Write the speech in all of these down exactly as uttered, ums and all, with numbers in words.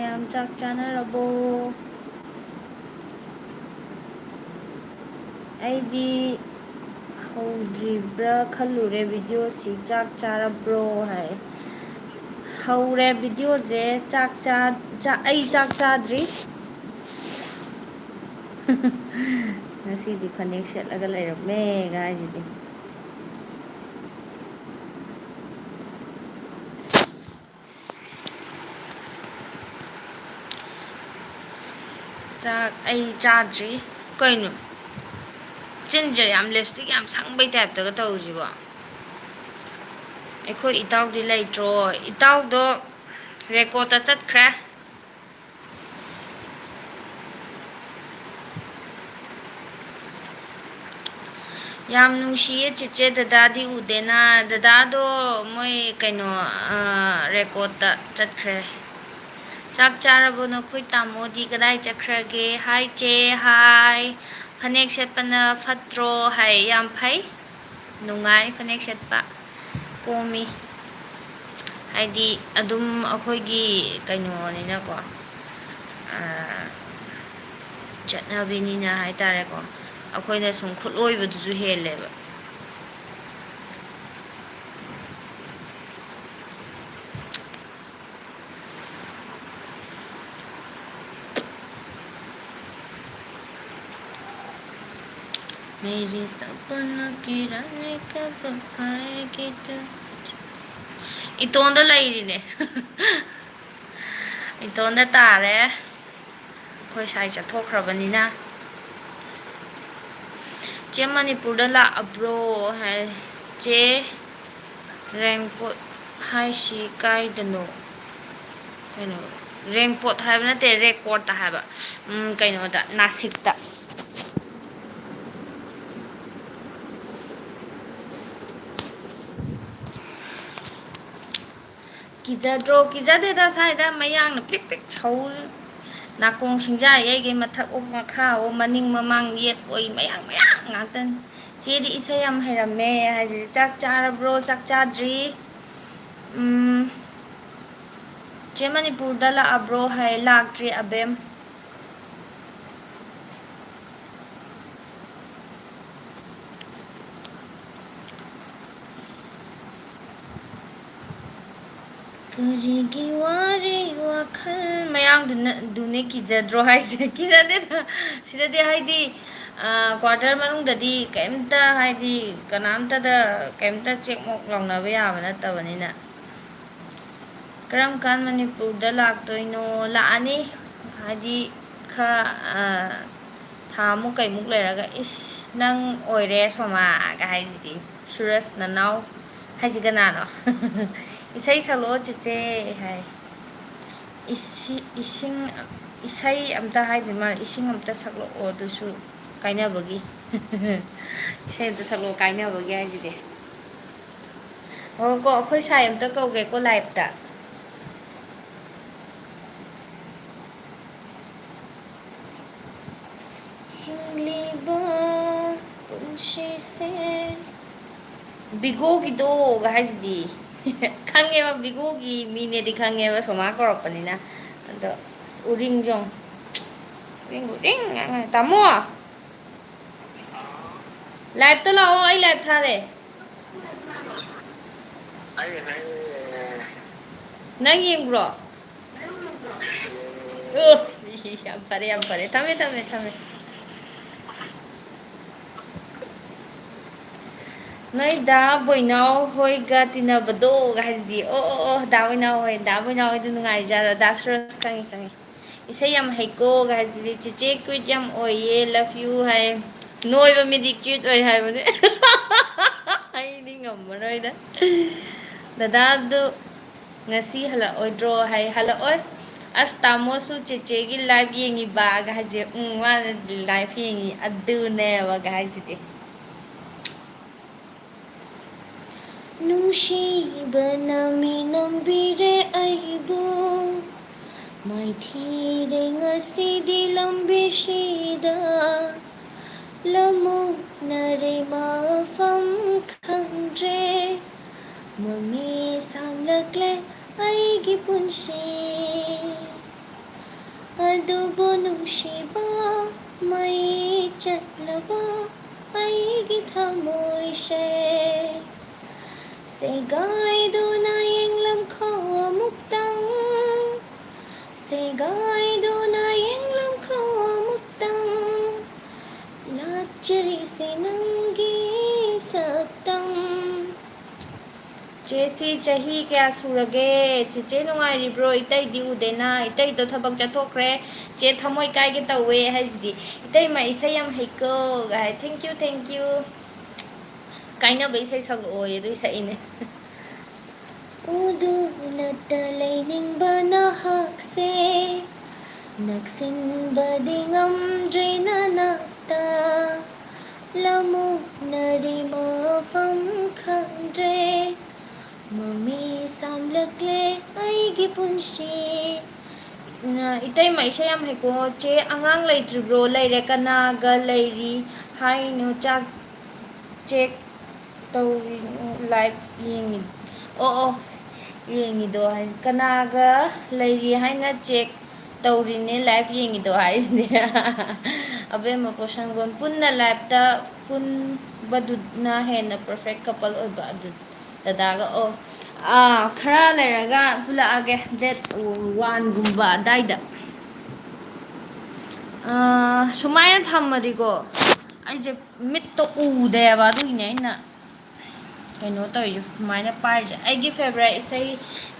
ꯃꯌꯥꯝ ꯆꯥꯛ ꯆꯥꯅꯔꯕꯣ? ꯑꯩꯗꯤ ꯍꯧꯗ꯭ꯔꯤꯕ꯭ꯔꯥ ꯈꯜꯂꯨꯔꯦ ꯚꯤꯗꯤꯑꯣꯁꯤ꯫ "ꯆꯥꯛ ꯆꯥꯔꯕ꯭ꯔꯣ?" ꯍꯥꯏ꯫ ꯍꯧꯔꯦ ꯚꯤꯗꯤꯑꯣꯁꯦ꯫ ꯆꯥꯛ ꯆꯥ-, ꯆꯥ-, ꯑꯩ ꯆꯥꯛ ꯆꯥꯗ꯭ꯔꯤ꯫ ꯉꯁꯤꯗꯤ ꯐꯅꯦꯛ ꯁꯦꯠꯂꯒ ꯂꯩꯔꯝꯃꯦ ꯍꯥꯏꯁꯤꯗꯤ꯫ ꯆꯥꯛ ꯑꯩ ꯆꯥꯗ꯭ꯔꯤ꯫ ꯀꯩꯅꯣ? ꯆꯤꯟꯁꯦ ꯌꯥꯝ lipstick ꯌꯥꯝ ꯁꯪꯕꯩ type ꯇꯒ ꯇꯧꯔꯤꯁꯤꯕꯣ? ꯑꯩꯈꯣꯏ ꯏꯇꯥꯎꯗꯤ ꯂꯩꯇ꯭ꯔꯣ? ꯏꯇꯥꯎꯗꯣ record ꯇ ꯆꯠꯈ꯭ꯔꯦ꯫ ꯌꯥꯝ ꯅꯨꯡꯁꯤꯌꯦ ꯆꯤꯆꯦ, ꯗꯗꯥꯗꯤ ꯎꯗꯦꯅ꯫ ꯗꯗꯥꯗꯣ ꯃꯣꯏ ꯀꯩꯅꯣ, ꯑ, record ꯇ ꯆꯠꯈ꯭ꯔꯦ꯫ "ꯆꯥꯛ ꯆꯥꯔꯕꯣ ꯅꯈꯣꯏ ꯇꯥꯃꯣꯗꯤ ꯀꯗꯥꯏ ꯆꯠꯈ꯭ꯔꯒꯦ?" ꯍꯥꯏ ꯆꯦ, ꯍꯥꯏ꯫ "ꯐꯅꯦꯛ ꯁꯦꯠꯄꯅ ꯐꯠꯇ꯭ꯔꯣ?" ꯍꯥꯏ꯫ ꯌꯥꯝ ꯐꯩ, ꯅꯨꯡꯉꯥꯏ ꯐꯅꯦꯛ ꯁꯦꯠꯄ꯫ ꯀꯣꯝꯃꯤ꯫ ꯍꯥꯏꯗꯤ ꯑꯗꯨꯝ ꯑꯩꯈꯣꯏꯒꯤ ꯀꯩꯅꯣꯅꯤꯅꯀꯣ, ꯑ, ꯆꯠꯅꯕꯤꯅꯤꯅ ꯍꯥꯏꯇꯥꯔꯦꯀꯣ, ꯑꯩꯈꯣꯏꯅ ꯁꯨꯝ ꯈꯨꯠꯂꯣꯏꯕꯗꯨꯁꯨ ꯍꯦꯜꯂꯦꯕ꯫ मेरी सपनों की रानी कब आएगी तू? ꯏꯇꯣꯟꯗ ꯂꯩꯔꯤꯅꯦ꯫ ꯏꯇꯣꯟꯗ ꯇꯥꯔꯦ꯫ ꯑꯩꯈꯣꯏ ꯁꯥꯏ ꯆꯠꯊꯣꯛꯈ꯭ꯔꯕꯅꯤꯅ꯫ "ꯆꯦ, ꯃꯅꯤꯄꯨꯔꯗ ꯂꯥꯛꯑꯕ꯭ꯔꯣ?" ꯍꯥꯏ꯫ "ꯆꯦ, raincoat ꯍꯥꯏꯁꯤ ꯀꯥꯏꯗꯅꯣ?" ꯀꯩꯅꯣ, raincoat ꯍꯥꯏꯕ ꯅꯠꯇꯦ, record ꯇ ꯍꯥꯏꯕ꯫ ꯎꯝ, ꯀꯩꯅꯣꯗ, ꯅꯥꯁꯤꯛꯇ꯫ ꯀꯤꯖꯗ꯭ꯔꯣ? ꯀꯤꯖꯗꯦꯗ, ꯁ꯭ꯋꯥꯏꯗ ꯃꯌꯥꯡꯅ ꯄ꯭ꯔꯤꯛ ꯄ꯭ꯔꯤꯛ ꯁꯧ, ꯅꯥꯀꯣꯡ ꯁꯤꯡꯖꯥ ꯌꯩꯒꯩ ꯃꯊꯛ ꯑꯣ ꯃꯈꯥ ꯑꯣ ꯃꯅꯤꯡ ꯃꯃꯥꯡ ꯌꯦꯠ ꯑꯣꯏ ꯃꯌꯥꯡ ꯃꯌꯥꯡ ꯉꯥꯛꯇꯅꯤ꯫ ꯆꯦꯗꯤ ꯏꯁꯩ ꯌꯥꯝ ꯍꯩꯔꯝꯃꯦ ꯍꯥꯏꯁꯤꯗꯤ꯫ ꯆꯥꯛ ꯆꯥꯔꯕ꯭ꯔꯣ? ꯆꯥꯛ ꯆꯥꯗ꯭ꯔꯤ꯫ ꯎꯝ, ꯆꯦ ꯃꯅꯤꯄꯨꯔꯗ ꯂꯥꯛꯑꯕ꯭ꯔꯣ ꯍꯥꯏ, ꯂꯥꯛꯇ꯭ꯔꯤ ꯑꯕꯦꯝ꯫ ꯀꯔꯤꯒꯤ ꯋꯥꯔꯤ ꯋꯥꯈꯜ ꯃꯌꯥꯡꯗꯨꯅ ꯗꯨꯅꯦ ꯀꯤꯖꯗ꯭ꯔꯣ ꯍꯥꯏꯁꯦ? ꯀꯤꯖꯗꯦꯗ꯫ ꯁꯤꯗꯗꯤ ꯍꯥꯏꯗꯤ, ꯑ, ꯀ꯭ꯋꯥꯇꯔ ꯃꯅꯨꯡꯗꯗꯤ ꯀꯩꯝꯇ ꯍꯥꯏꯗꯤ ꯀꯅꯥꯝꯇꯗ ꯀꯩꯝꯇ ꯆꯦꯛꯃꯣꯛ ꯂꯥꯎꯅꯕ ꯌꯥꯕ ꯅꯠꯇꯕꯅꯤꯅ꯫ ꯀꯔꯝ ꯀꯥꯟ ꯃꯅꯤꯄꯨꯔꯗ ꯂꯥꯛꯇꯣꯏꯅꯣ? ꯂꯥꯛꯑꯅꯤ꯫ ꯍꯥꯏꯗꯤ ꯈꯔ, ꯑ, ꯊꯥ ꯑꯃꯨꯛ ꯀꯩꯃꯨꯛ ꯂꯩꯔꯒ, "ꯏꯁ, ꯅꯪ ꯑꯣꯏꯔꯦ ꯁꯣꯃꯥꯒ" ꯍꯥꯏꯁꯤꯗꯤ꯫ ꯁꯨꯔꯖ ꯅꯅꯥꯎ ꯍꯥꯏꯁꯤ ꯀꯅꯥꯅꯣ? "ꯏꯁꯩ ꯁꯛꯂꯛꯑꯣ ꯆꯦꯆꯦ" ꯍꯥꯏ꯫ ꯏꯁꯤ-, ꯏꯁꯤꯡ, ꯏꯁꯩ ꯑꯝꯇ ꯍꯥꯏꯗꯣꯏ ꯃꯥꯜꯂꯦ, "ꯏꯁꯤꯡ ꯑꯝꯇ ꯁꯛꯂꯛꯑꯣ" ꯑꯗꯨꯁꯨ ꯀꯥꯏꯅꯕꯒꯤ꯫ "ꯏꯁꯩ ꯑꯝꯇ ꯁꯛꯂꯛꯑꯣ" ꯀꯥꯏꯅꯕꯒꯤ ꯍꯥꯏꯁꯤꯗꯤ꯫ ꯑꯣ ꯀꯣ, ꯑꯩꯈꯣꯏ ꯁꯥꯏ ꯑꯝꯇ ꯀꯧꯒꯦꯀꯣ ꯂꯥꯏꯞꯇ꯫ ꯍꯤꯡꯂꯤꯕ ꯄꯨꯟꯁꯤꯁꯦ꯫ ꯕꯤꯒꯣꯒꯤꯗꯣꯒ ꯍꯥꯏꯁꯤꯗꯤ꯫ ꯈꯪꯉꯦꯕ, ꯕꯤꯒꯣꯒꯤ ꯃꯤꯅꯦꯗꯤ ꯈꯪꯉꯦꯕ, ꯁꯣꯃꯥ ꯀꯧꯔꯛꯄꯅꯤꯅ꯫ ꯑꯗꯣ ꯑꯁ, ꯎꯔꯤꯡ ꯌꯦꯡꯉꯣ꯫ ꯎꯔꯤꯡ, ꯎꯔꯤꯡ ꯉꯥꯛ ꯉꯥꯏ꯫ ꯇꯥꯃꯣ! ꯂꯥꯏꯞꯇ ꯂꯥꯛꯑꯣ, ꯑꯩ ꯂꯥꯏꯞ ꯊꯥꯔꯦ꯫ ꯑꯩ, ꯑꯩ, ꯅꯪ ꯌꯦꯡꯕ꯭ꯔꯣ? ꯑꯣ, ꯌꯥꯝ ꯐꯔꯦ, ꯌꯥꯝ ꯐꯔꯦ꯫ ꯊꯝꯃꯦ, ꯊꯝꯃꯦ, ꯊꯝꯃꯦ꯫ ꯅꯣꯏ ꯗꯥ ꯕꯣꯏꯅꯥꯎ ꯍꯣꯏꯒ ꯇꯤꯟꯅꯕꯗꯣꯒ ꯍꯥꯏꯁꯤꯗꯤ꯫ ꯑꯣ, ꯑꯣ, ꯑꯣ, ꯗꯥ ꯕꯣꯏꯅꯥꯎ ꯍꯣꯏ, ꯗꯥ ꯕꯣꯏꯅꯥꯎ ꯍꯣꯏꯗꯨ ꯅꯨꯡꯉꯥꯏꯖꯔꯣ꯫ ꯗꯥ ꯁꯨꯔꯖ ꯈꯪꯉꯤ, ꯈꯪꯉꯤ꯫ ꯏꯁꯩ ꯌꯥꯝ ꯍꯩꯀꯣꯒ ꯍꯥꯏꯁꯤꯗꯤ꯫ "ꯆꯦꯆꯦ cute ꯌꯥꯝ ꯑꯣꯏꯌꯦ, love you" ꯍꯥꯏ꯫ ꯅꯣꯏꯕ ꯃꯤꯗꯤ cute ꯑꯣꯏ ꯍꯥꯏꯕꯅꯦ꯫ ꯑꯩꯗꯤ ꯉꯝꯃꯔꯣꯏꯗ꯫ ꯗꯗꯥꯗꯨ ꯉꯁꯤ ꯍꯜꯂꯛꯑꯣꯏꯗ꯭ꯔꯣ ꯍꯥꯏ, ꯍꯜꯂꯛꯑꯣꯏ꯫ "ꯑꯁ, ꯇꯥꯃꯣꯁꯨ ꯆꯦꯆꯦꯒꯤ live ꯌꯦꯡꯉꯤꯕꯒ" ꯍꯥꯏꯁꯦ꯫ ꯎꯝ, ꯃꯥꯅ live ꯌꯦꯡꯉꯤ ꯑꯗꯨꯅꯦꯕꯒ ꯍꯥꯏꯁꯤꯗꯤ꯫ ꯅꯨꯡꯁꯤꯕꯅ ꯃꯤ ꯅꯝꯕꯤꯔꯦ ꯑꯩꯕꯨ, ꯃꯥꯏꯊꯤꯔꯦ ꯉꯁꯤꯗꯤ ꯂꯝꯕꯤꯁꯤꯗ, ꯂꯃꯨꯛꯅꯔꯦ ꯃꯐꯝ ꯈꯪꯗ꯭ꯔꯦ, ꯃꯃꯤ ꯁꯥꯡꯂꯛꯂꯦ ꯑꯩꯒꯤ ꯄꯨꯟꯁꯤ꯫ ꯑꯗꯨꯕꯨ ꯅꯨꯡꯁꯤꯕ, ꯃꯩ ꯆꯠꯂꯕ ꯑꯩꯒꯤ ꯊꯃꯣꯏꯁꯦ, ꯁꯦꯒꯥꯏꯗꯨꯅ ꯌꯦꯡꯂꯝꯈꯣ ꯑꯃꯨꯛꯇꯪ, ꯁꯦꯒꯥꯏꯗꯨꯅ ꯌꯦꯡꯂꯝꯈꯣ ꯑꯃꯨꯛꯇꯪ, ꯂꯥꯛꯆꯔꯤꯁꯦ ꯅꯪꯒꯤ ꯁꯛꯇꯝ꯫ ꯆꯦꯁꯤ ꯆꯍꯤ ꯀꯌꯥ ꯁꯨꯔꯒꯦ? ꯆꯦꯆꯦ ꯅꯨꯡꯉꯥꯏꯔꯤꯕ꯭ꯔꯣ? ꯏꯇꯩꯗꯤ ꯎꯗꯦꯅ꯫ ꯏꯇꯩꯗꯣ ꯊꯕꯛ ꯆꯠꯊꯣꯛꯈ꯭ꯔꯦ꯫ ꯆꯦ ꯊꯃꯣꯏ ꯀꯥꯏꯒꯦ ꯇꯧꯋꯦ ꯍꯥꯏꯁꯤꯗꯤ꯫ ꯏꯇꯩꯃ ꯏꯁꯩ ꯌꯥꯝ ꯍꯩꯀꯣ ꯒꯥꯏ꯫ Thank you, thank you꯫ ꯀꯥꯏꯅꯕ ꯏꯁꯩ ꯁꯛꯂꯛꯑꯣꯌꯦ, ꯑꯗꯨ ꯏꯁꯩꯅꯦ꯫ ꯎꯗꯨꯅꯇ ꯂꯩꯅꯤꯡꯕ ꯅꯍꯥꯛꯁꯦ, ꯅꯛꯁꯤꯟꯕꯗꯤ ꯉꯝꯗ꯭ꯔꯦ ꯅꯅꯥꯛꯇ, ꯂꯃꯨꯛꯅꯔꯤ ꯃꯐꯝ ꯈꯪꯗ꯭ꯔꯦ, ꯃꯃꯤ ꯁꯥꯝꯂꯛꯂꯦ ꯑꯩꯒꯤ ꯄꯨꯟꯁꯤ꯫ ꯑ, ꯏꯇꯩꯃ ꯏꯁꯩ ꯌꯥꯝ ꯍꯩꯀꯣ꯫ ꯆꯦ, ꯑꯉꯥꯡ ꯂꯩꯇ꯭ꯔꯤꯕ꯭ꯔꯣ? ꯂꯩꯔꯦ꯫ ꯀꯅꯥꯒ ꯂꯩꯔꯤ ꯍꯥꯏꯅꯣ? ꯆꯥꯛ ꯆꯦꯛ ꯇꯧꯔꯤꯅꯣ? ꯂꯥꯏꯚ ꯌꯦꯡꯉꯤ꯫ ꯑꯣ, ꯑꯣ, ꯌꯦꯡꯉꯤꯗꯣ ꯍꯥꯏ꯫ ꯀꯅꯥꯒ ꯂꯩꯔꯤ ꯍꯥꯏꯅ ꯆꯦꯛ ꯇꯧꯔꯤꯅꯦ, ꯂꯥꯏꯚ ꯌꯦꯡꯉꯤꯗꯣ ꯍꯥꯏꯁꯤꯅꯦ꯫ ꯑꯕꯦꯝꯃ ꯄꯣꯁꯪꯕꯝ ꯄꯨꯟꯅ ꯂꯥꯏꯚꯇ ꯄꯨꯟꯕꯗꯨꯅ ꯍꯦꯟꯅ perfect couple ꯑꯣꯏꯕ ꯑꯗꯨ꯫ ꯗꯗꯥꯒ, ꯑꯣ, ꯑꯥ, ꯈꯔ ꯂꯩꯔꯒ ꯄꯨꯜꯂꯛꯑꯒꯦ, date one ꯒꯨꯝꯕ ꯑꯗꯥꯏꯗ꯫ ꯑꯥ, ꯁꯨꯃꯥꯏꯅ ꯊꯝꯃꯗꯤꯀꯣ, ꯑꯩꯁꯦ ꯃꯤꯠꯇꯣ ꯎꯗꯦꯕ, ꯑꯗꯨꯒꯤꯅꯦ ꯑꯩꯅ ꯀꯩꯅꯣ ꯇꯧꯔꯤꯁꯦ, ꯁꯨꯃꯥꯏꯅ ꯄꯥꯏꯔꯤꯁꯦ꯫ ꯑꯩꯒꯤ favourite ꯏꯁꯩ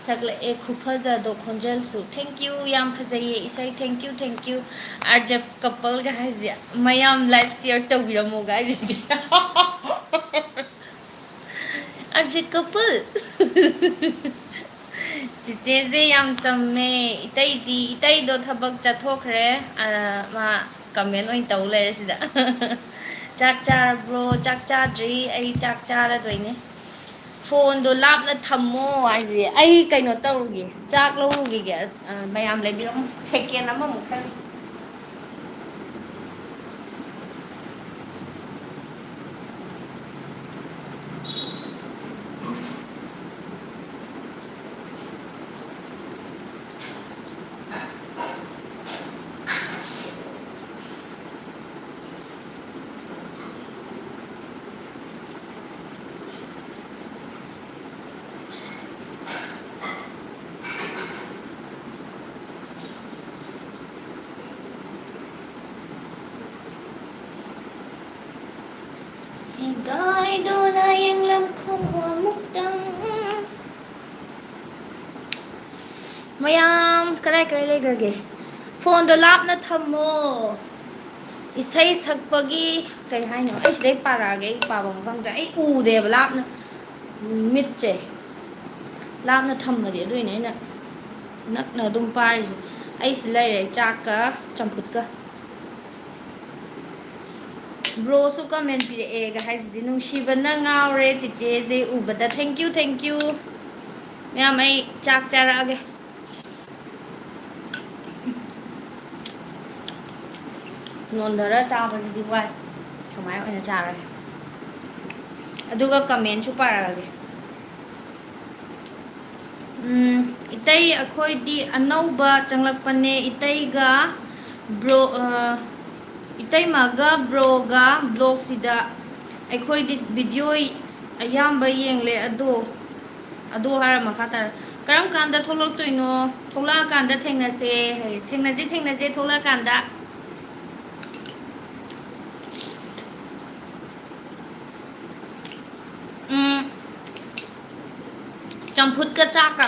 ꯁꯛꯂꯛꯑꯦ, ꯈꯨꯐꯖꯗꯣ, ꯈꯣꯟꯖꯦꯜꯁꯨ꯫ Thank you, ꯌꯥꯝ ꯐꯖꯩꯌꯦ ꯏꯁꯩ꯫ Thank you, thank you꯫ ꯑꯥꯔꯖꯦꯞ coupleꯒ ꯍꯥꯏꯁꯦ, ꯃꯌꯥꯝ live share ꯇꯧꯕꯤꯔꯝꯃꯣꯒ ꯍꯥꯏꯁꯤꯗꯤ꯫ ꯑꯥꯔꯖꯦꯞ couple꯫ ꯆꯤꯆꯦꯁꯦ ꯌꯥꯝ ꯆꯝꯃꯦ꯫ ꯏꯇꯩꯗꯤ, ꯏꯇꯩꯗꯣ ꯊꯕꯛ ꯆꯠꯊꯣꯛꯈ꯭ꯔꯦ꯫ ꯑ, ꯃꯥ comment ꯑꯣꯏꯅ ꯇꯧ ꯂꯩꯔꯦ ꯁꯤꯗ꯫ ꯆꯥꯛ ꯆꯥꯔꯕ꯭ꯔꯣ? ꯆꯥꯛ ꯆꯥꯗ꯭ꯔꯤ꯫ ꯑꯩ ꯆꯥꯛ ꯆꯥꯔꯗꯣꯏꯅꯦ꯫ Phoneꯗꯣ ꯂꯥꯞꯅ ꯊꯝꯃꯣ ꯍꯥꯏꯁꯦ꯫ ꯑꯩ ꯀꯩꯅꯣ ꯇꯧꯔꯨꯒꯦ, ꯆꯥꯛ ꯂꯧꯔꯨꯈꯤꯒꯦ꯫ ꯑ, ꯃꯌꯥꯝ ꯂꯩꯕꯤꯔꯝꯃꯣ꯫ Second ꯑꯃꯃꯨꯛꯇꯪ꯫ ꯒꯥꯏꯗꯨꯅ ꯌꯦꯡꯂꯝ ꯈꯨꯃꯨꯛꯇꯪ꯫ ꯃꯌꯥꯝ ꯀꯔꯥꯏ ꯀꯔꯥꯏ ꯂꯩꯈ꯭ꯔꯒꯦ? ꯐꯣꯟꯗꯣ ꯂꯥꯞꯅ ꯊꯝꯃꯣ꯫ ꯏꯁꯩ ꯁꯛꯄꯒꯤ ꯀꯩ ꯍꯥꯏꯅꯣ? ꯑꯩ ꯁꯤꯗꯩ ꯄꯥꯔꯛꯑꯒꯦ, ꯑꯩ ꯄꯥꯐꯝ ꯈꯪꯗ꯭ꯔꯦ꯫ ꯑꯩ ꯎꯗꯦꯕ ꯂꯥꯞꯅ, ꯃꯤꯠꯁꯦ ꯂꯥꯞꯅ ꯊꯝꯃꯗꯤ, ꯑꯗꯨꯏꯅꯦ ꯑꯩꯅ ꯅꯛꯅ ꯑꯗꯨꯝ ꯄꯥꯔꯤꯁꯦ꯫ ꯑꯩ ꯁꯤ ꯂꯩꯔꯦ, ꯆꯥꯛꯀ ꯆꯝꯐꯨꯠꯀ꯫ ꯕ꯭ꯔꯣꯁꯨ ꯀꯃꯦꯟ ꯄꯤꯔꯛꯑꯦꯒ ꯍꯥꯏꯁꯤꯗꯤ, ꯅꯨꯡꯁꯤꯕꯅ ꯉꯥꯎꯔꯦ ꯆꯤꯆꯦꯁꯦ ꯎꯕꯗ꯫ Thank you, thank you꯫ ꯃꯌꯥꯝ, ꯑꯩ ꯆꯥꯛ ꯆꯥꯔꯛꯑꯒꯦ꯫ ꯅꯣꯟꯊꯔ ꯆꯥꯕꯁꯤꯗꯤ ꯋꯥꯏ꯫ ꯁꯨꯃꯥꯏꯅ ꯑꯣꯏꯅ ꯆꯥꯔꯒꯦ꯫ ꯑꯗꯨꯒ ꯀꯃꯦꯟꯁꯨ ꯄꯥꯔꯛꯑꯒꯦ꯫ ꯎꯝ, ꯏꯇꯩ, ꯑꯩꯈꯣꯏꯗꯤ ꯑꯅꯧꯕ ꯆꯪꯂꯛꯄꯅꯦ꯫ ꯏꯇꯩꯒ ꯕ꯭ꯔꯣ, ꯑ, ꯏꯇꯩꯃꯒ ꯕ꯭ꯔꯣꯒ ꯕ꯭ꯂꯣꯛꯁꯤꯗ ꯑꯩꯈꯣꯏꯗꯤ ꯚꯤꯗꯤꯑꯣ ꯑꯌꯥꯝꯕ ꯌꯦꯡꯂꯦ꯫ ꯑꯗꯣ, ꯑꯗꯣ ꯍꯥꯏꯔ ꯃꯈꯥ ꯇꯥꯔꯦ, "ꯀꯔꯝ ꯀꯥꯟꯗ ꯊꯣꯛꯂꯛꯇꯣꯏꯅꯣ? ꯊꯣꯛꯂꯛꯑꯀꯥꯟꯗ ꯊꯦꯡꯅꯁꯦ" ꯍꯥꯏꯌꯦ꯫ ꯊꯦꯡꯅꯁꯦ, ꯊꯦꯡꯅꯁꯦ ꯊꯣꯛꯂꯛꯑꯀꯥꯟꯗ꯫ ꯎꯝ, ꯆꯝꯐꯨꯠꯀ ꯆꯥꯛꯀ꯫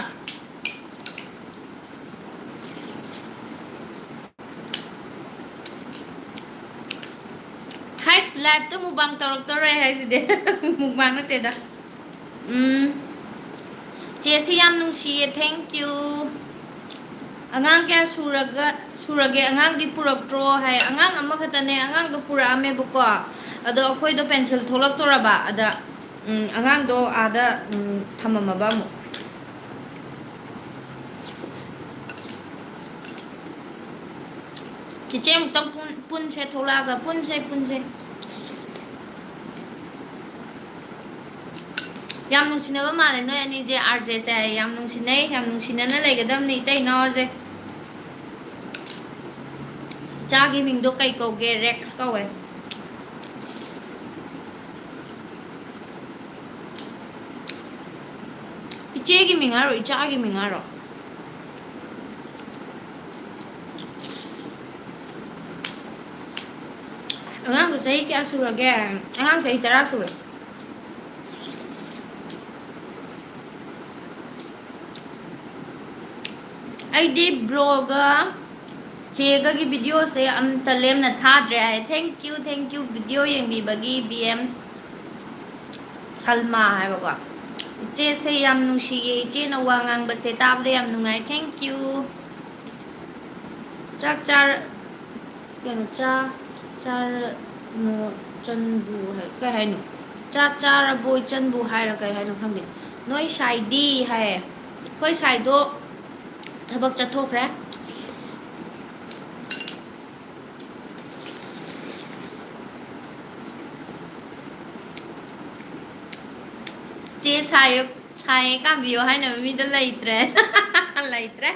ꯍꯥꯏꯁ, ꯂꯥꯏꯞꯇ ꯃꯨꯛꯕꯥꯡ ꯇꯧꯔꯛꯇꯧꯔꯦ ꯍꯥꯏꯁꯤꯗꯤ꯫ ꯃꯨꯛꯕꯥꯡ ꯅꯠꯇꯦꯗ꯫ ꯎꯝ, ꯆꯦꯁꯤ ꯌꯥꯝ ꯅꯨꯡꯁꯤꯌꯦ, thank you꯫ ꯑꯉꯥꯡ ꯀꯌꯥ ꯁꯨꯔꯒ, ꯁꯨꯔꯒꯦ? ꯑꯉꯥꯡꯗꯤ ꯄꯨꯔꯛꯇ꯭ꯔꯣ ꯍꯥꯏ꯫ ꯑꯉꯥꯡ ꯑꯃꯈꯛꯇꯅꯦ, ꯑꯉꯥꯡꯗꯣ ꯄꯨꯔꯛꯑꯝꯃꯦꯕꯀꯣ, ꯑꯗꯣ ꯑꯩꯈꯣꯏꯗꯣ ꯄꯦꯟꯁꯤꯜ ꯊꯣꯛꯂꯛꯇꯣꯔꯕ, ꯑꯗ, ꯎꯝ, ꯑꯉꯥꯡꯗꯣ ꯑꯥꯗ, ꯎꯝ, ꯊꯝꯃꯝꯃꯕ ꯑꯃꯨꯛ꯫ ꯆꯤꯆꯦ, ꯑꯃꯨꯛꯇꯪ ꯄꯨꯟ-, ꯄꯨꯟꯁꯦ, ꯊꯣꯛꯂꯛꯑꯒ ꯄꯨꯟꯁꯦ, ꯄꯨꯟꯁꯦ꯫ ꯌꯥꯝ ꯅꯨꯡꯁꯤꯅꯕ ꯃꯥꯜꯂꯦ ꯅꯣꯏ ꯑꯅꯤꯁꯦ꯫ ꯑꯥꯔ ꯖꯦꯁꯦ ꯌꯥꯝ ꯅꯨꯡꯁꯤꯅꯩ, ꯌꯥꯝ ꯅꯨꯡꯁꯤꯅꯅ ꯂꯩꯒꯗꯕꯅꯤ ꯏꯇꯩ ꯏꯅꯥꯎꯁꯦ꯫ ꯏꯆꯥꯒꯤ ꯃꯤꯡꯗꯣ ꯀꯩ ꯀꯧꯒꯦ? ꯔꯦꯛꯁ ꯀꯧꯋꯦ꯫ ꯏꯆꯦꯒꯤ ꯃꯤꯡ ꯍꯥꯏꯔꯣ, ꯏꯆꯥꯒꯤ ꯃꯤꯡ ꯍꯥꯏꯔꯣ? ꯑꯉꯥꯡ ꯆꯍꯤ ꯀꯌꯥ ꯁꯨꯔꯒꯦ? ꯑꯉꯥꯡ ꯆꯍꯤ ꯇꯔꯥ ꯁꯨꯔꯦ꯫ ꯑꯩꯗꯤ ꯕ꯭ꯔꯣꯒ ꯆꯦꯒꯒꯤ ꯚꯤꯗꯤꯑꯣꯁꯦ ꯑꯝꯇ ꯂꯦꯝꯅ ꯊꯥꯗ꯭ꯔꯦ ꯍꯥꯏ꯫ Thank you, thank you, video ꯌꯦꯡꯕꯤꯕꯒꯤ꯫ ꯕꯤ ꯑꯦꯝ ꯁꯜꯃꯥ ꯍꯥꯏꯕꯀꯣ꯫ "ꯏꯆꯦꯁꯦ ꯌꯥꯝ ꯅꯨꯡꯁꯤꯌꯦ, ꯏꯆꯦꯅ ꯋꯥ ꯉꯥꯡꯕꯁꯦ ꯇꯥꯕꯗ ꯌꯥꯝ ꯅꯨꯡꯉꯥꯏ꯫ Thank you꯫ ꯆꯥꯛ ꯆꯥꯔ-, ꯀꯩꯅꯣ, ꯆꯥ-, ꯆꯥꯔꯅꯣ ꯆꯟꯕꯨ" ꯍꯥꯏ, ꯀꯩ ꯍꯥꯏꯅꯣ? "ꯆꯥꯛ ꯆꯥꯔꯕꯣ ꯏꯆꯟꯕꯨ" ꯍꯥꯏꯔ ꯀꯩ ꯍꯥꯏꯅꯣ ꯈꯪꯗꯦ꯫ "ꯅꯣꯏ ꯁꯥꯏꯗꯤ?" ꯍꯥꯏꯌꯦ꯫ ꯑꯩꯈꯣꯏ ꯁꯥꯏꯗꯣ ꯊꯕꯛ ꯆꯠꯊꯣꯛꯈ꯭ꯔꯦ꯫ ꯆꯦ ꯁꯥꯏꯌꯦ, ꯁꯥꯏꯌꯦ ꯀꯥꯝꯕꯤꯌꯣ ꯍꯥꯏꯅꯕ ꯃꯤꯗꯣ ꯂꯩꯇ꯭ꯔꯦ꯫ ꯂꯩꯇ꯭ꯔꯦ꯫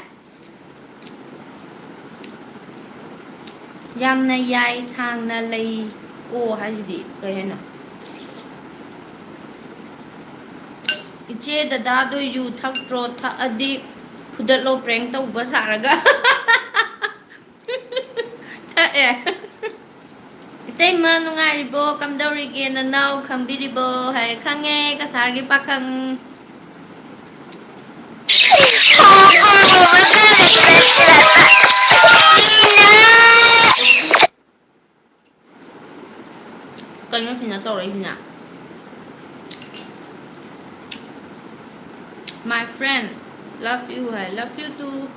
"ꯌꯥꯝꯅ ꯌꯥꯏ, ꯁꯥꯡꯅ ꯂꯩ ꯀꯣ" ꯍꯥꯏꯁꯤꯗꯤ ꯀꯩ ꯍꯥꯏꯅꯣ? "ꯏꯆꯦ, ꯗꯗꯥꯗꯣ ꯌꯨ ꯊꯛꯇ꯭ꯔꯣ? ꯊꯛꯑꯗꯤ ꯐꯨꯗꯠꯂꯣ, ꯄ꯭ꯔꯦꯡ ꯇꯧꯕ ꯁꯥꯔꯒ"꯫ ꯊꯛꯑꯦ꯫ "ꯏꯇꯩꯃ ꯅꯨꯡꯉꯥꯏꯔꯤꯕꯣ? ꯀꯝꯗꯧꯔꯤꯒꯦ? ꯅꯅꯥꯎ ꯈꯪꯕꯤꯔꯤꯕꯣ?" ꯍꯥꯏ꯫ "ꯈꯪꯉꯦ, ꯀꯁꯥꯔꯒꯤ ꯄꯥꯈꯪ"꯫ ꯀꯩꯅꯣ ꯁꯤꯅ ꯇꯧꯔꯛꯏꯁꯤꯅ? "My friend, love you" high. "Love you too"꯫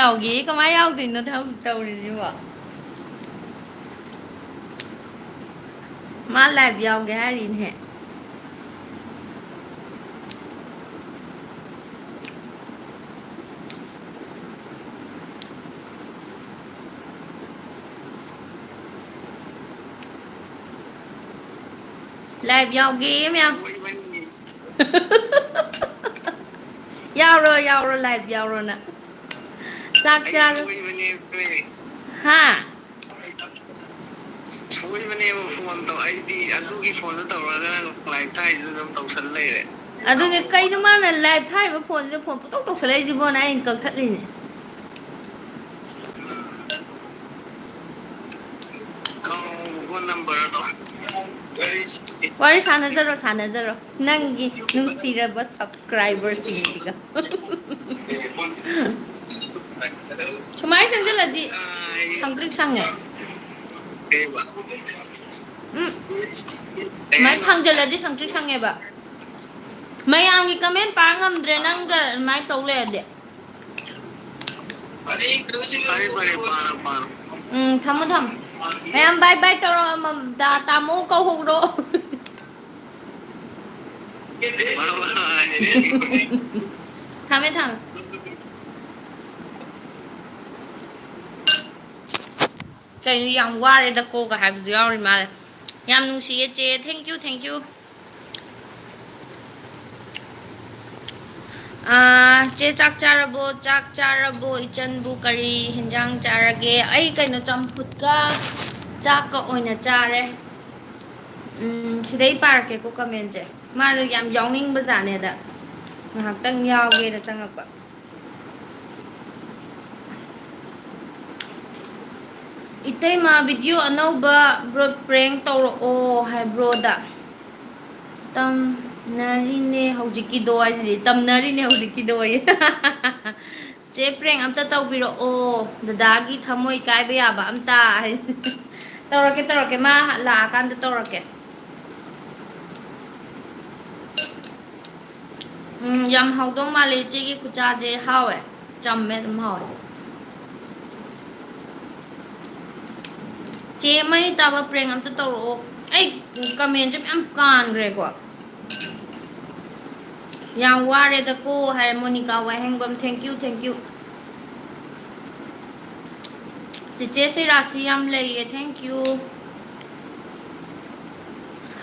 ꯌꯥꯎꯒꯦ? ꯀꯃꯥꯏ ꯌꯥꯎꯗꯣꯏꯅꯣ ꯊꯕꯛ ꯇꯧꯔꯤꯁꯤꯕꯣ? ꯃꯥ live ꯌꯥꯎꯒꯦ ꯍꯥꯏꯔꯤꯅꯦ꯫ Live ꯌꯥꯎꯒꯦ ꯃꯌꯥꯝ꯫ ꯌꯥꯎꯔꯣ, ꯌꯥꯎꯔꯣ, live ꯌꯥꯎꯔꯣ ꯅꯪ꯫ ꯆꯥꯛ ꯆꯥꯔꯣ꯫ ꯍꯥ? ꯁꯣꯏꯕꯅꯦꯕ ꯐꯣꯟꯗꯣ꯫ ꯑꯩꯗꯤ ꯑꯗꯨꯒꯤ ꯐꯣꯟꯗꯣ ꯇꯧꯔꯒ ꯅꯪ ꯂꯥꯏꯚ ꯊꯥꯏꯗꯨ ꯑꯗꯨꯝ ꯇꯧꯁꯜ ꯂꯩꯔꯦ꯫ ꯑꯗꯨꯅꯦ, ꯀꯩꯅꯣ ꯃꯥꯅ ꯂꯥꯏꯚ ꯊꯥꯔꯤꯕ ꯐꯣꯟꯁꯤꯗ ꯐꯣꯟ ꯄꯨꯡꯇꯧ ꯇꯧꯁꯜꯂꯛꯏꯁꯤꯕꯣꯅ ꯑꯩꯅ ꯀꯛꯊꯠꯂꯤꯅꯦ꯫ ꯀꯥꯎꯕ ꯐꯣꯟ ꯅꯝꯕꯔꯗꯣ꯫ ꯋꯥꯔꯤ ꯁꯥꯟꯅꯖꯔꯣ, ꯁꯥꯟꯅꯖꯔꯣ꯫ ꯅꯪꯒꯤ ꯅꯨꯡꯁꯤꯔꯕ ꯁꯕꯁꯀ꯭ꯔꯥꯏꯕꯔꯁꯤꯡꯁꯤꯒ꯫ ꯁꯨꯃꯥꯏꯅ ꯆꯪꯁꯤꯜꯂꯗꯤ ꯁꯪꯇ꯭ꯔꯤꯛ ꯁꯪꯉꯦ꯫ ꯎꯝ꯫ ꯁꯨꯃꯥꯏꯅ ꯊꯥꯡꯖꯜꯂꯗꯤ ꯁꯪꯇ꯭ꯔꯤꯛ ꯁꯪꯉꯦꯕ꯫ ꯃꯌꯥꯝꯒꯤ ꯀꯃꯦꯟ ꯄꯥ ꯉꯝꯗ꯭ꯔꯦ ꯅꯪꯒ ꯑꯗꯨꯃꯥꯏꯅ ꯇꯧ ꯂꯩꯔꯗꯤ꯫ ꯐꯔꯦ, ꯐꯔꯦ, ꯄꯥꯔꯣ, ꯄꯥꯔꯣ꯫ ꯎꯝ, ꯊꯝꯃꯣ, ꯊꯝꯃꯣ꯫ ꯃꯌꯥꯝ ꯕꯥꯏ ꯕꯥꯏ ꯇꯧꯔꯣ, ꯑꯃꯃꯝ ꯇꯥ-, ꯇꯥꯃꯣ ꯀꯧꯍꯧꯔꯣ꯫ ꯊꯝꯃꯦ, ꯊꯝꯃꯦ꯫ ꯀꯩꯅꯣ, ꯌꯥꯝ ꯋꯥꯔꯦꯗꯀꯣꯒ ꯍꯥꯏꯕꯁꯨ ꯌꯥꯎꯔꯤ ꯃꯥꯜꯂꯦ꯫ ꯌꯥꯝ ꯅꯨꯡꯁꯤꯌꯦ ꯆꯦ, thank you, thank you꯫ ꯑꯥ, ꯆꯦ, ꯆꯥꯛ ꯆꯥꯔꯕꯣ? ꯆꯥꯛ ꯆꯥꯔꯕꯣ? ꯏꯆꯟꯕꯨ ꯀꯔꯤ ꯍꯤꯟꯖꯥꯡ ꯆꯥꯔꯒꯦ? ꯑꯩ ꯀꯩꯅꯣ, ꯆꯝꯐꯨꯠꯀ ꯆꯥꯛꯀ ꯑꯣꯏꯅ ꯆꯥꯔꯦ꯫ ꯎꯝ, ꯁꯤꯗꯩ ꯄꯥꯔꯛꯀꯦꯀꯣ ꯀꯃꯦꯟꯁꯦ꯫ ꯃꯥꯗꯣ ꯌꯥꯝ ꯌꯥꯎꯅꯤꯡꯕ ꯖꯥꯠꯅꯦꯗ꯫ ꯉꯥꯏꯍꯥꯛꯇꯪ ꯌꯥꯎꯒꯦꯅ ꯆꯪꯉꯛꯄ꯫ ꯏꯇꯩꯃ, video ꯑꯅꯧꯕ bro prank ꯇꯧꯔꯛꯑꯣ ꯍꯥꯏ broꯗ꯫ ꯇꯝꯅꯔꯤꯅꯦ ꯍꯧꯖꯤꯛꯀꯤꯗꯣ ꯍꯥꯏꯁꯤꯗꯤ, ꯇꯝꯅꯔꯤꯅꯦ ꯍꯧꯖꯤꯛꯀꯤꯗꯣ ꯑꯌꯦ꯫ ꯆꯦ, prank ꯑꯝꯇ ꯇꯧꯕꯤꯔꯛꯑꯣ, ꯗꯗꯥꯒꯤ ꯊꯃꯣꯏ ꯀꯥꯏꯕ ꯌꯥꯕ ꯑꯝꯇ ꯍꯥꯏ꯫ ꯇꯧꯔꯛꯀꯦ, ꯇꯧꯔꯛꯀꯦ, ꯃꯥ ꯂꯥꯛꯑꯀꯥꯟꯗ ꯇꯧꯔꯛꯀꯦ꯫ ꯎꯝ, ꯌꯥꯝ ꯍꯥꯎꯗꯧ ꯃꯥꯜꯂꯦ ꯏꯆꯦꯒꯤ ꯈꯨꯆꯥꯁꯦ꯫ ꯍꯥꯎꯋꯦ, ꯆꯝꯃꯦ, ꯑꯗꯨꯝ ꯍꯥꯎꯋꯦ꯫ ꯆꯦ, ꯃꯩ ꯇꯥꯕ prank ꯑꯝꯇ ꯇꯧꯔꯛꯑꯣ꯫ ꯑꯩ ꯀꯃꯦꯟꯁꯦ ꯃꯌꯥꯝ ꯀꯥꯟꯈ꯭ꯔꯦꯀꯣ꯫ ꯌꯥꯝ ꯋꯥꯔꯦꯗꯀꯣ ꯍꯥꯏ Monica Wahengbam, thank you, thank you꯫ ꯆꯤꯆꯦ ꯁꯤꯔꯥꯁꯤ ꯌꯥꯝ ꯂꯩꯌꯦ, thank you꯫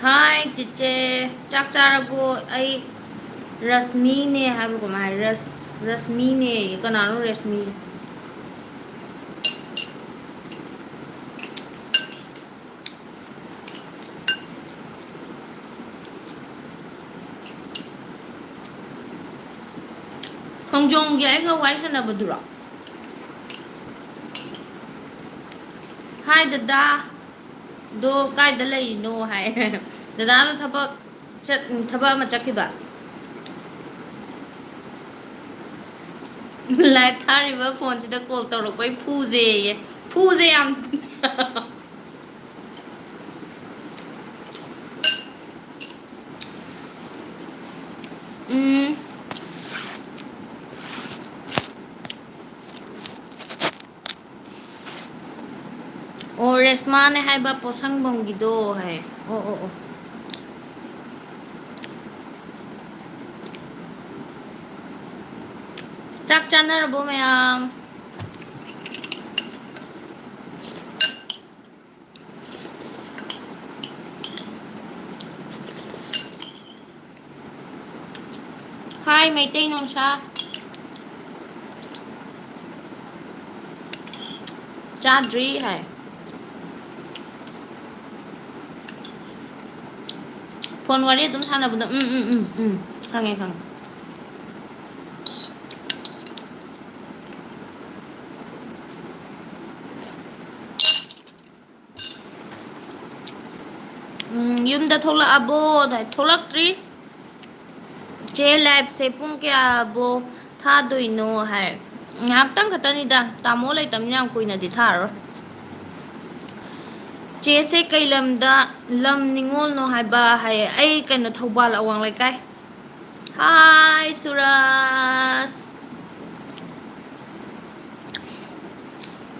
Hi ꯆꯤꯆꯦ, ꯆꯥꯛ ꯆꯥꯔꯕꯣ? ꯑꯩ ꯔꯁꯃꯤꯅꯦ ꯍꯥꯏꯕ꯭ꯔꯣ ꯀꯃꯥꯏ ꯍꯥꯏ? ꯔꯁ-, ꯔꯁꯃꯤꯅꯦ꯫ ꯀꯅꯥꯅꯣ ꯔꯁꯃꯤ? ꯈꯣꯡꯖꯣꯝꯒꯤ ꯑꯩꯒ ꯋꯥꯔꯤ ꯁꯥꯟꯅꯕꯗꯨꯔꯣ? ꯍꯥꯏ ꯗꯗꯥ, ꯗꯣ ꯀꯥꯏꯗ ꯂꯩꯔꯤꯅꯣ ꯍꯥꯏ꯫ ꯗꯗꯥꯅ ꯊꯕꯛ ꯆꯠ-, ꯊꯕꯛ ꯑꯃ ꯆꯠꯈꯤꯕ꯫ ꯂꯥꯏꯚ ꯊꯥꯔꯤꯕ ꯐꯣꯟꯁꯤꯗ ꯀꯣꯜ ꯇꯧꯔꯛꯄꯩ ꯐꯨꯖꯦꯌꯦ꯫ ꯐꯨꯖꯦ ꯌꯥꯝ꯫ ꯎꯝ꯫ ꯑꯣ, ꯔꯦꯁꯃꯥꯅꯦ ꯍꯥꯏꯕ ꯄꯣꯠꯁꯪꯕꯝꯒꯤꯗꯣ ꯍꯥꯏ꯫ ꯑꯣ, ꯑꯣ, ꯑꯣ꯫ ꯆꯥꯛ ꯆꯥꯅꯔꯕꯣ ꯃꯌꯥꯝ? ꯍꯥꯏ, ꯃꯩꯇꯩ ꯅꯨꯡꯁꯥ꯫ ꯆꯥꯗ꯭ꯔꯤ ꯍꯥꯏ꯫ ꯐꯣꯟ ꯋꯥꯔꯤ ꯑꯗꯨꯝ ꯁꯥꯟꯅꯕꯗꯣ꯫ ꯎꯝ, ꯎꯝ, ꯎꯝ, ꯎꯝ꯫ ꯈꯪꯉꯦ, ꯈꯪꯉꯦ꯫ ꯎꯝ, ꯌꯨꯝꯗ ꯊꯣꯛꯂꯛꯑꯕꯣ? ꯊꯣꯛꯂꯛꯇ꯭ꯔꯤ꯫ ꯆꯦ, ꯂꯥꯏꯚꯁꯦ ꯄꯨꯡ ꯀꯌꯥꯕꯣ ꯊꯥꯗꯣꯏꯅꯣ ꯍꯥꯏ꯫ ꯉꯥꯏꯍꯥꯛꯇꯪ ꯈꯛꯇꯅꯤꯗ, ꯇꯥꯃꯣ ꯂꯩꯇꯕꯅꯤꯅ ꯌꯥꯝ ꯀꯨꯏꯅꯗꯤ ꯊꯥꯔꯔꯣꯏ꯫ ꯆꯦꯁꯦ ꯀꯩ ꯂꯝꯗ, ꯂꯝ ꯅꯤꯉꯣꯜꯅꯣ ꯍꯥꯏꯕ ꯍꯥꯏ꯫ ꯑꯩ ꯀꯩꯅꯣ, ꯊꯧꯕꯥꯜ ꯑꯋꯥꯡ ꯂꯩꯀꯥꯏ꯫ ꯍꯥꯏ ꯁꯨꯔꯖ꯫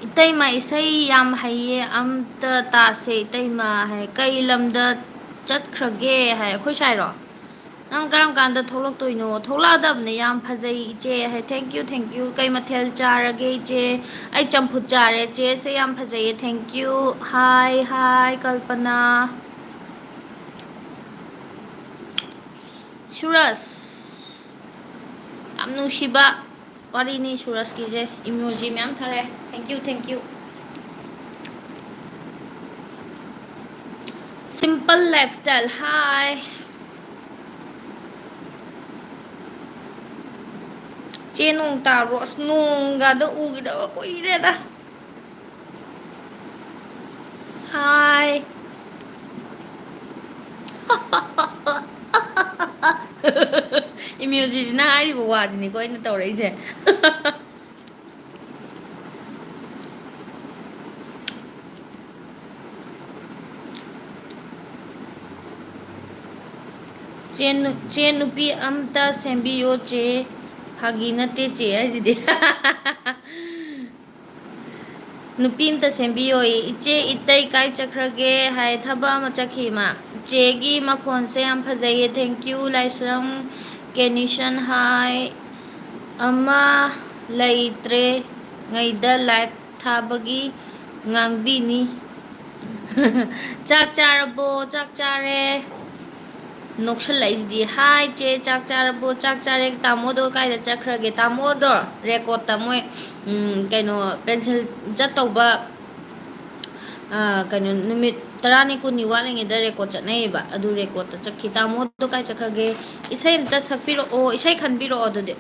ꯏꯇꯩꯃ, ꯏꯁꯩ ꯌꯥꯝ ꯍꯩꯌꯦ, ꯑꯝꯇ ꯇꯥꯁꯦ ꯏꯇꯩꯃ ꯍꯥꯏ꯫ ꯀꯩ ꯂꯝꯗ ꯆꯠꯈ꯭ꯔꯒꯦ ꯍꯥꯏ꯫ ꯑꯩꯈꯣꯏ ꯁꯥꯏꯔꯣ? ꯅꯪ ꯀꯔꯝ ꯀꯥꯟꯗ ꯊꯣꯛꯂꯛꯇꯣꯏꯅꯣ? ꯊꯣꯛꯂꯛꯑꯗꯕꯅꯦ, ꯌꯥꯝ ꯐꯖꯩ ꯏꯆꯦ ꯍꯥꯏ꯫ Thank you, thank you꯫ ꯀꯩ ꯃꯊꯦꯜ ꯆꯥꯔꯒꯦ ꯏꯆꯦ? ꯑꯩ ꯆꯝꯐꯨꯠ ꯆꯥꯔꯦ꯫ ꯆꯦꯁꯦ ꯌꯥꯝ ꯐꯖꯩꯌꯦ꯫ Thank you꯫ ꯍꯥꯏ, ꯍꯥꯏ, ꯀꯜꯄꯅꯥ꯫ ꯁꯨꯔꯖ, ꯌꯥꯝ ꯅꯨꯡꯁꯤꯕ ꯋꯥꯔꯤꯅꯤ ꯁꯨꯔꯖꯀꯤꯁꯦ꯫ Emoji ꯃꯌꯥꯝ ꯊꯥꯔꯛꯑꯦ꯫ Thank you, thank you꯫ Simple lifestyle, hi꯫ ꯆꯦ, ꯅꯣꯡ ꯇꯥꯕ꯭ꯔꯣ? ꯑꯁ, ꯅꯣꯡꯒꯗꯣ ꯎꯈꯤꯗꯕ ꯀꯨꯏꯔꯦꯗ꯫ ꯍꯥꯏ꯫ ꯏꯃ꯭ꯌꯨꯖꯤꯁꯤꯅ ꯍꯥꯏꯔꯤꯕ ꯋꯥꯁꯤꯅꯤꯀꯣ ꯑꯩꯅ ꯇꯧꯔꯛꯏꯁꯦ꯫ ꯆꯦ ꯅꯨ-, ꯆꯦ ꯅꯨꯄꯤ ꯑꯝꯇ ꯁꯦꯝꯕꯤꯌꯣ ꯆꯦ, ꯐꯥꯒꯤ ꯅꯠꯇꯦ ꯆꯦ ꯍꯥꯏꯁꯤꯗꯤ꯫ ꯅꯨꯄꯤ ꯑꯝꯇ ꯁꯦꯝꯕꯤꯌꯣ꯫ "ꯏꯆꯦ ꯏꯇꯩ ꯀꯥꯏ ꯆꯠꯈ꯭ꯔꯒꯦ?" ꯍꯥꯏ, ꯊꯕꯛ ꯑꯃ ꯆꯠꯈꯤ ꯃꯥ꯫ ꯆꯦꯒꯤ ꯃꯈꯣꯟꯁꯦ ꯌꯥꯝ ꯐꯖꯩꯌꯦ, thank you꯫ ꯂꯥꯏꯁ꯭ꯔꯝ ꯀꯦꯅꯤꯁꯟ ꯍꯥꯏ, "ꯑꯃ ꯂꯩꯇ꯭ꯔꯦ ꯉꯩꯗ ꯂꯥꯏꯐ ꯊꯥꯕꯒꯤ ꯉꯥꯡꯕꯤꯅꯤ꯫" ꯆꯥꯛ ꯆꯥꯔꯕꯣ? ꯆꯥꯛ ꯆꯥꯔꯦ꯫ ꯅꯣꯛꯁꯜꯂꯛꯏꯁꯤꯗꯤ꯫ "ꯍꯥꯏ ꯆꯦ, ꯆꯥꯛ ꯆꯥꯔꯕꯣ?" "ꯆꯥꯛ ꯆꯥꯔꯦ꯫" "ꯇꯥꯃꯣꯗꯣ ꯀꯥꯏꯗ ꯆꯠꯈ꯭ꯔꯒꯦ?" ꯇꯥꯃꯣꯗꯣ ꯔꯦꯀꯣꯔꯠꯇ ꯃꯣꯏ, ꯎꯝ, ꯀꯩꯅꯣ, ꯄꯦꯟꯁꯤꯜ ꯆꯠꯇꯧꯕ, ꯑ, ꯀꯩꯅꯣ, ꯅꯨꯃꯤꯠ ꯇꯔꯥꯅꯤ ꯀꯨꯟꯅꯤ ꯋꯥꯠꯂꯤꯉꯩꯗ ꯔꯦꯀꯣꯔꯠ ꯆꯠꯅꯩꯌꯦꯕ꯫ ꯑꯗꯨ ꯔꯦꯀꯣꯔꯠꯇ ꯆꯠꯈꯤ꯫ "ꯇꯥꯃꯣꯗꯣ ꯀꯥꯏ ꯆꯠꯈ꯭ꯔꯒꯦ?" ꯏꯁꯩ ꯑꯝꯇ ꯁꯛꯄꯤꯔꯛꯑꯣ, ꯏꯁꯩ ꯈꯟꯕꯤꯔꯛꯑꯣ ꯑꯗꯨꯗꯤ꯫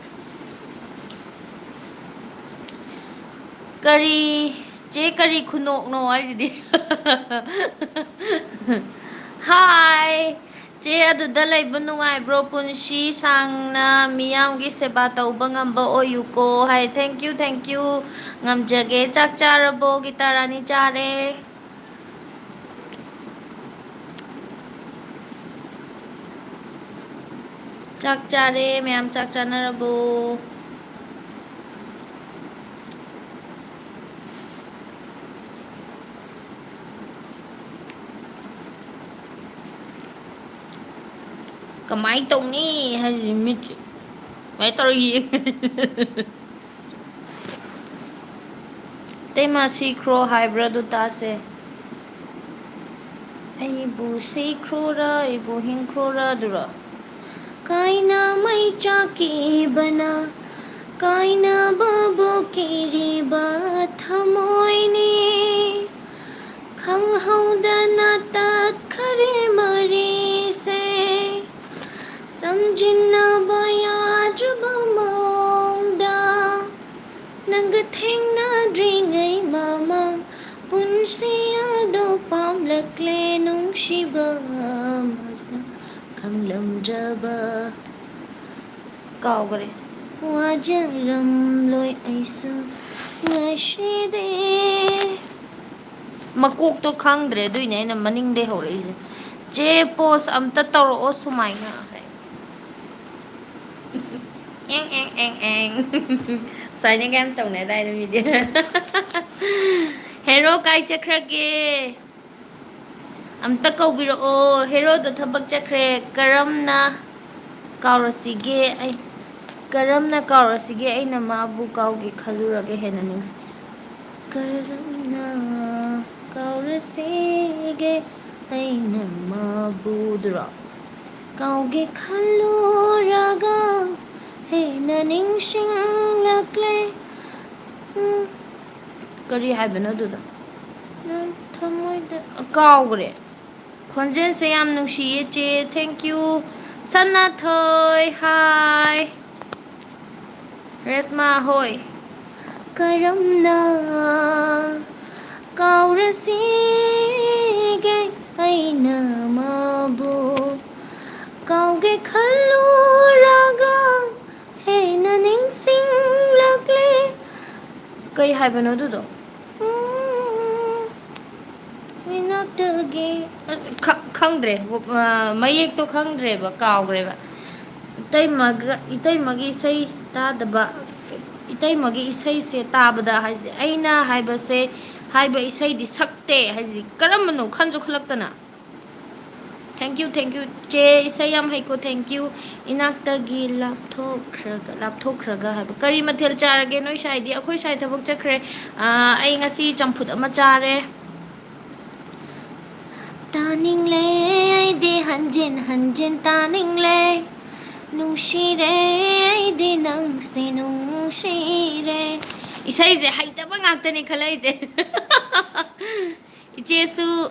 ꯀꯔꯤ, ꯆꯦ, ꯀꯔꯤ ꯈꯨꯅꯣꯛꯅꯣ ꯍꯥꯏꯁꯤꯗꯤ? ꯍꯥꯏ꯫ ꯆꯦ, ꯑꯗꯨꯗ ꯂꯩꯕ ꯅꯨꯡꯉꯥꯏꯕ꯭ꯔꯣ? ꯄꯨꯟꯁꯤ ꯁꯥꯡꯅ ꯃꯤꯌꯥꯝꯒꯤ ꯁꯦꯕꯥ ꯇꯧꯕ ꯉꯝꯕ ꯑꯣꯏꯌꯨꯀꯣ ꯍꯥꯏ꯫ Thank you, thank you꯫ ꯉꯝꯖꯒꯦ꯫ ꯆꯥꯛ ꯆꯥꯔꯕꯣ, ꯒꯤꯇꯥ ꯔꯥꯅꯤ? ꯆꯥꯔꯦ꯫ ꯆꯥꯛ ꯆꯥꯔꯦ ꯃꯌꯥꯝ, ꯆꯥꯛ ꯆꯥꯅꯔꯕꯣ? ꯀꯃꯥꯏ ꯇꯧꯅꯤ ꯍꯥꯏꯁꯤ ꯃꯤꯠꯁꯦ ꯀꯃꯥꯏ ꯇꯧꯔ ꯌꯦꯡ-, ꯏꯇꯩꯃ ꯁꯤꯈ꯭ꯔꯣ ꯍꯥꯏꯕ꯭ꯔꯥ ꯑꯗꯨ ꯇꯥꯁꯦ꯫ ꯑꯩꯕꯨ ꯁꯤꯈ꯭ꯔꯣꯔ, ꯑꯩꯕꯨ ꯍꯤꯡꯈ꯭ꯔꯣꯔ ꯑꯗꯨꯔꯣ? ꯀꯥꯏꯅ ꯃꯩ ꯆꯥꯛꯈꯤꯕꯅ ꯀꯥꯏꯅꯕꯕꯨ ꯀꯤꯔꯤꯕ ꯊꯃꯣꯏꯅꯤ꯫ ꯈꯪꯍꯧꯗꯅ ꯇꯠꯈꯔꯦ ꯃꯔꯤꯁꯦ꯫ ꯁꯝꯖꯤꯟꯅꯕ ꯌꯥꯗ꯭ꯔꯕ ꯃꯑꯣꯡ ꯊꯦꯡꯅꯗ꯭ꯔꯤꯉꯩ ꯃꯃꯥꯡ ꯄꯨꯟꯁꯤ ꯑꯗꯣ ꯄꯥꯝꯂꯛꯂꯦ ꯅꯨꯡꯁꯤꯕ ꯃꯁꯛ ꯈꯪꯂꯝꯗ꯭ꯔꯕ꯫ ꯀꯥꯎꯈ꯭ꯔꯦ꯫ ꯋꯥꯖꯔꯝꯂꯣꯏ ꯑꯩꯁꯨ ꯉꯁꯤꯗꯤ꯫ ꯃꯀꯣꯛꯇꯣ ꯈꯪꯗ꯭ꯔꯦ, ꯑꯗꯨꯏꯅꯦ ꯑꯩꯅ ꯃꯅꯤꯡꯗꯩ ꯍꯧꯔꯛꯏꯁꯦ꯫ "ꯆꯦ, post ꯑꯝꯇ ꯇꯧꯔꯛꯑꯣ ꯁꯨꯃꯥꯏꯅ" ꯍꯥꯏ꯫ ꯑꯦꯡ, ꯑꯦꯡ, ꯑꯦꯡ, ꯑꯦꯡ꯫ ꯁꯨꯃꯥꯏꯅ ꯀꯌꯥꯝ ꯇꯧꯅꯗꯥꯏꯅꯦ ꯃꯤꯗꯤ꯫ ꯍꯦꯔꯣ ꯀꯥꯏ ꯆꯠꯈ꯭ꯔꯒꯦ? ꯑꯝꯇ ꯀꯧꯕꯤꯔꯛꯑꯣ꯫ ꯍꯦꯔꯣꯗꯣ ꯊꯕꯛ ꯆꯠꯈ꯭ꯔꯦ꯫ ꯀꯔꯝꯅ ꯀꯥꯎꯔꯁꯤꯒꯦ? ꯑꯩ, ꯀꯔꯝꯅ ꯀꯥꯎꯔꯁꯤꯒꯦ? ꯑꯩꯅ ꯃꯥꯕꯨ ꯀꯥꯎꯒꯦ ꯈꯜꯂꯨꯔꯒ ꯍꯦꯟꯅ ꯅꯤꯡꯁꯤꯡ-, ꯀꯔꯝꯅ ꯀꯥꯎꯔꯁꯤꯒꯦ? ꯑꯩꯅ ꯃꯥꯕꯨꯗꯨꯔꯣ? ꯀꯥꯎꯒꯦ ꯈꯜꯂꯨꯔꯒ ꯍꯦꯟꯅ ꯅꯤꯡꯁꯤꯡꯂꯛꯂꯦ꯫ ꯎꯝ, ꯀꯔꯤ ꯍꯥꯏꯕꯅꯣ ꯑꯗꯨꯗꯣ? ꯅꯪ ꯊꯃꯣꯏꯗ ꯀꯥꯎꯒ꯭ꯔꯦ꯫ ꯈꯣꯟꯖꯦꯜꯁꯦ ꯌꯥꯝ ꯅꯨꯡꯁꯤꯌꯦ ꯆꯦ꯫ Thank you꯫ Sanathoi, hi꯫ Reshma ꯍꯣꯏ꯫ ꯀꯔꯝꯅ ꯀꯥꯎꯔꯁꯤꯒꯦ ꯑꯩꯅ ꯃꯥꯕꯨ? ꯀꯥꯎꯒꯦ ꯈꯜꯂꯨꯔꯒ ꯍꯦꯟꯅ ꯅꯤꯡꯁꯤꯡꯂꯛꯂꯦ꯫ ꯀꯩ ꯍꯥꯏꯕꯅꯣ ꯑꯗꯨꯗꯣ? ꯎꯝ, ꯏꯅꯥꯛꯇꯒꯤ, ꯑ, ꯈ-, ꯈꯪꯗ꯭ꯔꯦ꯫ ꯑ, ꯃꯌꯦꯛꯇꯣ ꯈꯪꯗ꯭ꯔꯦꯕ, ꯀꯥꯎꯒ꯭ꯔꯦꯕ꯫ ꯏꯇꯩꯃꯒ, ꯏꯇꯩꯃꯒꯤ ꯏꯁꯩ ꯇꯥꯗꯕ, ꯏꯇꯩꯃꯒꯤ ꯏꯁꯩꯁꯦ ꯇꯥꯕꯗ ꯍꯥꯏꯁꯤꯗꯤ, ꯑꯩꯅ ꯍꯥꯏꯕꯁꯦ, ꯍꯥꯏꯕ ꯏꯁꯩꯗꯤ ꯁꯛꯇꯦ ꯍꯥꯏꯁꯤꯗꯤ ꯀꯔꯝꯕꯅꯣ ꯈꯟꯁꯨ ꯈꯜꯂꯛꯇꯅ꯫ Thank you, thank you꯫ ꯆꯦ, ꯏꯁꯩ ꯌꯥꯝ ꯍꯩꯀꯣ, thank you꯫ ꯏꯅꯥꯛꯇꯒꯤ ꯂꯥꯞꯊꯣꯛꯈ꯭ꯔꯒ, ꯂꯥꯞꯊꯣꯛꯈ꯭ꯔꯒ ꯍꯥꯏꯕ꯫ ꯀꯔꯤ ꯃꯊꯦꯜ ꯆꯥꯔꯒꯦ ꯅꯣꯏ ꯁꯥꯏꯗꯤ? ꯑꯩꯈꯣꯏ ꯁꯥꯏ ꯊꯕꯛ ꯆꯠꯈ꯭ꯔꯦ꯫ ꯑꯥ, ꯑꯩ ꯉꯁꯤ ꯆꯝꯐꯨꯠ ꯑꯃ ꯆꯥꯔꯦ꯫ ꯇꯥꯅꯤꯡꯂꯦ, ꯑꯩꯗꯤ ꯍꯟꯖꯤꯟ ꯍꯟꯖꯤꯟ ꯇꯥꯅꯤꯡꯂꯦ꯫ ꯅꯨꯡꯁꯤꯔꯦ, ꯑꯩꯗꯤ ꯅꯪꯁꯦ ꯅꯨꯡꯁꯤꯔꯦ꯫ ꯏꯁꯩꯁꯦ ꯍꯩꯇꯕ ꯉꯥꯛꯇꯅꯦ ꯈꯜꯂꯛꯏꯁꯦ꯫ ꯏꯆꯦꯁꯨ,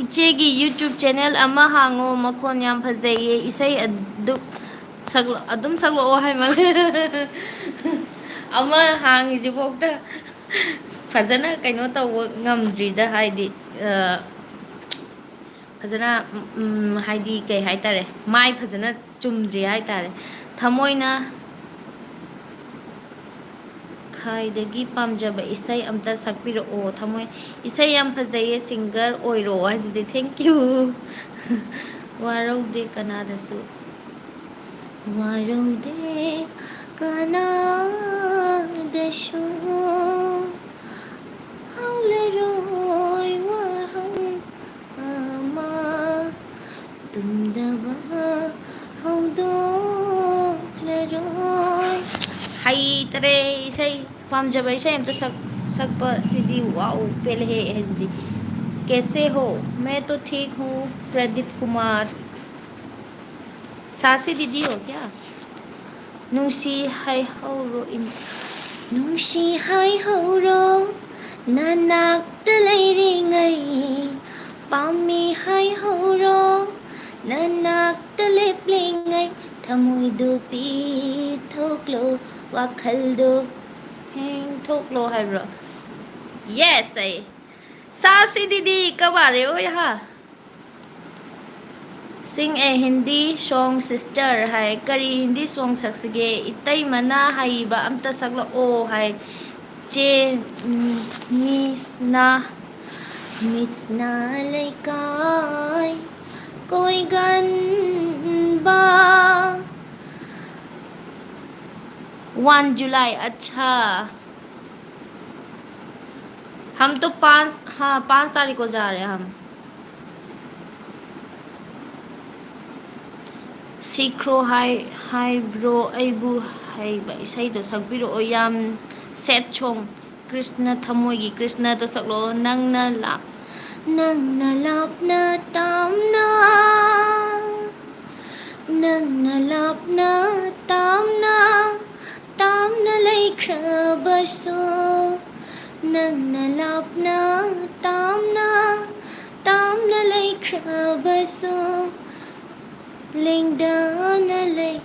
ꯏꯆꯦꯒꯤ YouTube channel ꯑꯃ ꯍꯥꯡꯉꯣ, ꯃꯈꯣꯟ ꯌꯥꯝ ꯐꯖꯩꯌꯦ, ꯏꯁꯩ ꯑꯗꯨ ꯁꯛꯂ-, ꯑꯗꯨꯝ ꯁꯛꯂꯛꯑꯣ ꯍꯥꯏ ꯃꯥꯜꯂꯦ꯫ ꯑꯃ ꯍꯥꯡꯉꯤꯁꯤꯐꯥꯎꯗ ꯐꯖꯅ ꯀꯩꯅꯣ ꯇꯧꯕ ꯉꯝꯗ꯭ꯔꯤꯗ, ꯍꯥꯏꯗꯤ, ꯑ, ꯐꯖꯅ, ꯎꯝ, ꯍꯥꯏꯗꯤ, ꯀꯩ ꯍꯥꯏꯇꯥꯔꯦ, ꯃꯥꯏ ꯐꯖꯅ ꯆꯨꯝꯗ꯭ꯔꯤ ꯍꯥꯏꯇꯥꯔꯦ꯫ ꯊꯃꯣꯏꯅ ꯈ꯭ꯋꯥꯏꯗꯒꯤ ꯄꯥꯝꯖꯕ ꯏꯁꯩ ꯑꯝꯇ ꯁꯛꯄꯤꯔꯛꯑꯣ꯫ ꯊꯃꯣꯏ, ꯏꯁꯩ ꯌꯥꯝ ꯐꯖꯩꯌꯦ, ꯁꯤꯡꯒꯔ ꯑꯣꯏꯔꯣ ꯍꯥꯏꯁꯤꯗꯤ꯫ Thank you꯫ ꯋꯥꯔꯧꯗꯦ ꯀꯅꯥꯗꯁꯨ꯫ ꯋꯥꯔꯧꯗꯦ ꯀꯅꯥꯗꯁꯨ꯫ ꯍꯧꯂꯔꯣꯏ ꯋꯥꯍꯪ ꯑꯃ, ꯇꯨꯝꯗꯕ ꯍꯧꯗꯣꯛꯂꯔꯣꯏ꯫ ꯍꯩꯇꯔꯦ ꯏꯁꯩ꯫ ꯄꯥꯝꯖꯕ ꯏꯁꯩ ꯑꯝꯇ ꯁꯛ-, ꯁꯛꯄ ꯁꯤꯗꯤ꯫ ꯋꯥꯎ, ꯄꯦꯜꯂꯦꯍꯦ ꯍꯥꯏꯁꯤꯗꯤ꯫ कैसे हो? मैं तो ठीक हूँ, प्रदीप कुमार। सासी दीदी हो क्या? ꯅꯨꯡꯁꯤ ꯍꯥꯏꯍꯧꯔꯣ ꯏꯃꯥ꯫ ꯅꯨꯡꯁꯤ ꯍꯥꯏꯍꯧꯔꯣ, ꯅꯅꯥꯛꯇ ꯂꯩꯔꯤꯉꯩ꯫ ꯄꯥꯝꯃꯤ ꯍꯥꯏꯍꯧꯔꯣ, ꯅꯅꯥꯛꯇ ꯂꯦꯞꯂꯤꯉꯩ꯫ ꯊꯃꯣꯏꯗꯨ ꯄꯤꯊꯣꯛꯂꯣ, ꯋꯥꯈꯜꯗꯨ ꯍꯦꯡꯊꯣꯛꯂꯣ ꯍꯥꯏꯕ꯭ꯔꯣ? Yes, ꯑꯩ꯫ सासी दीदी कब आ रहे हो यहाँ? Sing a Hindi song, sister ꯍꯥꯏ꯫ ꯀꯔꯤ ꯍꯤꯟꯗꯤ ꯁꯣꯡ ꯁꯛꯁꯤꯒꯦ? ꯏꯇꯩꯃꯅ ꯍꯩꯕ ꯑꯝꯇ ꯁꯛꯂꯛꯑꯣ ꯍꯥꯏ꯫ ꯆꯦ, ꯎꯝ, ꯃꯤꯁꯅ, ꯃꯤꯁꯅ ꯂꯩꯀꯥꯏ ꯀꯣꯏꯒꯟꯕ꯫ One July, अच्छा। हम तो पाँच, हाँ, पाँच तारीख को जा रहे हैं हम। ꯁꯤꯈ꯭ꯔꯣ ꯍꯥꯏ, ꯍꯥꯏꯕ꯭ꯔꯣ ꯑꯩꯕꯨ ꯍꯩꯕ ꯏꯁꯩꯗꯣ ꯁꯛꯄꯤꯔꯛꯑꯣ, ꯌꯥꯝ sad song꯫ ꯀ꯭ꯔꯤꯁꯅ ꯊꯃꯣꯏꯒꯤ ꯀ꯭ꯔꯤꯁꯅꯗꯣ ꯁꯛꯂꯛꯑꯣ꯫ ꯅꯪꯅ ꯂꯥꯞ-, ꯅꯪꯅ ꯂꯥꯞꯅ ꯇꯥꯝꯅ, ꯅꯪꯅ ꯂꯥꯞꯅ ꯇꯥꯝꯅ, ꯇꯥꯝꯅ ꯂꯩꯈ꯭ꯔꯕꯁꯨ, ꯅꯪꯅ ꯂꯥꯞꯅ ꯇꯥꯝꯅ, ꯇꯥꯝꯅ ꯂꯩꯈ꯭ꯔꯕꯁꯨ, ꯂꯦꯡꯗꯅ ꯂꯩ꯫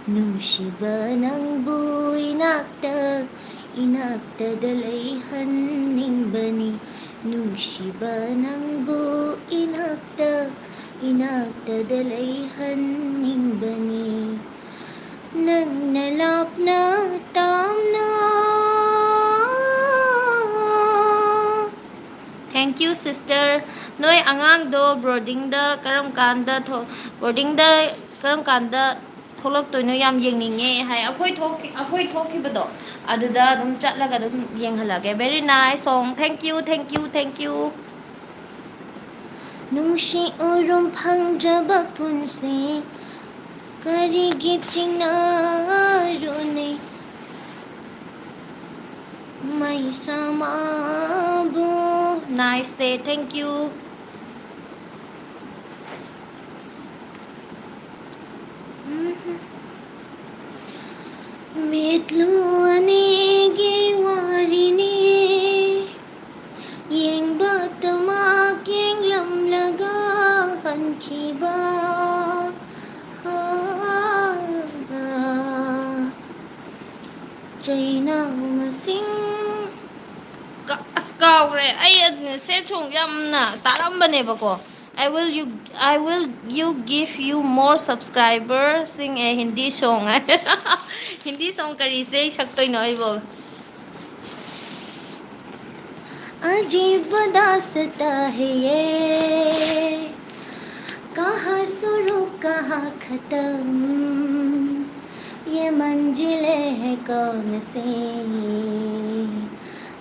ꯅꯨꯡ- ꯅꯨꯡꯁꯤꯕ ꯅꯪꯕꯨ ꯏꯅꯥꯛꯇ, ꯏꯅꯥꯛꯇꯗ ꯂꯩꯍꯟꯅꯤꯡꯕꯅꯤ꯫ ꯅꯨꯡꯁꯤꯕ ꯅꯪꯕꯨ ꯏꯅꯥꯛꯇ, ꯏꯅꯥꯛꯇꯗ ꯂꯩꯍꯟꯅꯤꯡꯕꯅꯤ꯫ ꯅꯪꯅ ꯂꯥꯞꯅ ꯇꯥꯝꯅ꯫ Thank you, sister. ꯅꯣꯏ ꯑꯉꯥꯡꯗꯣ ꯕꯣꯔꯗꯤꯡꯗ ꯀꯔꯝ ꯀꯥꯟꯗ ꯊꯣ-, ꯕꯣꯔꯗꯤꯡꯗ ꯀꯔꯝ ꯀꯥꯟꯗ ꯊꯣꯛꯂꯛꯇꯣꯏꯅꯣ? ꯌꯥꯝ ꯌꯦꯡꯅꯤꯡꯉꯦ ꯍꯥꯏ꯫ ꯑꯩꯈꯣꯏ ꯊꯣꯛꯈꯤ-, ꯑꯩꯈꯣꯏ ꯊꯣꯛꯈꯤꯕꯗꯣ ꯑꯗꯨꯗ ꯑꯗꯨꯝ ꯆꯠꯂꯒ ꯑꯗꯨꯝ ꯌꯦꯡꯍꯜꯂꯛꯑꯒꯦ꯫ Very nice song. Thank you, thank you, thank you. ꯅꯨꯡꯁꯤ ꯎꯔꯨꯝ ꯐꯪꯗ꯭ꯔꯕ ꯄꯨꯟꯁꯤ ꯀꯔꯤꯒꯤ ꯆꯤꯡꯅꯔꯨꯅꯤ? ꯃꯩꯁꯥ ꯃꯥꯕꯨ꯫ Nice say, thank you. ꯃꯤꯠꯂꯨ ꯑꯅꯤꯒꯤ ꯋꯥꯔꯤꯅꯤ, ꯌꯦꯡꯕꯇꯃꯛ ꯌꯦꯡꯂꯝꯂꯒ ꯍꯟꯈꯤꯕ꯫ ꯆꯩꯅꯥ ꯃꯁꯤꯡ꯫ ꯀ-, ꯑꯁ, ꯀꯥꯎꯈ꯭ꯔꯦ꯫ ꯑꯩ ꯑꯗꯨꯅ sad song ꯌꯥꯝꯅ ꯇꯥꯔꯝꯕꯅꯦꯕꯀꯣ꯫ I will you, I will you give you more subscribers sing a Hindi song high. Hindi song ꯀꯔꯤ ꯏꯁꯩ ꯁꯛꯇꯣꯏꯅꯣ ꯑꯩꯕꯣ? अजीब दास्तां है ये, कहाँ शुरू कहाँ खत्म, ये मंजिलें हैं कौन सी,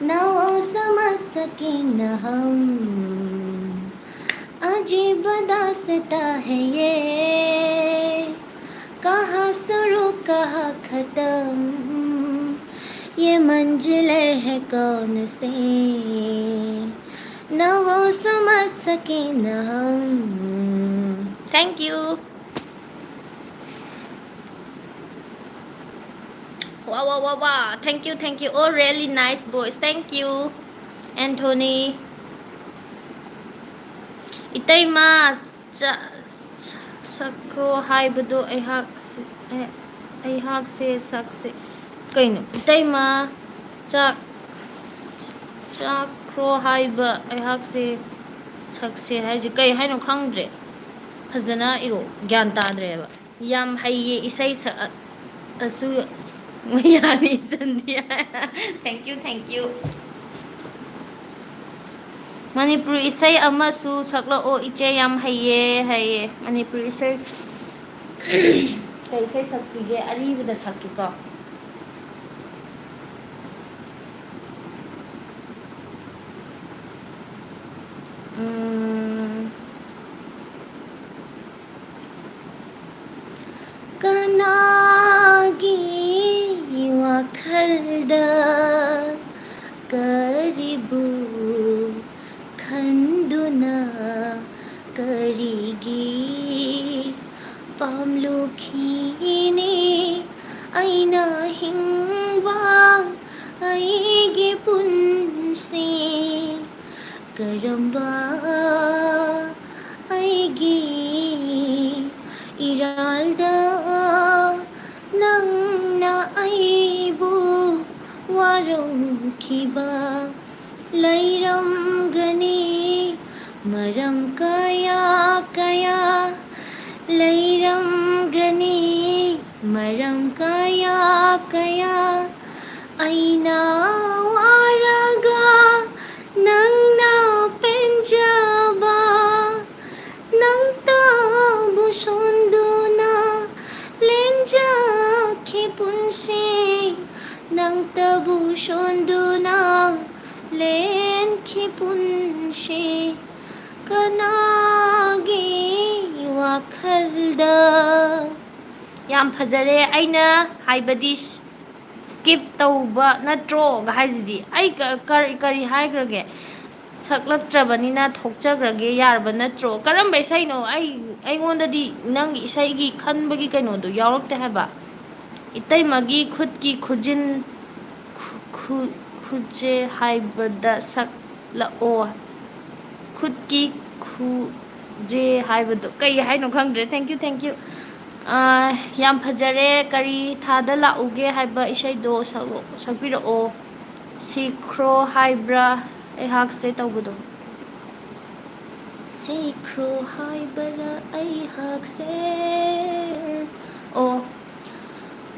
ना वो समझ सके ना हम। अजीब दास्तां है ये, कहाँ शुरू कहाँ खत्म, ये मंजिलें हैं कौन सी, ना वो समझ सके ना हम। Thank you. Wow, wow, wow, wow. Thank you, thank you. Oh, really nice voice. Thank you, Anthony. ꯏꯇꯩꯃ, ꯆ-, ꯁ-, ꯁꯛꯈ꯭ꯔꯣ ꯍꯥꯏꯕꯗꯣ ꯑꯩꯍꯥꯛ ꯁꯤ-, ꯑꯦ, ꯑꯩꯍꯥꯛꯁꯦ ꯁꯛꯁꯦ ꯀꯩꯅꯣ? ꯏꯇꯩꯃ, ꯆꯥꯛ ꯆꯥꯈ꯭ꯔꯣ ꯍꯥꯏꯕ ꯑꯩꯍꯥꯛꯁꯦ ꯁꯛꯁꯦ ꯍꯥꯏꯁꯦ ꯀꯩ ꯍꯥꯏꯅꯣ ꯈꯪꯗ꯭ꯔꯦ꯫ ꯐꯖꯅ ꯏꯔꯣ, ꯒ꯭ꯌꯥꯟ ꯇꯥꯗ꯭ꯔꯦꯕ꯫ ꯌꯥꯝ ꯍꯩꯌꯦ ꯏꯁꯩ ꯁꯛ-, ꯑꯁꯨ ꯃꯌꯥꯅꯤ ꯆꯟꯗꯤ꯫ Thank you, thank you꯫ Manipuri ꯏꯁꯩ ꯑꯃꯁꯨ ꯁꯛꯂꯛꯑꯣ ꯏꯆꯦ, ꯌꯥꯝ ꯍꯩꯌꯦ, ꯍꯩꯌꯦ꯫ ꯃꯅꯤꯄꯨꯔꯤ ꯏꯁꯩ ꯀꯩ ꯏꯁꯩ ꯁꯛꯁꯤꯒꯦ? ꯑꯔꯤꯕꯗ ꯁꯛꯀꯦꯀꯣ꯫ ꯎꯝ꯫ ꯀꯅꯥꯒꯤ ꯋꯥꯈꯜꯗ ꯀꯔꯤꯕꯨ ꯈꯟꯗꯨꯅ ꯀꯔꯤꯒꯤ ꯄꯥꯝꯂꯨꯈꯤꯅꯤ ꯑꯩꯅ ꯍꯤꯡꯕ ꯑꯩꯒꯤ ꯄꯨꯟꯁꯤ? ꯀꯔꯝꯕ ꯑꯩꯒꯤ ꯏꯔꯥꯜꯗ ꯅꯪꯅ ꯑꯩꯕꯨ ꯋꯥꯔꯧꯈꯤꯕ ꯂꯩꯔꯝꯒꯅꯤ? ꯃꯔꯝ ꯀꯌꯥ ꯀꯌꯥ ꯂꯩꯔꯝꯒꯅꯤ, ꯃꯔꯝ ꯀꯌꯥ ꯀꯌꯥ꯫ ꯑꯩꯅ ꯋꯥꯔꯒ ꯅꯪꯅ ꯄꯦꯟꯖꯕ, ꯅꯪꯇꯕꯨ ꯁꯣꯟꯗꯨꯅ ꯂꯦꯟꯖꯈꯤ ꯄꯨꯟꯁꯤ, ꯅꯪꯇꯕꯨ ꯁꯣꯟꯗꯨꯅ ꯂꯦꯟꯈꯤ ꯄꯨꯟꯁꯤ꯫ ꯀꯅꯥꯒꯤ ꯋꯥꯈꯜꯗ? ꯌꯥꯝ ꯐꯖꯔꯦ꯫ ꯑꯩꯅ ꯍꯥꯏꯕꯗꯤ skip ꯇꯧꯕ ꯅꯠꯇ꯭ꯔꯣ ꯍꯥꯏꯁꯤꯗꯤ? ꯑꯩ ꯀ-, ꯀꯔꯤ, ꯀꯔꯤ ꯍꯥꯏꯈ꯭ꯔꯒꯦ? ꯁꯛꯂꯛꯇ꯭ꯔꯕꯅꯤꯅ ꯊꯣꯛꯆꯈ꯭ꯔꯒꯦ ꯌꯥꯔꯕ ꯅꯠꯇ꯭ꯔꯣ? ꯀꯔꯝꯕ ꯏꯁꯩꯅꯣ? ꯑꯩ, ꯑꯩꯉꯣꯟꯗꯗꯤ ꯅꯪꯒꯤ ꯏꯁꯩꯒꯤ ꯈꯟꯕꯒꯤ ꯀꯩꯅꯣꯗꯣ ꯌꯥꯎꯔꯛꯇꯦ ꯍꯥꯏꯕ꯫ ꯏꯇꯩꯃꯒꯤ ꯈꯨꯠꯀꯤ ꯈꯨꯖꯤꯟ, ꯈꯨ-, ꯈꯨ-, ꯈꯨꯠꯁꯦ ꯍꯥꯏꯕꯗ ꯁꯛꯂꯛꯑꯣ꯫ ꯈꯨꯠꯀꯤ ꯈꯨꯖꯦ ꯍꯥꯏꯕꯗꯣ ꯀꯩ ꯍꯥꯏꯅꯣ ꯈꯪꯗ꯭ꯔꯦ꯫ Thank you, thank you꯫ ꯑ, ꯌꯥꯝ ꯐꯖꯔꯦ꯫ ꯀꯔꯤ ꯊꯥꯗ ꯂꯥꯛꯎꯒꯦ ꯍꯥꯏꯕ ꯏꯁꯩꯗꯣ ꯁꯛꯂꯛ-, ꯁꯛꯄꯤꯔꯛꯑꯣ꯫ ꯁꯤꯈ꯭ꯔꯣ ꯍꯥꯏꯕ꯭ꯔꯥ ꯑꯩꯍꯥꯛꯁꯦ ꯇꯧꯕꯗꯣ? ꯁꯤꯈ꯭ꯔꯣ ꯍꯥꯏꯕ꯭ꯔꯥ ꯑꯩꯍꯥꯛꯁꯦ? ꯑꯣ,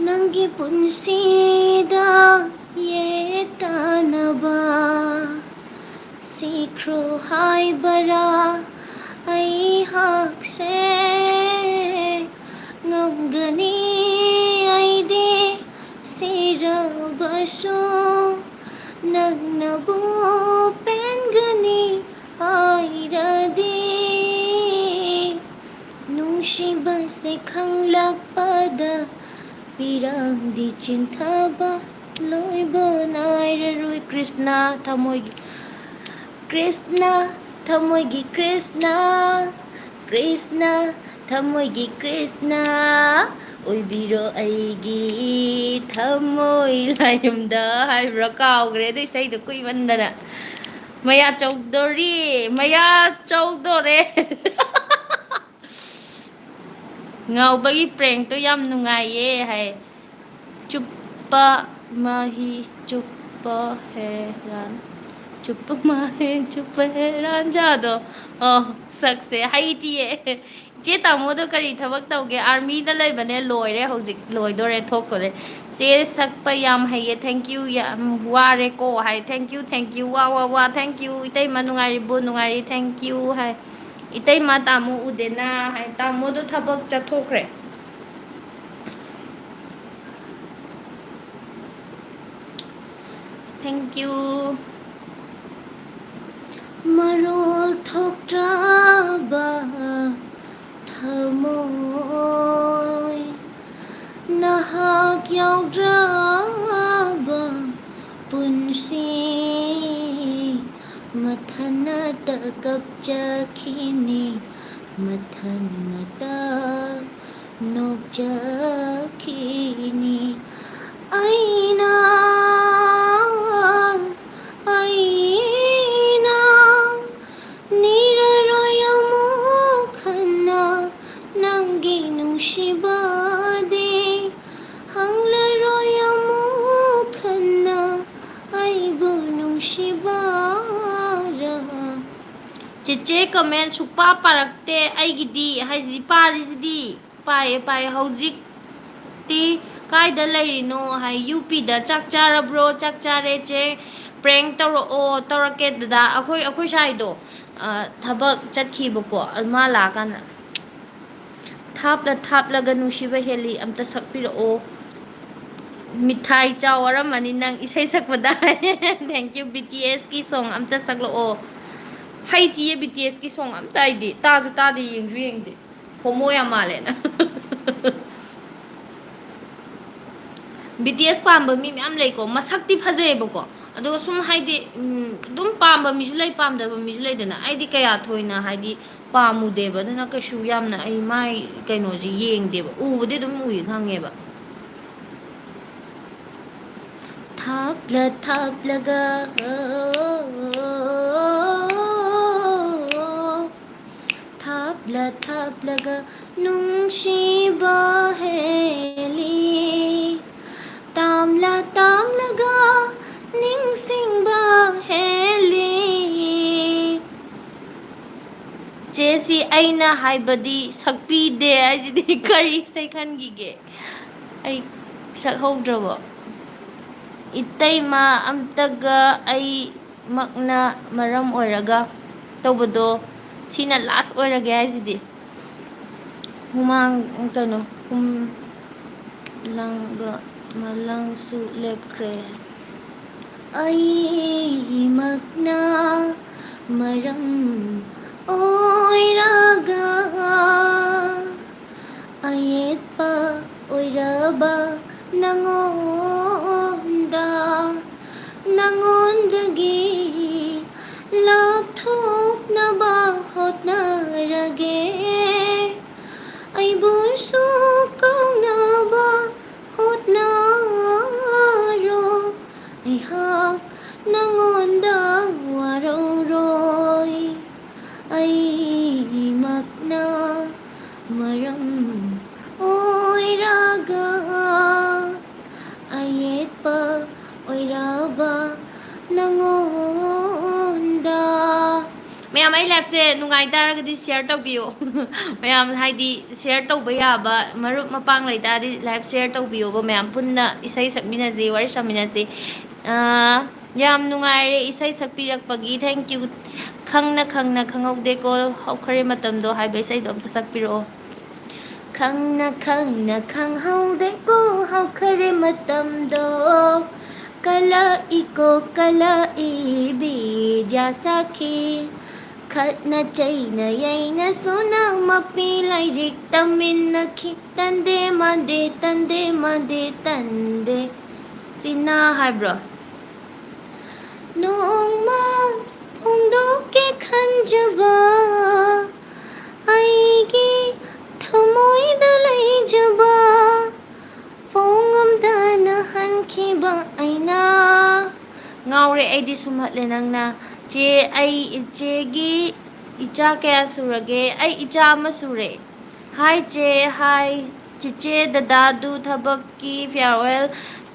ꯅꯪꯒꯤ ꯄꯨꯟꯁꯤꯗ ꯌꯦꯛꯇꯅꯕ ꯁꯤꯈ꯭ꯔꯣ ꯍꯥꯏꯕ꯭ꯔꯥ ꯑꯩꯍꯥꯛꯁꯦ? ꯉꯝꯒꯅꯤ ꯑꯩꯗꯤ ꯁꯤꯔꯕꯁꯨ ꯅꯪꯅꯕꯨ ꯄꯦꯟꯒꯅꯤ ꯍꯥꯏꯔꯗꯤ꯫ ꯅꯨꯡꯁꯤꯕꯁꯦ ꯈꯪꯂꯛꯄꯗ ꯄꯤꯔꯥꯡꯗꯤ ꯆꯤꯟꯊꯕ ꯂꯣꯏꯕ ꯅꯥꯏꯔꯔꯣꯏ꯫ ꯀ꯭ꯔꯤꯁꯅ ꯊꯃꯣꯏꯒꯤ ꯀ꯭ꯔꯤꯁꯅ, ꯊꯃꯣꯏꯒꯤ ꯀ꯭ꯔꯤꯁꯅ, ꯀ꯭ꯔꯤꯁꯅ, ꯊꯃꯣꯏꯒꯤ ꯀ꯭ꯔꯤꯁꯅ, ꯑꯣꯏꯕꯤꯔꯣ ꯑꯩꯒꯤ ꯊꯃꯣꯏ ꯂꯥꯏꯌꯨꯝꯗ ꯍꯥꯏꯕ꯭ꯔꯥ? ꯀꯥꯎꯈ꯭ꯔꯦ ꯑꯗꯨ ꯏꯁꯩꯗꯣ ꯀꯨꯏꯃꯟꯗꯅ꯫ ꯃꯌꯥ ꯆꯧꯗꯣꯔꯤ, ꯃꯌꯥ ꯆꯧꯗꯣꯔꯦ꯫ ꯉꯥꯎꯕꯒꯤ prankꯇꯣ ꯌꯥꯝ ꯅꯨꯡꯉꯥꯏꯌꯦ ꯍꯥꯏ꯫ ꯆꯨꯞꯄ ꯃꯍꯤ, ꯆꯨꯞꯄ ꯍꯦꯔꯥꯟ, ꯆꯨꯞꯄ ꯃꯍꯤ, ꯆꯨꯞꯄ ꯍꯦꯔꯥꯟ ꯖꯥꯗꯣ꯫ ꯑꯣ, ꯁꯛꯁꯦ ꯍꯩꯇꯤꯌꯦ꯫ ꯏꯆꯦ ꯇꯥꯃꯣꯗꯣ ꯀꯔꯤ ꯊꯕꯛ ꯇꯧꯒꯦ? Armyꯗ ꯂꯩꯕꯅꯦ, ꯂꯣꯏꯔꯦ ꯍꯧꯖꯤꯛ, ꯂꯣꯏꯗꯣꯔꯦ, ꯊꯣꯛꯇꯣꯔꯦ꯫ ꯆꯦ ꯁꯛꯄ ꯌꯥꯝ ꯍꯩꯌꯦ, thank you, ꯌꯥꯝ ꯋꯥꯔꯦꯀꯣ ꯍꯥꯏ, thank you, thank you, ꯋꯥ, ꯋꯥ, ꯋꯥ, thank you꯫ ꯏꯇꯩꯃ ꯅꯨꯡꯉꯥꯏꯔꯤꯕꯣ? ꯅꯨꯡꯉꯥꯏꯔꯤ, thank you ꯍꯥꯏ꯫ ꯏꯇꯩꯃ ꯇꯥꯃꯣ ꯎꯗꯦꯅ ꯍꯥꯏ, ꯇꯥꯃꯣꯗꯣ ꯊꯕꯛ ꯆꯠꯊꯣꯛꯈ꯭ꯔꯦ꯫ Thank you꯫ ꯃꯔꯣꯜ ꯊꯣꯛꯇ꯭ꯔꯕ ꯊꯃꯣꯏ, ꯅꯍꯥꯛ ꯌꯥꯎꯗ꯭ꯔꯕ ꯄꯨꯟꯁꯤ, ꯃꯊꯟꯅꯇ ꯀꯞꯆꯈꯤꯅꯤ, ꯃꯊꯟꯅꯇ ꯅꯣꯛꯆꯈꯤꯅꯤ꯫ ꯑꯩꯅ, ꯑꯩꯅ ꯅꯤꯔꯔꯣꯏ ꯑꯃꯨꯛ ꯍꯟꯅ ꯅꯪꯒꯤ ꯅꯨꯡꯁꯤꯕ꯫ ꯑꯩ ꯀꯃꯦꯟ ꯁꯨꯛꯄꯥ ꯄꯥꯔꯛꯇꯦ ꯑꯩꯒꯤꯗꯤ ꯍꯥꯏꯁꯤꯗꯤ ꯄꯥꯔꯤꯁꯤꯗꯤ꯫ ꯄꯥꯏꯌꯦ ꯄꯥꯏꯌꯦ꯫ ꯍꯧꯖꯤꯛꯇꯤ ꯀꯥꯏꯗ ꯂꯩꯔꯤꯅꯣ ꯍꯥꯏ꯫ ꯌꯨ ꯄꯤꯗ꯫ ꯆꯥꯛ ꯆꯥꯔꯕ꯭ꯔꯣ? ꯆꯥꯛ ꯆꯥꯔꯦ ꯆꯦ꯫ ꯄ꯭ꯔꯦꯡ ꯇꯧꯔꯛꯑꯣ꯫ ꯇꯧꯔꯛꯀꯦ ꯗꯗꯥ꯫ ꯑꯩꯈꯣꯏ ꯑꯩꯈꯣꯏ ꯁ꯭ꯋꯥꯏꯗꯣ ꯊꯕꯛ ꯆꯠꯈꯤꯕꯀꯣ꯫ ꯃꯥ ꯂꯥꯛꯑꯀꯥꯟꯗ꯫ ꯊꯥꯞꯂ ꯊꯥꯞꯂꯒ ꯅꯨꯡꯁꯤꯕ ꯍꯦꯜꯂꯤ꯫ ꯑꯝꯇ ꯁꯛꯄꯤꯔꯛꯑꯣ꯫ ꯃꯤꯊꯥꯏ ꯆꯥꯎ ꯋꯥꯔꯝꯃꯅꯤ ꯅꯪ ꯏꯁꯩ ꯁꯛꯄꯗ꯫ Thank you꯫ ꯕꯤ ꯇꯤ ꯑꯦꯁꯀꯤ ꯁꯣꯡ ꯑꯝꯇ ꯁꯛꯂꯛꯑꯣ꯫ ꯍꯩꯇꯤꯌꯦ ꯕꯤ ꯇꯤ ꯑꯦꯁꯀꯤ ꯁꯣꯡ ꯑꯝꯇ꯫ ꯑꯩꯗꯤ ꯇꯥꯁꯨ ꯇꯥꯗꯦ, ꯌꯦꯡꯁꯨ ꯌꯦꯡꯗꯦ꯫ ꯍꯣꯃꯣ ꯌꯥꯝ ꯃꯥꯜꯂꯦꯅ꯫ ꯕꯤ ꯇꯤ ꯑꯦꯁ ꯄꯥꯝꯕ ꯃꯤ ꯃꯌꯥꯝ ꯂꯩꯀꯣ꯫ ꯃꯁꯛꯇꯤ ꯐꯖꯩꯌꯦꯕꯀꯣ꯫ ꯑꯗꯨꯒ ꯁꯨꯝ ꯍꯥꯏꯗꯤ, ꯎꯝ, ꯑꯗꯨꯝ ꯄꯥꯝꯕ ꯃꯤꯁꯨ ꯂꯩ, ꯄꯥꯝꯗꯕ ꯃꯤꯁꯨ ꯂꯩꯗꯅ꯫ ꯑꯩꯗꯤ ꯀꯌꯥ ꯊꯣꯏꯅ ꯍꯥꯏꯗꯤ ꯄꯥꯝꯃꯨꯗꯦꯕ꯫ ꯑꯗꯨꯅ ꯀꯩꯁꯨ ꯌꯥꯝꯅ ꯑꯩ ꯃꯥꯏ ꯀꯩꯅꯣꯁꯦ ꯌꯦꯡꯗꯦꯕ꯫ ꯎꯕꯗꯤ ꯑꯗꯨꯝ ꯎꯏ ꯈꯪꯉꯦꯕ꯫ ꯊꯥꯞꯂ ꯊꯥꯞꯂꯒ, ꯊꯥꯞꯂ ꯊꯥꯞꯂꯒ ꯅꯨꯡꯁꯤꯕ ꯍꯦꯜꯂꯤ꯫ ꯇꯥꯝꯂ ꯇꯥꯝꯂꯒ ꯅꯤꯡꯁꯤꯡꯕ ꯍꯦꯜꯂꯤ꯫ ꯆꯦꯁꯤ ꯑꯩꯅ ꯍꯥꯏꯕꯗꯤ ꯁꯛꯄꯤꯗꯦ ꯍꯥꯏꯁꯤꯗꯤ ꯀꯔꯤ ꯏꯁꯩ ꯈꯟꯈꯤꯒꯦ? ꯑꯩ ꯁꯛꯍꯧꯗ꯭ꯔꯕꯣ? ꯏꯇꯩꯃ ꯑꯝꯇꯒ ꯑꯩꯃꯛꯅ ꯃꯔꯝ ꯑꯣꯏꯔꯒ ꯇꯧꯕꯗꯣ ꯁꯤꯅ ꯂꯥꯁ ꯑꯣꯏꯔꯒꯦ ꯍꯥꯏꯁꯤꯗꯤ꯫ ꯍꯨꯃꯥꯡ ꯀꯩꯅꯣ ꯍꯨꯝ ꯂꯪꯕ ꯃꯂꯪꯁꯨ ꯂꯦꯞꯈ꯭ꯔꯦ꯫ ꯑꯩꯃꯛꯅ ꯃꯔꯝ ꯑꯣꯏꯔꯒ ꯑꯌꯦꯠꯄ ꯑꯣꯏꯔꯕ ꯅꯉꯣꯟꯗ, ꯅꯉꯣꯟꯗꯒꯤ ꯂꯥꯞꯊꯣꯛꯅꯕ ꯍꯣꯠꯅꯔꯒꯦ꯫ ꯑꯩꯕꯨꯁꯨ ꯀꯥꯎꯅꯕ ꯍꯣꯠꯅꯔꯣ꯫ ꯑꯩꯍꯥꯛ ꯅꯉꯣꯟꯗ ꯋꯥꯔꯧꯔꯣꯏ꯫ ꯑꯩꯃꯛꯅ ꯃꯔꯝ ꯑꯣꯏꯔꯒ ꯑꯌꯦꯠꯄ ꯑꯣꯏꯔꯕ ꯅꯉꯣꯟꯗ ꯃꯌꯥꯝ, ꯑꯩ ꯂꯥꯏꯐꯁꯦ ꯅꯨꯡꯉꯥꯏ ꯇꯥꯔꯒꯗꯤ ꯁꯤꯌꯔ ꯇꯧꯕꯤꯌꯣ꯫ ꯃꯌꯥꯝ, ꯍꯥꯏꯗꯤ, ꯁꯤꯌꯔ ꯇꯧꯕ ꯌꯥꯕ ꯃꯔꯨꯞ ꯃꯄꯥꯡ ꯂꯩꯇꯥꯔꯗꯤ ꯂꯥꯏꯐ ꯁꯤꯌꯔ ꯇꯧꯕꯤꯌꯣꯕ꯫ ꯃꯌꯥꯝ ꯄꯨꯟꯅ ꯏꯁꯩ ꯁꯛꯃꯤꯟꯅꯁꯤ, ꯋꯥꯔꯤ ꯁꯥꯃꯤꯟꯅꯁꯤ꯫ ꯑꯥ, ꯌꯥꯝ ꯅꯨꯡꯉꯥꯏꯔꯦ ꯏꯁꯩ ꯁꯛꯄꯤꯔꯛꯄꯒꯤ, thank you꯫ ꯈꯪꯅ ꯈꯪꯅ ꯈꯪꯍꯧꯗꯦꯀꯣ ꯍꯧꯈꯔꯦ ꯃꯇꯝꯗꯣ ꯍꯥꯏꯕ ꯏꯁꯩꯗꯣ ꯑꯝꯇ ꯁꯛꯄꯤꯔꯛꯑꯣ꯫ ꯈꯪꯅ ꯈꯪꯅ ꯈꯪꯍꯧꯗꯦꯀꯣ ꯍꯧꯈꯔꯦ ꯃꯇꯝꯗꯣ꯫ ꯀꯂꯛꯏꯀꯣ ꯀꯂꯛꯏ ꯕꯤꯗ꯭ꯌꯥ ꯁꯥꯈꯤ꯫ ꯈꯠꯅ ꯆꯩꯅ ꯌꯩꯅꯁꯨꯅ ꯃꯄꯤ ꯂꯥꯏꯔꯤꯛ ꯇꯝꯃꯤꯟꯅꯈꯤ꯫ ꯇꯟꯗꯦ ꯃꯥꯟꯗꯦ ꯇꯟꯗꯦ ꯃꯥꯟꯗꯦ ꯇꯟꯗꯦ꯫ ꯁꯤꯅ ꯍꯥꯏꯕ꯭ꯔꯣ? ꯅꯣꯡꯃ ꯐꯣꯡꯗꯣꯛꯀꯦ ꯈꯟꯖꯕ ꯑꯩꯒꯤ ꯊꯃꯣꯏꯗ ꯂꯩꯖꯕ ꯐꯣꯡꯉꯝꯗꯅ ꯍꯟꯈꯤꯕ ꯑꯩꯅ꯫ ꯉꯥꯎꯔꯦ ꯑꯩꯗꯤ ꯁꯨꯝꯍꯠꯂꯦ ꯅꯪꯅ꯫ ꯆꯦ, ꯑꯩ ꯏꯆꯦꯒꯤ ꯏꯆꯥ ꯀꯌꯥ ꯁꯨꯔꯒꯦ? ꯑꯩ ꯏꯆꯥ ꯑꯃ ꯁꯨꯔꯦ꯫ ꯍꯥꯏ ꯆꯦ, ꯍꯥꯏ꯫ ꯆꯤꯆꯦ, ꯗꯗꯥꯗꯨ ꯊꯕꯛꯀꯤ ꯐꯤꯌꯥꯔꯋꯦꯜ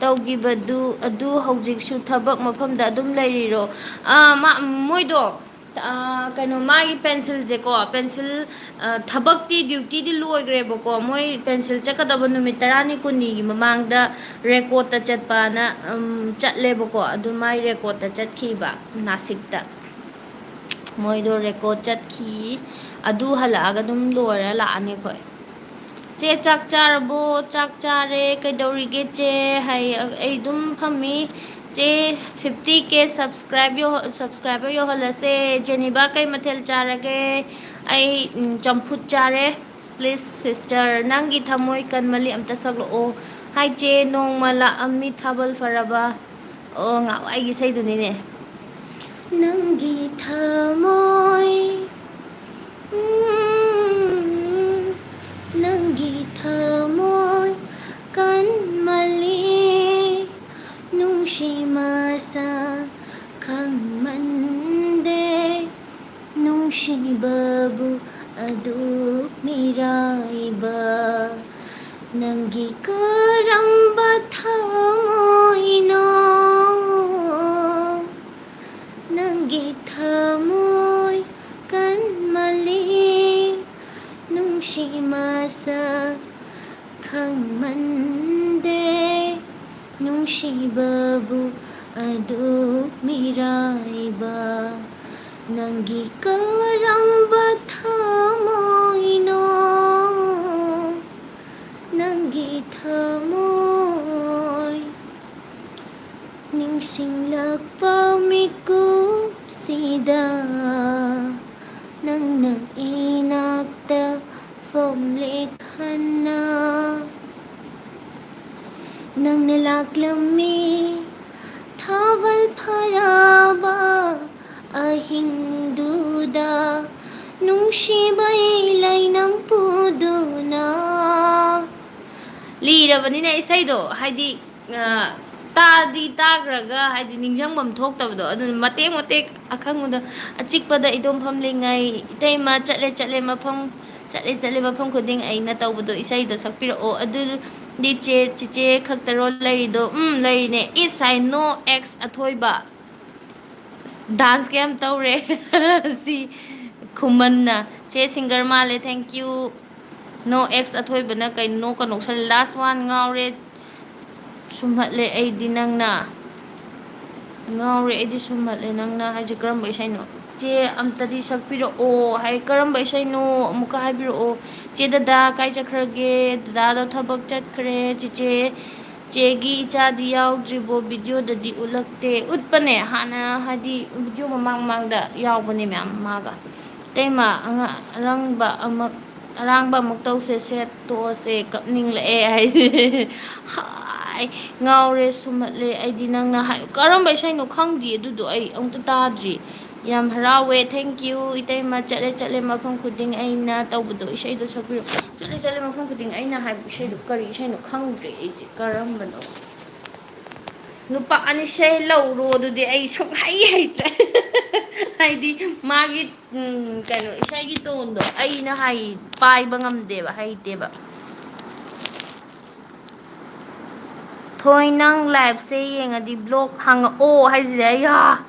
ꯇꯧꯈꯤꯕꯗꯨ ꯑꯗꯨ ꯍꯧꯖꯤꯛꯁꯨ ꯊꯕꯛ ꯃꯐꯝꯗ ꯑꯗꯨꯝ ꯂꯩꯔꯤꯔꯣ? ꯑꯥ, ꯃꯥ, ꯃꯣꯏꯗꯣ, ꯑꯥ, ꯀꯩꯅꯣ, ꯃꯥꯒꯤ ꯄꯦꯟꯁꯤꯜꯁꯦꯀꯣ, ꯄꯦꯟꯁꯤꯜ, ꯑꯥ, ꯊꯕꯛꯇꯤ, ꯗ꯭ꯌꯨꯇꯤꯗꯤ ꯂꯣꯏꯈ꯭ꯔꯦꯕꯀꯣ꯫ ꯃꯣꯏ ꯄꯦꯟꯁꯤꯜ ꯆꯠꯀꯗꯕ ꯅꯨꯃꯤꯠ ꯇꯔꯥꯅꯤ ꯀꯨꯟꯅꯤꯒꯤ ꯃꯃꯥꯡꯗ ꯔꯦꯀꯣꯔꯠꯇ ꯆꯠꯄꯅ, ꯎꯝ, ꯆꯠꯂꯦꯕꯀꯣ꯫ ꯑꯗꯨ ꯃꯥꯏ ꯔꯦꯀꯣꯔꯠꯇ ꯆꯠꯈꯤꯕ ꯅꯥꯁꯤꯛꯇ꯫ ꯃꯣꯏꯗꯣ ꯔꯦꯀꯣꯔꯠ ꯆꯠꯈꯤ꯫ ꯑꯗꯨ ꯍꯜꯂꯛꯑꯒ ꯑꯗꯨꯝ ꯂꯣꯏꯔ ꯂꯥꯛꯑꯅꯤ ꯑꯩꯈꯣꯏ꯫ ꯆꯦ, ꯆꯥꯛ ꯆꯥꯔꯕꯣ? ꯆꯥꯛ ꯆꯥꯔꯦ꯫ ꯀꯩꯗꯧꯔꯤꯒꯦ ꯆꯦ? ꯍꯥꯏ, ꯑꯩ ꯑꯗꯨꯝ ꯐꯝꯃꯤ꯫ ꯆꯦ, fifty K subscribe ꯌꯧ-, subscriber ꯌꯧꯍꯜꯂꯁꯦ꯫ ꯖꯦꯅꯤꯕꯥ, ꯀꯩ ꯃꯊꯦꯜ ꯆꯥꯔꯒꯦ? ꯑꯩ, ꯎꯝ, ꯆꯝꯐꯨꯠ ꯆꯥꯔꯦ꯫ Please sister, ꯅꯪꯒꯤ ꯊꯃꯣꯏ ꯀꯟꯃꯜꯂꯤ ꯑꯝꯇ ꯁꯛꯂꯛꯑꯣ꯫ ꯍꯥꯏ ꯆꯦ, ꯅꯣꯡꯃ ꯂꯥꯛꯑꯝꯃꯤ ꯊꯥꯕꯜ ꯐꯔꯕ꯫ ꯑꯣ, ꯉꯍꯥꯟꯋꯥꯏꯒꯤ ꯏꯁꯩꯗꯨꯅꯤꯅꯦ꯫ ꯅꯪꯒꯤ ꯊꯃꯣꯏ, ꯎꯝ, ꯅꯪꯒꯤ ꯊꯃꯣꯏ ꯀꯟꯃꯜꯂꯤ, ꯅꯨꯡꯁꯤ ꯃꯁꯛ ꯈꯪꯃꯟꯗꯦ, ꯅꯨꯡꯁꯤꯕꯕꯨ ꯑꯗꯨꯛ ꯃꯤꯔꯥꯏꯕ꯫ ꯅꯪꯒꯤ ꯀꯔꯝꯕ ꯊꯃꯣꯏꯅꯣ? ꯅꯪꯒꯤ ꯊꯃꯣꯏ ꯅꯨꯡꯁꯤꯕꯕꯨ ꯑꯗꯨ ꯃꯤꯔꯥꯏꯕ, ꯅꯪꯒꯤ ꯀꯔꯝꯕ ꯊꯃꯣꯏꯅꯣ? ꯅꯪꯒꯤ ꯊꯃꯣꯏ ꯅꯤꯡꯁꯤꯡꯂꯛꯄ ꯃꯤꯀꯨꯞꯁꯤꯗ, ꯅꯪꯅ ꯏꯅꯥꯛꯇ ꯐꯣꯝꯂꯦꯛ ꯍꯟꯅ꯫ ꯅꯪꯅ ꯂꯥꯛꯂꯝꯃꯤ ꯊꯥꯕꯜ ꯐꯔꯕ ꯑꯍꯤꯡꯗꯨꯗ, ꯅꯨꯡꯁꯤꯕꯩ ꯂꯩꯅꯝ ꯄꯨꯗꯨꯅ꯫ ꯂꯤꯔꯕꯅꯤꯅ ꯏꯁꯩꯗꯣ, ꯍꯥꯏꯗꯤ, ꯑ, ꯇꯥꯗꯤ ꯇꯥꯈ꯭ꯔꯒ, ꯍꯥꯏꯗꯤ, ꯅꯤꯡꯁꯤꯡꯐꯝ ꯊꯣꯛꯇꯕꯗꯣ, ꯑꯗꯨꯅ ꯃꯇꯦꯛ ꯃꯇꯦꯛ ꯑꯈꯪꯕꯗꯣ, ꯑꯆꯤꯛꯄꯗ ꯏꯗꯣꯝ ꯐꯝꯂꯤꯉꯩ, ꯏꯇꯩꯃ ꯆꯠꯂꯦ ꯆꯠꯂꯦ ꯃꯐꯝ, ꯆꯠꯂꯦ ꯆꯠꯂꯦ ꯃꯐꯝ ꯈꯨꯗꯤꯡ ꯑꯩꯅ ꯇꯧꯕꯗꯣ, ꯏꯁꯩꯗꯣ ꯁꯛꯄꯤꯔꯛꯑꯣ꯫ ꯑꯗꯨꯗꯤ ꯆꯦ, ꯆꯤꯆꯦ ꯈꯛꯇꯔꯣ ꯂꯩꯔꯤꯗꯣ? ꯎꯝ, ꯂꯩꯔꯤꯅꯦ꯫ Is I no ex ꯑꯊꯣꯏꯕ꯫ Dance ꯀ ꯌꯥꯝ ꯇꯧꯔꯦ꯫ ꯁꯤ ꯈꯨꯃꯟꯅ꯫ ꯆꯦ singer ꯃꯥꯜꯂꯦ, thank you꯫ No ex ꯑꯊꯣꯏꯕꯅ ꯀꯩꯅꯣ ꯅꯣꯛꯀ ꯅꯣꯛꯁꯜꯂꯦ꯫ Last one ꯉꯥꯎꯔꯦ꯫ ꯁꯨꯝꯍꯠꯂꯦ ꯑꯩꯗꯤ ꯅꯪꯅ꯫ ꯉꯥꯎꯔꯦ ꯑꯩꯗꯤ ꯁꯨꯝꯍꯠꯂꯦ ꯅꯪꯅ ꯍꯥꯏꯁꯦ ꯀꯔꯝꯕ ꯏꯁꯩꯅꯣ? ꯆꯦ ꯑꯝꯇꯗꯤ ꯁꯛꯄꯤꯔꯛꯑꯣ ꯍꯥꯏ꯫ ꯀꯔꯝꯕ ꯏꯁꯩꯅꯣ ꯑꯃꯨꯛꯀ ꯍꯥꯏꯕꯤꯔꯛꯑꯣ꯫ ꯆꯦ ꯗꯗꯥ ꯀꯥꯏ ꯆꯠꯈ꯭ꯔꯒꯦ? ꯗꯗꯥꯗꯣ ꯊꯕꯛ ꯆꯠꯈ꯭ꯔꯦ꯫ ꯆꯤꯆꯦ, ꯆꯦꯒꯤ ꯏꯆꯥꯗꯤ ꯌꯥꯎꯗ꯭ꯔꯤꯕꯣ? Video ꯗꯗꯤ ꯎꯠꯂꯛꯇꯦ꯫ ꯎꯠꯄꯅꯦ ꯍꯥꯟꯅ, ꯍꯥꯏꯗꯤ video ꯃꯃꯥꯡ ꯃꯃꯥꯡꯗ ꯌꯥꯎꯕꯅꯦ ꯃꯌꯥꯝ ꯃꯥꯒ꯫ ꯏꯇꯩꯃ, ꯑꯉ-, ꯑꯔꯪꯕ ꯑꯃ, ꯑꯔꯥꯡꯕ ꯑꯃꯨꯛ ꯇꯧꯁꯦ, ꯁꯦꯠ ꯇꯣꯛꯑꯁꯦ, ꯀꯞꯅꯤꯡꯂꯛꯑꯦ ꯍꯥꯏ꯫ ꯍꯥꯏ, ꯉꯥꯎꯔꯦ, ꯁꯨꯝꯍꯠꯂꯦ ꯑꯩꯗꯤ ꯅꯪꯅ ꯍꯥꯏ꯫ ꯀꯔꯝꯕ ꯏꯁꯩꯅꯣ ꯈꯪꯗꯦ ꯑꯗꯨꯗꯣ, ꯑꯩ ꯑꯃꯨꯛꯇ ꯇꯥꯗ꯭ꯔꯤ꯫ ꯌꯥꯝ ꯍꯔꯥꯎꯋꯦ, thank you꯫ ꯏꯇꯩꯃ ꯆꯠꯂꯦ ꯆꯠꯂꯦ ꯃꯐꯝ ꯈꯨꯗꯤꯡ ꯑꯩꯅ ꯇꯧꯕꯗꯣ, ꯏꯁꯩꯗꯣ ꯁꯛꯄꯤꯔꯣ꯫ ꯆꯠꯂꯦ ꯆꯠꯂꯦ ꯃꯐꯝ ꯈꯨꯗꯤꯡ ꯑꯩꯅ ꯍꯥꯏꯕ ꯏꯁꯩꯗꯣ ꯀꯔꯤ ꯏꯁꯩꯅꯣ ꯈꯪꯗ꯭ꯔꯦ ꯑꯩꯁꯦ, ꯀꯔꯝꯕꯅꯣ? ꯅꯨꯄꯥ ꯑꯅꯤꯁꯦ ꯂꯧꯔꯣ ꯑꯗꯨꯗꯤ ꯑꯩ ꯁꯨꯡꯍꯩ ꯍꯩꯇ꯭ꯔꯦ꯫ ꯍꯥꯏꯗꯤ ꯃꯥꯒꯤ, ꯎꯝ, ꯀꯩꯅꯣ, ꯏꯁꯩꯒꯤ ꯇꯣꯟꯗꯣ ꯑꯩꯅ ꯍꯥꯏ, ꯄꯥꯏꯕ ꯉꯝꯗꯦꯕ, ꯍꯩꯇꯦꯕ꯫ ꯊꯣꯏ, ꯅꯪ live ꯁꯦ ꯌꯦꯡꯉꯗꯤ vlog ꯍꯥꯡꯉꯛꯑꯣ ꯍꯥꯏꯁꯤꯗꯤ, ꯑꯩꯌꯥ꯫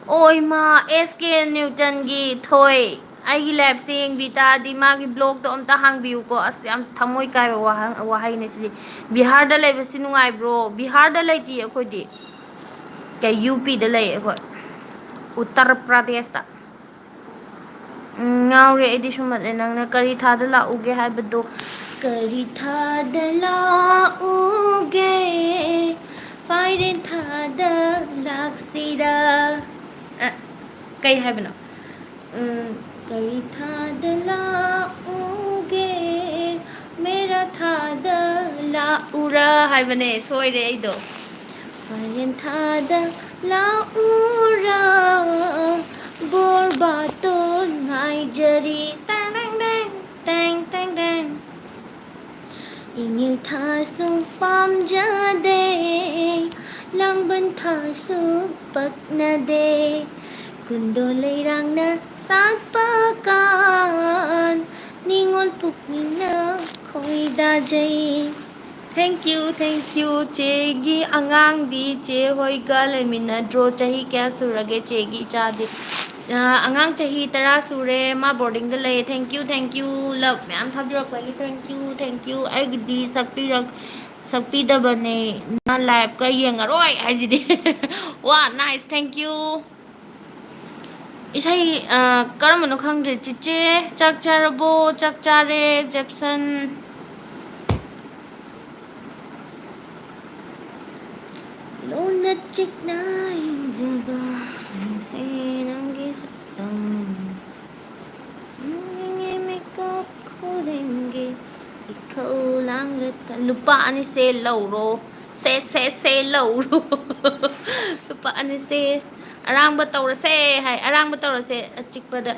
ꯑꯣꯏꯃꯥ, S K Newton ꯒꯤ ꯊꯣꯏ꯫ ꯑꯩꯒꯤ ꯂꯥꯏꯐꯁꯦ ꯌꯦꯡꯕꯤ ꯇꯥꯔꯗꯤ ꯃꯥꯒꯤ ꯕ꯭ꯂꯣꯛꯇꯣ ꯑꯝꯇ ꯍꯥꯡꯕꯤꯌꯨꯀꯣ꯫ ꯑꯁ, ꯌꯥꯝ ꯊꯃꯣꯏ ꯀꯥꯏꯕ ꯋꯥꯍꯪ, ꯋꯥꯍꯩꯅꯦ ꯁꯤꯗꯤ꯫ ꯕꯤꯍꯥꯔꯗ ꯂꯩꯕꯁꯤ ꯅꯨꯡꯉꯥꯏꯕ꯭ꯔꯣ? ꯕꯤꯍꯥꯔꯗ ꯂꯩꯇꯤꯌꯦ ꯑꯩꯈꯣꯏꯗꯤ꯫ ꯀꯩ, ꯌꯨ ꯄꯤꯗ ꯂꯩ ꯑꯩꯈꯣꯏ, ꯎꯠꯇꯔ ꯄ꯭ꯔꯗꯦꯁꯇ꯫ ꯎꯝ, ꯉꯥꯎꯔꯦ ꯑꯩꯗꯤ ꯁꯨꯝꯍꯠꯂꯦ꯫ ꯅꯪꯅ ꯀꯔꯤ ꯊꯥꯗ ꯂꯥꯛꯎꯒꯦ ꯍꯥꯏꯕꯗꯣ? ꯀꯔꯤ ꯊꯥꯗ ꯂꯥꯛꯎꯒꯦ? ꯐꯥꯏꯔꯦꯟ ꯊꯥꯗ ꯂꯥꯛꯁꯤꯔꯥ? ꯑ, ꯀꯩ ꯍꯥꯏꯕꯅꯣ? ꯎꯝ, ꯀꯔꯤ ꯊꯥꯗ ꯂꯥꯛꯎꯒꯦ? ꯃꯦꯔꯥ ꯊꯥꯗ ꯂꯥꯛꯎꯔꯥ ꯍꯥꯏꯕꯅꯦ, ꯁꯣꯏꯔꯦ ꯑꯩꯗꯣ꯫ ꯐꯥꯏꯔꯦꯟ ꯊꯥꯗ ꯂꯥꯛꯎꯔꯥ? ꯕꯣꯔ ꯕꯥꯇꯣꯟ ꯉꯥꯏꯖꯔꯤ꯫ ꯇꯦꯡ, ꯇꯦꯡ, ꯇꯦꯡ꯫ ꯏꯉꯤꯜ ꯊꯥꯁꯨ ꯄꯥꯝꯖꯗꯦ, ꯂꯥꯡꯕꯟ ꯊꯥꯁꯨ ꯄꯛꯅꯗꯦ꯫ ꯀꯨꯟꯗꯣ ꯂꯩꯔꯥꯡꯅ ꯁꯥꯠꯄ ꯀꯥꯟ, ꯅꯤꯉꯣꯜ ꯄꯨꯛꯅꯤꯡꯅ ꯈꯣꯏꯗꯥꯖꯩ꯫ Thank you, thank you꯫ ꯆꯦꯒꯤ ꯑꯉꯥꯡꯗꯤ ꯆꯦ ꯍꯣꯏꯒ ꯂꯩꯃꯤꯟꯅꯗ꯭ꯔꯣ? ꯆꯍꯤ ꯀꯌꯥ ꯁꯨꯔꯒꯦ ꯆꯦꯒꯤ ꯏꯆꯥꯗꯤ? ꯑ, ꯑꯉꯥꯡ ꯆꯍꯤ ꯇꯔꯥ ꯁꯨꯔꯦ, ꯃꯥ ꯕꯣꯔꯗꯤꯡꯗ ꯂꯩꯌꯦ꯫ Thank you, thank you꯫ Love ꯃꯌꯥꯝ ꯊꯥꯕꯤꯔꯛꯄꯒꯤ thank you, thank you꯫ ꯑꯩꯒꯤꯗꯤ ꯁꯛꯄꯤꯔꯛ-, ꯁꯛꯄꯤꯗꯕꯅꯦ, ꯅ ꯂꯥꯏꯞꯀ ꯌꯦꯡꯉꯔꯣꯏ ꯍꯥꯏꯁꯤꯗꯤ꯫ ꯋꯥ, nice, thank you꯫ ꯏꯁꯩ, ꯑ, ꯀꯔꯝꯕꯅꯣ ꯈꯪꯗꯦ꯫ ꯆꯤꯆꯦ, ꯆꯥꯛ ꯆꯥꯔꯕꯣ? ꯆꯥꯛ ꯆꯥꯔꯦ, ꯖꯦꯞꯁꯟ꯫ ꯂꯣꯟꯅ ꯆꯤꯛꯅ ꯏꯟꯖꯕ ꯅꯪꯁꯦ ꯅꯪꯒꯤ ꯁꯛꯇꯝ꯫ ꯅꯪꯒꯤ ꯃꯤꯀꯞ ꯈꯨꯗꯤꯡꯒꯤ ꯏꯈꯧ ꯂꯥꯡꯂ ꯊ-, ꯂꯨꯄꯥ ꯑꯅꯤꯁꯦ ꯂꯧꯔꯣ꯫ ꯁꯦ, ꯁꯦ, ꯁꯦ, ꯂꯧꯔꯣ꯫ ꯂꯨꯄꯥ ꯑꯅꯤꯁꯦ꯫ ꯑꯔꯥꯡꯕ ꯇꯧꯔꯁꯦ ꯍꯥꯏ, ꯑꯔꯥꯡꯕ ꯇꯧꯔꯁꯦ꯫ ꯑꯆꯤꯛꯄꯗ,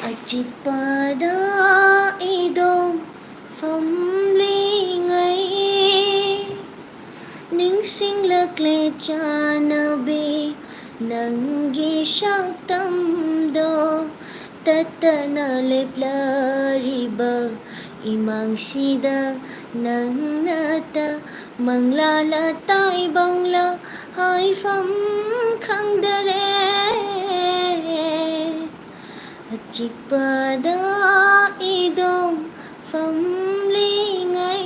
ꯑꯆꯤꯛꯄꯗ ꯏꯗꯣꯝ ꯐꯝꯂꯤꯉꯩ, ꯅꯤꯡꯁꯤꯡꯂꯛꯂꯦ ꯆꯥꯟꯅꯕꯤ, ꯅꯪꯒꯤ ꯁꯛꯇꯝꯗꯣ꯫ ꯇꯠꯇꯅ ꯂꯦꯞꯂꯔꯤꯕ ꯏꯃꯥꯡꯁꯤꯗ ꯅꯪꯅꯇ ꯃꯪꯂꯥꯂ ꯇꯥꯏꯕꯪꯂ ꯍꯥꯏꯐꯝ ꯈꯪꯗꯔꯦ꯫ ꯆꯤꯛꯄꯗ ꯏꯗꯣꯝ ꯐꯝꯂꯤꯉꯩ,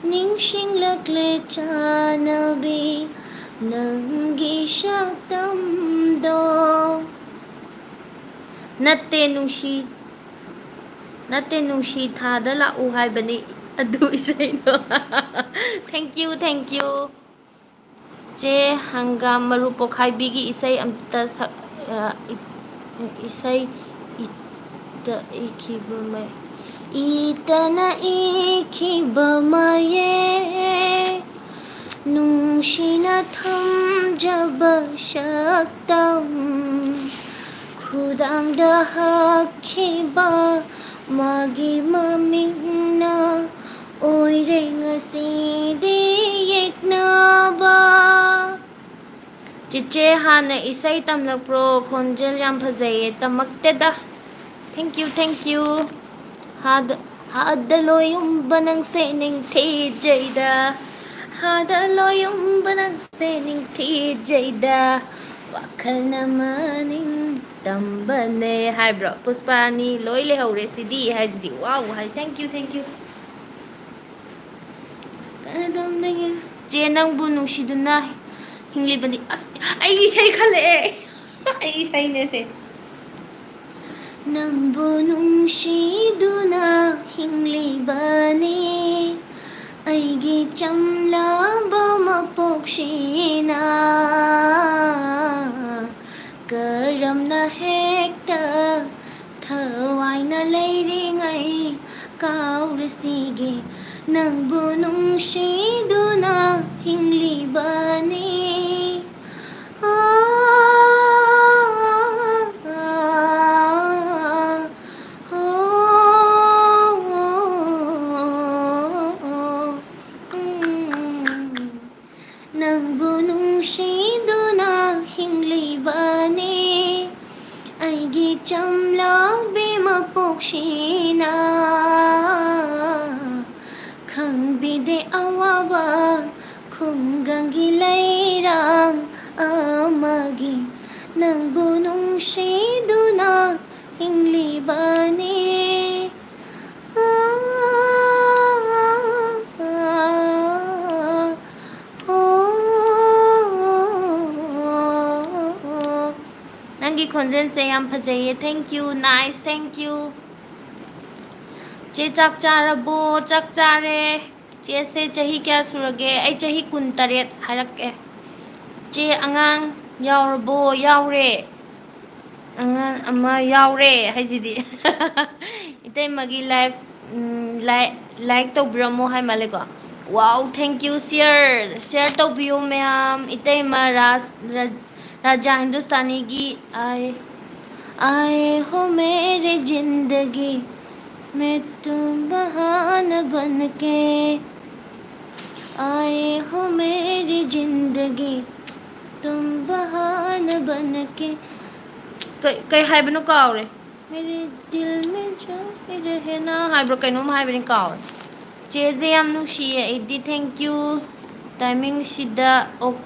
ꯅꯤꯡꯁꯤꯡꯂꯛꯂꯦ ꯆꯥꯅꯕꯤ ꯅꯪꯒꯤ ꯁꯛꯇꯝꯗꯣ꯫ ꯅꯠꯇꯦ ꯅꯨꯡꯁꯤ, ꯅꯠꯇꯦ ꯅꯨꯡꯁꯤ ꯊꯥꯗ ꯂꯥꯛꯎ ꯍꯥꯏꯕꯅꯤ ꯑꯗꯨ ꯏꯁꯩꯗꯣ꯫ Thank you, thank you꯫ ꯆꯦ ꯍꯪꯒꯥꯝ ꯃꯔꯨ ꯄꯣꯛꯈꯥꯏꯕꯤꯒꯤ ꯏꯁꯩ ꯑꯝꯇ ꯁꯛ-, ꯑ, ꯏ-, ꯏꯁꯩ ꯏꯇ-, ꯏꯈꯤꯕ ꯃ-, ꯏꯇꯅ ꯏꯈꯤꯕ ꯃꯌꯦꯛ, ꯅꯨꯡꯁꯤꯅ ꯊꯝꯖꯕ ꯁꯛꯇꯝ, ꯈꯨꯗꯥꯡꯗ ꯍꯛꯈꯤꯕ ꯃꯥꯒꯤ ꯃꯃꯤꯡꯅ ꯑꯣꯏꯔꯦ ꯉꯁꯤꯗꯤ ꯌꯦꯛꯅꯕ꯫ ꯆꯤꯆꯦ, ꯍꯥꯟꯅ ꯏꯁꯩ ꯇꯝꯂꯛꯄ꯭ꯔꯣ? ꯈꯣꯟꯖꯦꯜ ꯌꯥꯝ ꯐꯖꯩꯌꯦ꯫ ꯇꯝꯃꯛꯇꯦꯗ꯫ Thank you, thank you꯫ ꯍꯥꯗ, ꯍꯥꯗ ꯂꯣꯌꯨꯝꯕ ꯅꯪꯁꯦ ꯅꯤꯡꯊꯤꯖꯩꯗ, ꯍꯥꯗ ꯂꯣꯌꯨꯝꯕ ꯅꯪꯁꯦ ꯅꯤꯡꯊꯤꯖꯩꯗ, ꯋꯥꯈꯜꯅ ꯃꯅꯤꯡ ꯇꯝꯕꯅꯦ ꯍꯥꯏꯕ꯭ꯔꯣ? ꯄꯨꯁꯄꯥꯔꯥꯅꯤ ꯂꯣꯏ ꯂꯩꯍꯧꯔꯦ ꯁꯤꯗꯤ ꯍꯥꯏꯁꯤꯗꯤ꯫ Wow high. Thank you, thank you꯫ ꯀꯗꯣꯝꯗꯒꯤ? ꯆꯦ ꯅꯪꯕꯨ ꯅꯨꯡꯁꯤꯗꯨꯅ ꯍꯤꯡꯂꯤꯕꯅꯤ꯫ ꯑꯁ, ꯑꯩꯒꯤ ꯏꯁꯩ ꯈꯜꯂꯛꯑꯦ꯫ ꯑꯩꯒꯤ ꯏꯁꯩꯅꯦꯁꯦ꯫ ꯅꯪꯕꯨ ꯅꯨꯡꯁꯤꯗꯨꯅ ꯍꯤꯡꯂꯤꯕꯅꯤ ꯑꯩꯒꯤ ꯆꯝꯂꯕ ꯃꯄꯣꯛꯁꯤꯅ꯫ ꯀꯔꯝꯅ ꯍꯦꯛꯇ ꯊꯋꯥꯏꯅ ꯂꯩꯔꯤꯉꯩ ꯀꯥꯎꯔꯁꯤꯒꯦ, ꯅꯪꯕꯨ ꯅꯨꯡꯁꯤꯗꯨꯅ ꯍꯤꯡꯂꯤꯕꯅꯤ꯫ ꯅꯪꯕꯨ ꯅꯨꯡꯁꯤꯗꯨꯅ ꯍꯤꯡꯂꯤꯕꯅꯤ ꯑꯩꯒꯤ ꯆꯝꯂꯕꯤ ꯃꯄꯣꯛꯁꯤꯅ꯫ ꯈꯪꯕꯤꯗꯦ ꯑꯋꯥꯕ ꯈꯨꯡꯒꯪꯒꯤ ꯂꯩꯔꯥꯡ ꯑꯃꯒꯤ, ꯅꯪꯕꯨ ꯅꯨꯡꯁꯤꯗꯨꯅ ꯕꯅꯤ꯫ ꯅꯪꯒꯤ ꯈꯣꯟꯖꯦꯜꯁꯦ ꯌꯥꯝ ꯐꯖꯩꯌꯦ꯫ Thank you, nice, thank you꯫ ꯆꯦ, ꯆꯥꯛ ꯆꯥꯔꯕꯣ? ꯆꯥꯛ ꯆꯥꯔꯦ꯫ ꯆꯦꯁꯦ ꯆꯍꯤ ꯀꯌꯥ ꯁꯨꯔꯒꯦ? ꯑꯩ ꯆꯍꯤ ꯀꯨꯟꯇꯔꯦꯠ ꯍꯥꯏꯔꯛꯀꯦ꯫ ꯆꯦ, ꯑꯉꯥꯡ ꯌꯥꯎꯔꯕꯣ? ꯌꯥꯎꯔꯦ꯫ ꯑꯉꯥꯡ ꯑꯃ ꯌꯥꯎꯔꯦ ꯍꯥꯏꯁꯤꯗꯤ꯫ ꯏꯇꯩꯃꯒꯤ live, ꯎꯝ, like, like ꯇꯧꯕꯤꯔꯝꯃꯣ ꯍꯥꯏ ꯃꯥꯜꯂꯦꯀꯣ꯫ Wow, thank you, share, share ꯇꯧꯕꯤꯌꯨ ꯃꯌꯥꯝ꯫ ꯏꯇꯩꯃ ꯔꯥꯖ-, ꯔꯥꯖ-, ꯔꯥꯖꯥ ꯍꯤꯟꯗꯨꯁꯇꯥꯅꯤꯒꯤ ꯑꯥꯏ, ꯑꯥꯏ ꯍꯣ ꯃꯦꯔꯦ ꯖꯤꯟꯗꯒꯤ ꯃꯦ ꯇꯨꯝ ꯕꯍꯥꯅ ꯕꯟ ꯀꯦ꯫ ꯑꯥꯌꯦ ꯍꯣ ꯃꯦꯔꯤ ꯖꯤꯟꯗꯒꯤ ꯇꯨꯝ ꯕꯍꯥꯅ ꯕꯟ ꯀꯦ꯫ ꯀꯩ, ꯀꯩ ꯍꯥꯏꯕꯅꯣ ꯀꯥꯎꯔꯦ꯫ ꯃꯦꯔꯦ ꯗꯤꯜ ꯃꯦ ꯖꯥ ꯔꯍꯦ ꯅꯥ ꯍꯥꯏꯕ꯭ꯔꯥ ꯀꯩꯅꯣꯝ ꯍꯥꯏꯕꯅꯤ, ꯀꯥꯎꯔꯦ꯫ ꯆꯦꯁꯦ ꯌꯥꯝ ꯅꯨꯡꯁꯤꯌꯦ ꯑꯩꯗꯤ꯫ Thank you꯫ Timingꯁꯤꯗ ꯑꯣꯛ-,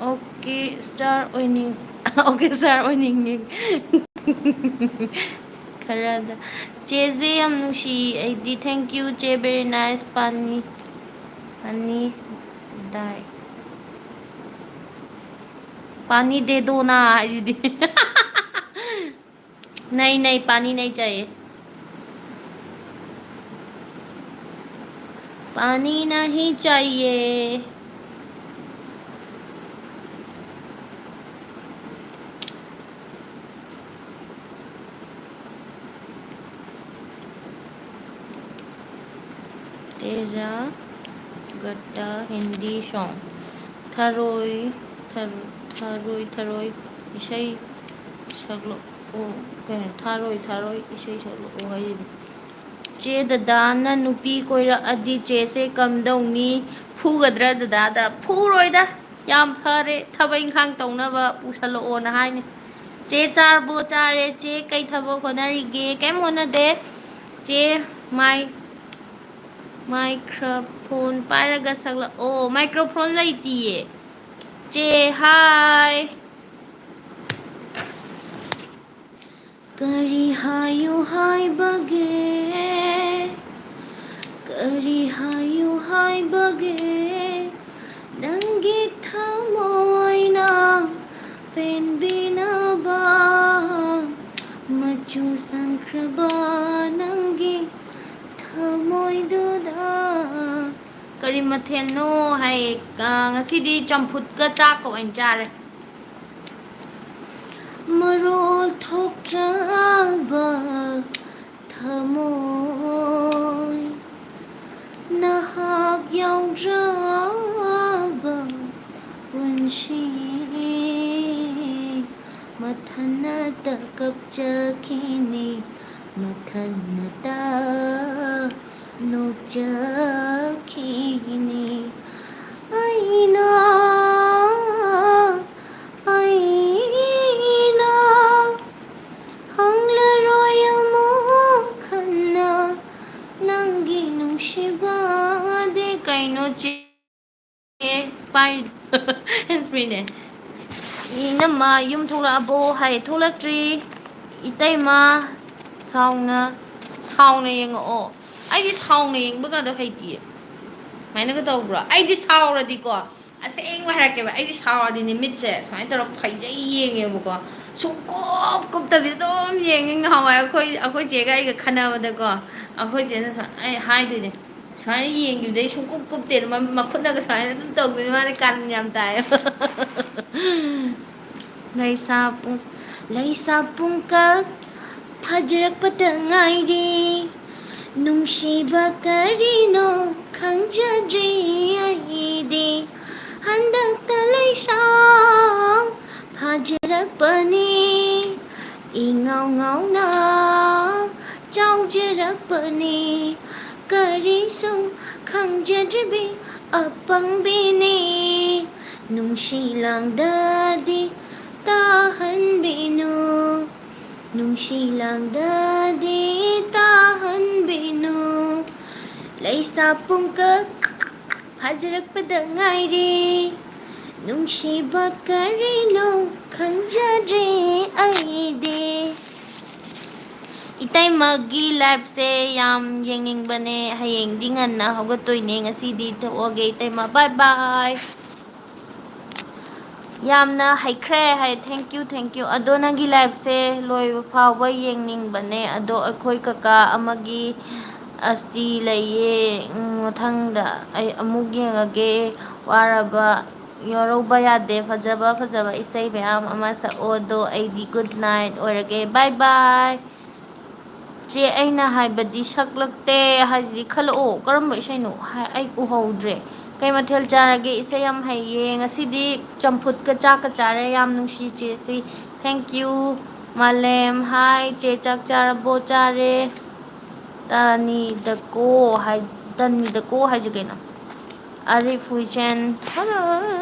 ꯑꯣꯀꯦ ꯁ꯭ꯇꯥꯔ ꯑꯣꯏꯅꯤꯡ-, ꯑꯣꯀꯦ ꯁ꯭ꯇꯥꯔ ꯑꯣꯏꯅꯤꯡꯉꯦ꯫ ꯈꯔꯗ꯫ ꯆꯦꯁꯦ ꯌꯥꯝ ꯅꯨꯡꯁꯤ ꯑꯩꯗꯤ꯫ Thank you, ꯆꯦ, very nice꯫ ꯄꯥꯅꯤ, ꯄꯥꯅꯤ ꯗꯥꯏ, ꯄꯥꯅꯤ ꯗꯦꯗꯣꯅ ꯍꯥꯏꯁꯤꯗꯤ꯫ ꯅꯩ, ꯅꯩ, ꯄꯥꯅꯤ ꯅꯩ ꯆꯥꯏꯌꯦ꯫ ꯄꯥꯅꯤ ꯅꯍꯤ ꯆꯥꯏꯌꯦ꯫ ꯇꯦꯔꯥ ꯒꯠꯇꯥ ꯍꯤꯟꯗꯤ song꯫ ꯊꯔꯣꯏ, ꯊꯔꯣꯏ, ꯊꯔꯣꯏ, ꯊꯔꯣꯏ ꯏꯁꯩ ꯁꯛꯂꯛꯑꯣ꯫ ꯀꯩꯅꯣ, ꯊꯥꯔꯣꯏ, ꯊꯥꯔꯣꯏ ꯏꯁꯩ ꯁꯛꯂꯛꯑꯣ ꯍꯥꯏꯁꯤꯗꯤ꯫ ꯆꯦ, ꯗꯗꯥꯅ ꯅꯨꯄꯤ ꯀꯣꯏꯔꯛꯑꯗꯤ ꯆꯦꯁꯦ ꯀꯝꯗꯧꯅꯤ? ꯐꯨꯒꯗ꯭ꯔꯥ ꯗꯗꯥꯗ? ꯐꯨꯔꯣꯏꯗ꯫ ꯌꯥꯝ ꯐꯔꯦ, ꯊꯕꯛ ꯏꯪꯈꯥꯡ ꯇꯧꯅꯕ ꯄꯨꯁꯜꯂꯛꯑꯣꯅ ꯍꯥꯏꯅꯤ꯫ ꯆꯦ, ꯆꯥꯔꯕꯣ? ꯆꯥꯔꯦ꯫ ꯆꯦ, ꯀꯩ ꯊꯕꯛ ꯍꯣꯠꯅꯔꯤꯒꯦ? ꯀꯩꯝ ꯍꯣꯠꯅꯗꯦ꯫ ꯆꯦ, ꯃꯥꯏ-, microphone ꯄꯥꯏꯔꯒ ꯁꯛꯂꯛꯑꯣ꯫ Microphone ꯂꯩꯇꯤꯌꯦ꯫ ꯆꯦ, hi꯫ ꯀꯔꯤ ꯍꯥꯏꯌꯨ ꯍꯥꯏꯕꯒꯦ? ꯀꯔꯤ ꯍꯥꯏꯌꯨ ꯍꯥꯏꯕꯒꯦ? ꯅꯪꯒꯤ ꯊꯃꯣꯏꯅ ꯄꯦꯟꯕꯤꯅꯕ, ꯃꯆꯨ ꯁꯪꯈ꯭ꯔꯕ ꯅꯪꯒꯤ ꯊꯃꯣꯏꯗꯨꯗ꯫ ꯀꯔꯤ ꯃꯊꯦꯜꯅꯣ ꯍꯥꯏ? ꯑ, ꯉꯁꯤꯗꯤ ꯆꯝꯐꯨꯠꯀ ꯆꯥꯛꯀ ꯑꯣꯏꯅ ꯆꯥꯔꯦ꯫ ꯃꯔꯣꯜ ꯊꯣꯛꯇ꯭ꯔꯕ ꯊꯃꯣꯏ, ꯅꯍꯥꯛ ꯌꯥꯎꯗ꯭ꯔꯕ ꯄꯨꯟꯁꯤ, ꯃꯊꯟꯅꯇ ꯀꯞꯆꯈꯤꯅꯤ, ꯃꯊꯟꯅꯇ ꯅꯣꯛꯆꯈꯤꯅꯤ꯫ ꯑꯩꯅ, ꯑꯩꯅ ꯍꯪꯂꯔꯣꯏ ꯑꯃꯨꯛ ꯍꯟꯅ ꯅꯪꯒꯤ ꯅꯨꯡꯁꯤꯕꯗꯤ꯫ ꯀꯩꯅꯣ ꯆꯦ? ꯑꯦ, ꯄꯥꯏ-, hands free ꯅꯦ꯫ ꯏꯅꯝꯃ ꯌꯨꯝ ꯊꯣꯛꯂꯛꯑꯕꯣ ꯍꯥꯏ, ꯊꯣꯛꯂꯛꯇ꯭ꯔꯤ꯫ ꯏꯇꯩꯃ ꯁꯥꯎꯅ, ꯁꯥꯎꯅ ꯌꯦꯡꯉꯛꯑꯣ꯫ ꯑꯩꯗꯤ ꯁꯥꯎꯅ ꯌꯦꯡꯕꯒꯗꯣ ꯍꯩꯇꯤꯌꯦ꯫ ꯁꯨꯃꯥꯏꯅꯒ ꯇꯧꯕ꯭ꯔꯣ? ꯑꯩꯗꯤ ꯁꯥꯎꯔꯗꯤꯀꯣ, ꯑꯁꯦꯡꯕ ꯍꯥꯏꯔꯛꯀꯦꯕ, ꯑꯩꯗꯤ ꯁꯥꯎꯔꯗꯤꯅꯦ, ꯃꯤꯠꯁꯦ ꯁꯨꯃꯥꯏꯅ ꯇꯧꯔꯒ ꯐꯩꯖꯩ ꯌꯦꯡꯉꯦꯕꯀꯣ꯫ ꯁꯨꯡꯀꯨꯞ ꯀꯨꯞꯇꯕꯤꯗ ꯑꯗꯨꯝ ꯌꯦꯡꯉꯦ꯫ ꯉꯍꯥꯟꯋꯥꯏ ꯑꯩꯈꯣꯏ, ꯑꯩꯈꯣꯏ ꯆꯦꯒ ꯑꯩꯒ ꯈꯟꯅꯕꯗꯀꯣ, ꯑꯩꯈꯣꯏ ꯆꯦꯅ ꯁꯨꯃꯥꯏ-, ꯑꯩ ꯍꯥꯏꯗꯣꯏꯅꯦ, ꯁꯨꯃꯥꯏꯅ ꯌꯦꯡꯈꯤꯕꯗꯩ ꯁꯨꯡꯀꯨꯞ ꯀꯨꯞꯇꯦꯅ, ꯃ-, ꯃꯈꯨꯠꯅꯒ ꯁꯨꯃꯥꯏꯅ ꯑꯗꯨꯝ ꯇꯧꯗꯣꯏꯅꯦ꯫ ꯃꯥꯗꯤ ꯀꯥꯔꯟ ꯌꯥꯝ ꯇꯥꯏꯌꯦꯕ꯫ ꯂꯩꯁꯥ ꯄꯨꯡ-, ꯂꯩꯁꯥ ꯄꯨꯡꯀꯛ ꯐꯖꯔꯛꯄꯗ ꯉꯥꯏꯔꯤ, ꯅꯨꯡꯁꯤꯕ ꯀꯔꯤꯅꯣ ꯈꯪꯖꯗ꯭ꯔꯤ ꯑꯩꯗꯤ꯫ ꯍꯟꯗꯛꯇ ꯂꯩꯁꯥ ꯐꯥꯖꯔꯛꯄꯅꯤ, ꯏꯉꯥꯎ ꯉꯥꯎꯅ ꯆꯥꯎꯖꯔꯛꯄꯅꯤ, ꯀꯔꯤꯁꯨ ꯈꯪꯖꯗ꯭ꯔꯤꯕꯤ ꯑꯄꯪꯕꯤꯅꯤ꯫ ꯅꯨꯡꯁꯤ ꯂꯥꯡꯗꯗꯤ ꯇꯥꯍꯟꯕꯤꯅꯨ, ꯅꯨꯡꯁꯤ ꯂꯥꯡꯗꯗꯤ ꯇꯥꯍꯟꯕꯤꯅꯨ꯫ ꯂꯩꯁꯥ ꯄꯨꯡꯀꯛ ꯐꯥꯖꯔꯛꯄꯗ ꯉꯥꯏꯔꯤ, ꯅꯨꯡꯁꯤꯕ ꯀꯔꯤꯅꯣ ꯈꯪꯖꯗ꯭ꯔꯦ ꯑꯩꯗꯤ꯫ ꯏꯇꯩꯃꯒꯤ ꯂꯥꯏꯐꯁꯦ ꯌꯥꯝ ꯌꯦꯡꯅꯤꯡꯕꯅꯦ꯫ ꯍꯌꯦꯡꯗꯤ ꯉꯟꯅ ꯍꯧꯒꯠꯇꯣꯏꯅꯦ꯫ ꯉꯁꯤꯗꯤ ꯊꯣꯛꯑꯒꯦ ꯏꯇꯩꯃ꯫ ꯕꯥꯏ ꯕꯥꯏ꯫ ꯌꯥꯝꯅ ꯍꯩꯈ꯭ꯔꯦ ꯍꯥꯏ꯫ Thank you, thank you꯫ ꯑꯗꯣ ꯅꯪꯒꯤ ꯂꯥꯏꯐꯁꯦ ꯂꯣꯏꯕ ꯐꯥꯎꯕ ꯌꯦꯡꯅꯤꯡꯕꯅꯦ꯫ ꯑꯗꯣ ꯑꯩꯈꯣꯏ ꯀꯀꯥ ꯑꯃꯒꯤ ꯑꯁꯇꯤ ꯂꯩꯌꯦ꯫ ꯎꯝ, ꯃꯊꯪꯗ ꯑꯩ ꯑꯃꯨꯛ ꯌꯦꯡꯉꯒꯦ꯫ ꯋꯥꯔꯕ ꯌꯥꯎꯔꯧꯕ ꯌꯥꯗꯦ꯫ ꯐꯖꯕ ꯐꯖꯕ ꯏꯁꯩ ꯃꯌꯥꯝ ꯑꯃ ꯁꯛꯑꯣ꯫ ꯑꯗꯣ ꯑꯩꯗꯤ good night ꯑꯣꯏꯔꯒꯦ꯫ ꯕꯥꯏ ꯕꯥꯏ꯫ ꯆꯦ, ꯑꯩꯅ ꯍꯥꯏꯕꯗꯤ ꯁꯛꯂꯛꯇꯦ ꯍꯥꯏꯁꯤꯗꯤ꯫ ꯈꯜꯂꯛꯑꯣ, ꯀꯔꯝꯕ ꯏꯁꯩꯅꯣ? ꯍꯥꯏ-, ꯑꯩ ꯎꯍꯧꯗ꯭ꯔꯦ꯫ ꯀꯩ ꯃꯊꯦꯜ ꯆꯥꯔꯒꯦ? ꯏꯁꯩ ꯌꯥꯝ ꯍꯩꯌꯦ꯫ ꯉꯁꯤꯗꯤ ꯆꯝꯐꯨꯠꯀ ꯆꯥꯛꯀ ꯆꯥꯔꯦ꯫ ꯌꯥꯝ ꯅꯨꯡꯁꯤ ꯆꯦꯁꯤ꯫ Thank you꯫ ꯃꯥꯂꯦꯝ, ꯍꯥꯏ꯫ ꯆꯦ, ꯆꯥꯛ ꯆꯥꯔꯕꯣ? ꯆꯥꯔꯦ꯫ ꯇꯅꯤꯗꯀꯣ ꯍꯥꯏ-, ꯇꯅꯤꯗꯀꯣ ꯍꯥꯏꯁꯦ ꯀꯩꯅꯣ? ꯑꯔꯤꯐ ꯍꯨꯏꯁꯦꯟ꯫ ꯍꯜꯂꯣ꯫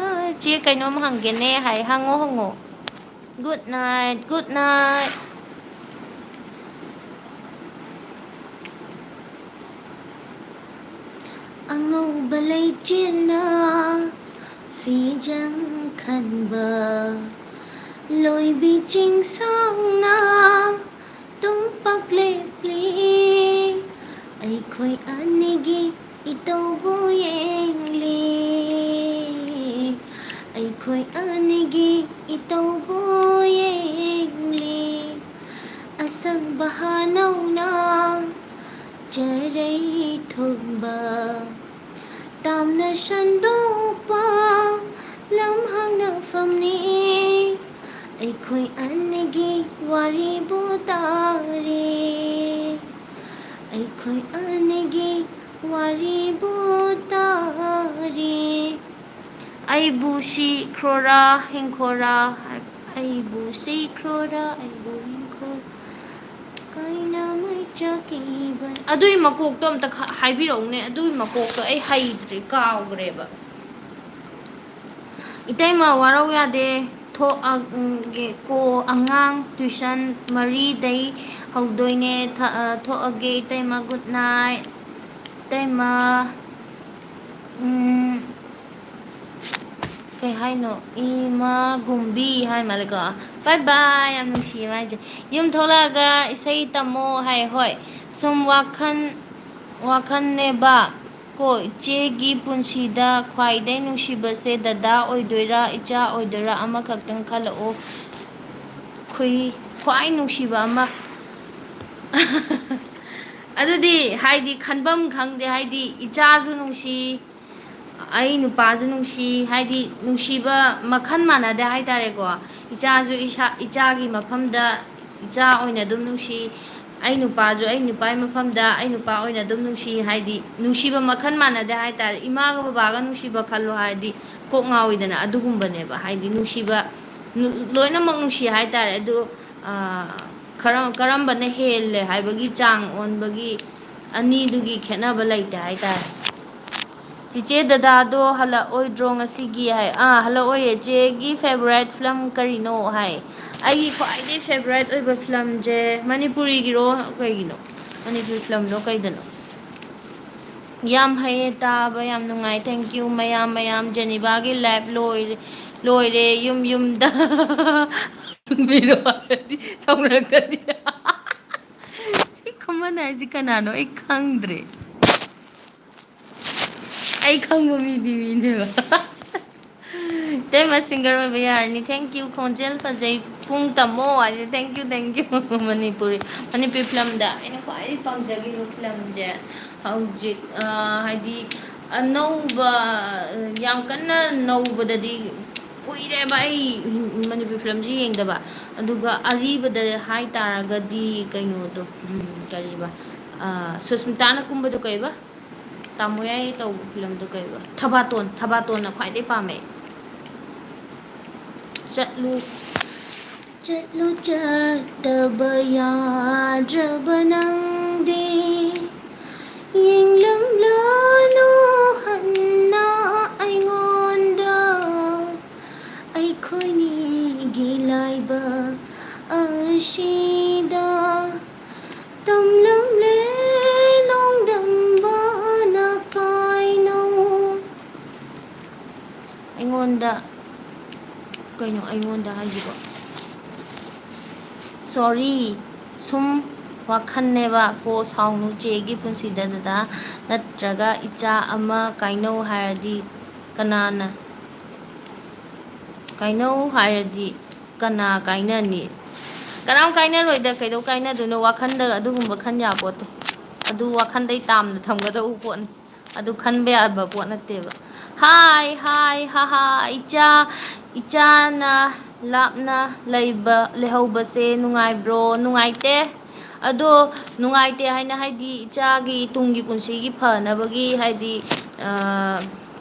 ꯆꯦ, ꯀꯩꯅꯣꯝ ꯍꯪꯒꯦꯅꯦ ꯍꯥꯏ꯫ ꯍꯪꯉꯣ, ꯍꯪꯉꯣ꯫ Good night, good night꯫ ꯑꯉꯧꯕ ꯂꯩꯆꯤꯜꯅ ꯐꯤꯖꯪ ꯈꯟꯕ, ꯂꯣꯏꯕꯤ ꯆꯤꯡꯁꯥꯡꯅ ꯇꯨꯝꯄꯥꯛ ꯂꯦꯞꯂꯤ꯫ ꯑꯩꯈꯣꯏ ꯑꯅꯤꯒꯤ ꯏꯇꯧꯕꯨ ꯌꯦꯡꯂꯤ꯫ ꯑꯩꯈꯣꯏ ꯑꯅꯤꯒꯤ ꯏꯇꯧꯕꯨ ꯌꯦꯡꯂꯤ꯫ ꯑꯁꯪꯕ ꯍꯥꯅꯧꯅ ꯆꯔꯩ ꯊꯣꯡꯕ, ꯇꯥꯝꯅ ꯁꯟꯗꯣꯛꯄ ꯂꯝꯍꯥꯡ ꯅꯥꯎꯐꯝꯅꯤ꯫ ꯑꯩꯈꯣꯏ ꯑꯅꯤꯒꯤ ꯋꯥꯔꯤꯕꯨ ꯇꯥꯔꯤ꯫ ꯑꯩꯈꯣꯏ ꯑꯅꯤꯒꯤ ꯋꯥꯔꯤꯕꯨ ꯇꯥꯔꯤ꯫ ꯑꯩꯕꯨ ꯁꯤꯈ꯭ꯔꯣꯔꯥ ꯍꯤꯡꯈ꯭ꯔꯣꯔꯥ ꯍꯥꯏ-, ꯑꯩꯕꯨ ꯁꯤꯈ꯭ꯔꯣꯔꯥ, ꯑꯩꯕꯨ ꯍꯤꯡꯈ꯭ꯔꯣꯔꯥ, ꯀꯥꯏꯅ ꯃꯩꯆꯥꯛ ꯀꯤꯕ꯫ ꯑꯗꯨꯏ ꯃꯀꯣꯛꯇꯣ ꯑꯝꯇ ꯈ-, ꯍꯥꯏꯕꯤꯔꯛꯎꯅꯦ꯫ ꯑꯗꯨꯏ ꯃꯀꯣꯛꯇꯣ ꯑꯩ ꯍꯩꯇ꯭ꯔꯦ, ꯀꯥꯎꯈ꯭ꯔꯦꯕ꯫ ꯏꯇꯩꯃ, ꯋꯥꯔꯧ ꯌꯥꯗꯦ꯫ ꯊꯣꯛꯑ-, ꯎꯝ, ꯒꯦ-, ꯀꯣ ꯑꯉꯥꯡ tuition ꯃꯔꯤꯗꯩ ꯍꯧꯗꯣꯏꯅꯦ꯫ ꯊ-, ꯑ, ꯊꯣꯛꯑꯒꯦ ꯏꯇꯩꯃ, good night꯫ ꯏꯇꯩꯃ, ꯎꯝ, ꯀꯩ ꯍꯥꯏꯅꯣ? ꯏꯃꯥ ꯒꯨꯝꯕꯤ ꯍꯥꯏ ꯃꯥꯜꯂꯦꯀꯣ꯫ ꯕꯥꯏ ꯕꯥꯏ꯫ ꯌꯥꯝ ꯅꯨꯡꯁꯤꯌꯦ ꯃꯥꯏꯁꯦ꯫ ꯌꯨꯝ ꯊꯣꯛꯂꯛꯑꯒ ꯏꯁꯩ ꯇꯝꯃꯣ ꯍꯥꯏ꯫ ꯍꯣꯏ꯫ ꯁꯨꯝ ꯋꯥꯈꯜ, ꯋꯥꯈꯜꯅꯦꯕ꯫ ꯀꯣ ꯏꯆꯦꯒꯤ ꯄꯨꯟꯁꯤꯗ ꯈ꯭ꯋꯥꯏꯗꯩ ꯅꯨꯡꯁꯤꯕꯁꯦ ꯗꯗꯥ ꯑꯣꯏꯗꯣꯏꯔꯥ, ꯏꯆꯥ ꯑꯣꯏꯗꯣꯏꯔꯥ? ꯑꯃꯈꯛꯇꯪ ꯈꯜꯂꯛꯑꯣ꯫ ꯈꯨꯏ-, ꯈ꯭ꯋꯥꯏ ꯅꯨꯡꯁꯤꯕ ꯑꯃ꯫ ꯑꯗꯨꯗꯤ ꯍꯥꯏꯗꯤ ꯈꯟꯐꯝ ꯈꯪꯗꯦ꯫ ꯍꯥꯏꯗꯤ ꯏꯆꯥꯁꯨ ꯅꯨꯡꯁꯤ, ꯑꯩ ꯅꯨꯄꯥꯁꯨ ꯅꯨꯡꯁꯤ꯫ ꯍꯥꯏꯗꯤ ꯅꯨꯡꯁꯤꯕ ꯃꯈꯜ ꯃꯥꯟꯅꯗꯦ ꯍꯥꯏꯇꯥꯔꯦꯀꯣ꯫ ꯏꯆꯥꯁꯨ ꯏꯁꯥ, ꯏꯆꯥꯒꯤ ꯃꯐꯝꯗ ꯏꯆꯥ ꯑꯣꯏꯅ ꯑꯗꯨꯝ ꯅꯨꯡꯁꯤ, ꯑꯩ ꯅꯨꯄꯥꯁꯨ ꯑꯩ ꯅꯨꯄꯥꯒꯤ ꯃꯐꯝꯗ ꯑꯩ ꯅꯨꯄꯥ ꯑꯣꯏꯅ ꯑꯗꯨꯝ ꯅꯨꯡꯁꯤ꯫ ꯍꯥꯏꯗꯤ ꯅꯨꯡꯁꯤꯕ ꯃꯈꯜ ꯃꯥꯟꯅꯗꯦ ꯍꯥꯏꯇꯥꯔꯦ꯫ ꯏꯃꯥꯒ ꯕꯕꯥꯒ ꯅꯨꯡꯁꯤꯕ ꯈꯜꯂꯣ ꯍꯥꯏꯔꯗꯤ ꯀꯣꯛ ꯉꯥꯎꯋꯤꯗꯅ꯫ ꯑꯗꯨꯒꯨꯝꯕꯅꯦꯕ꯫ ꯍꯥꯏꯗꯤ ꯅꯨꯡꯁꯤꯕ, ꯅꯨ-, ꯂꯣꯏꯅꯃꯛ ꯅꯨꯡꯁꯤ ꯍꯥꯏꯇꯥꯔꯦ꯫ ꯑꯗꯨ, ꯑꯥ, ꯈꯔ-, ꯀꯔꯝꯕꯅ ꯍꯦꯜꯂꯦ ꯍꯥꯏꯕꯒꯤ ꯆꯥꯡ ꯑꯣꯟꯕꯒꯤ ꯑꯅꯤꯗꯨꯒꯤ ꯈꯦꯠꯅꯕ ꯂꯩꯇꯦ ꯍꯥꯏꯇꯥꯔꯦ꯫ "ꯆꯤꯆꯦ, ꯗꯗꯥꯗꯣ ꯍꯜꯂꯛꯑꯣꯏꯗ꯭ꯔꯣ ꯉꯁꯤꯒꯤ?" ꯍꯥꯏ꯫ "ꯑꯥ, ꯍꯜꯂꯛꯑꯣꯏꯌꯦ꯫ ꯆꯦꯒꯤ favourite film ꯀꯔꯤꯅꯣ?" ꯍꯥꯏ꯫ ꯑꯩꯒꯤ ꯈ꯭ꯋꯥꯏꯗꯒꯤ favourite ꯑꯣꯏꯕ filmꯁꯦ ꯃꯅꯤꯄꯨꯔꯤꯒꯤꯔꯣ ꯀꯩꯒꯤꯅꯣ? ꯃꯅꯤꯄꯨꯔꯤ filmꯂꯣ ꯀꯩꯗꯅꯣ? ꯌꯥꯝ ꯍꯩꯌꯦ, ꯇꯥꯕ ꯌꯥꯝ ꯅꯨꯡꯉꯥꯏ꯫ Thank you ꯃꯌꯥꯝ, ꯃꯌꯥꯝ꯫ ꯖꯦꯅꯤꯕꯥꯒꯤ live ꯂꯣꯏꯔꯦ, ꯂꯣꯏꯔꯦ꯫ ꯌꯨꯝ ꯌꯨꯝꯗ ꯍꯪꯕꯤꯔꯣ ꯍꯥꯏꯔꯗꯤ ꯁꯥꯎꯅꯔꯛꯀꯅꯤ꯫ ꯁꯤ ꯈꯨꯃꯟ ꯍꯥꯏꯁꯤ ꯀꯅꯥꯅꯣ? ꯑꯩ ꯈꯪꯗ꯭ꯔꯦ꯫ ꯑꯩ ꯈꯪꯕ ꯃꯤꯗꯤ ꯃꯤꯅꯦꯕ꯫ ꯏꯇꯩꯃ singer ꯑꯣꯏꯕ ꯌꯥꯔꯅꯤ꯫ Thank you꯫ ꯈꯣꯟꯖꯦꯜ ꯐꯖꯩ꯫ ꯄꯨꯡ ꯇꯝꯃꯣ ꯍꯥꯏꯁꯦ꯫ Thank you, thank you꯫ Manipuri, Manipuri filmꯗ ꯑꯩꯅ ꯈ꯭ꯋꯥꯏꯗꯒꯤ ꯄꯥꯝꯖꯈꯤꯕ filmꯁꯦ ꯍꯧꯖꯤꯛ, ꯑ, ꯍꯥꯏꯗꯤ ꯑꯅꯧꯕ, ꯑ, ꯌꯥꯝ ꯀꯟꯅ ꯅꯧꯕꯗꯗꯤ ꯀꯨꯏꯔꯦꯕ ꯑꯩ ꯃꯅꯤꯄꯨꯔꯤ filmꯁꯦ ꯌꯦꯡꯗꯕ꯫ ꯑꯗꯨꯒ ꯑꯔꯤꯕꯗ ꯍꯥꯏꯇꯥꯔꯒꯗꯤ ꯀꯩꯅꯣꯗꯣ, ꯎꯝ, ꯀꯔꯤꯕ, ꯑ, ꯁꯨꯁꯃꯤꯇꯥꯅ ꯀꯨꯝꯕꯗꯣ ꯀꯩꯕ? ꯇꯥꯃꯣ ꯌꯥꯏ ꯇꯧꯕ filmꯗꯣ ꯀꯩꯕ? ꯊꯕꯥꯇꯣꯟ, ꯊꯕꯥꯇꯣꯟꯅ ꯈ꯭ꯋꯥꯏꯗꯩ ꯄꯥꯝꯃꯦ꯫ ꯆꯠꯂꯨ, ꯆꯠꯂꯨ ꯆꯠꯇꯕ ꯌꯥꯗ꯭ꯔꯕ ꯅꯪꯗꯤ, ꯌꯦꯡꯂꯝꯂꯅꯨ ꯍꯟꯅ ꯑꯩꯉꯣꯟꯗ꯫ ꯑꯩꯈꯣꯏꯅꯤꯒꯤ ꯂꯥꯏꯕꯛ ꯑꯁꯤꯗ ꯇꯝꯂꯝꯂꯦ ꯅꯣꯡꯗꯝꯕꯅ ꯀꯥꯏꯅꯧ꯫ ꯑꯩꯉꯣꯟꯗ, ꯀꯩꯅꯣ ꯑꯩꯉꯣꯟꯗ ꯍꯥꯏꯁꯤꯕꯣ? Sorry, ꯁꯨꯝ ꯋꯥꯈꯜꯅꯦꯕ ꯀꯣ꯫ ꯁꯥꯎꯅꯨ ꯆꯦꯒꯤ ꯄꯨꯟꯁꯤꯗ ꯗꯗꯥ ꯅꯠꯇ꯭ꯔꯒ ꯏꯆꯥ ꯑꯃ ꯀꯥꯏꯅꯧ ꯍꯥꯏꯔꯗꯤ ꯀꯅꯥꯅ ꯀꯥꯏꯅꯧ ꯍꯥꯏꯔꯗꯤ ꯀꯅꯥ ꯀꯥꯏꯅꯅꯤ? ꯀꯅꯥꯝ ꯀꯥꯏꯅꯔꯣꯏꯗ꯫ ꯀꯩꯗꯧ ꯀꯥꯏꯅꯗꯣꯏꯅꯣ? ꯋꯥꯈꯟꯗ ꯑꯗꯨꯒꯨꯝꯕ ꯈꯟ ꯌꯥꯄꯣꯠꯇꯦ꯫ ꯑꯗꯨ ꯋꯥꯈꯟꯗꯩ ꯇꯥꯝꯅ ꯊꯝꯒꯗꯧꯕ ꯄꯣꯠꯅꯤ꯫ ꯑꯗꯨ ꯈꯟꯕ ꯌꯥꯕ ꯄꯣꯠ ꯅꯠꯇꯦꯕ꯫ ꯍꯥꯏ ꯍꯥꯏ ꯍꯥ ꯍꯥ꯫ ꯏꯆꯥ ꯏꯆꯥꯅ ꯂꯥꯞꯅ ꯂꯩꯕ ꯂꯩꯍꯧꯕꯁꯦ ꯅꯨꯡꯉꯥꯏꯕ꯭ꯔꯣ? ꯅꯨꯡꯉꯥꯏꯇꯦ꯫ ꯑꯗꯣ ꯅꯨꯡꯉꯥꯏꯇꯦ ꯍꯥꯏꯅ ꯍꯥꯏꯗꯤ ꯏꯆꯥꯒꯤ ꯇꯨꯡꯒꯤ ꯄꯨꯟꯁꯤꯒꯤ ꯐꯅꯕꯒꯤ ꯍꯥꯏꯗꯤ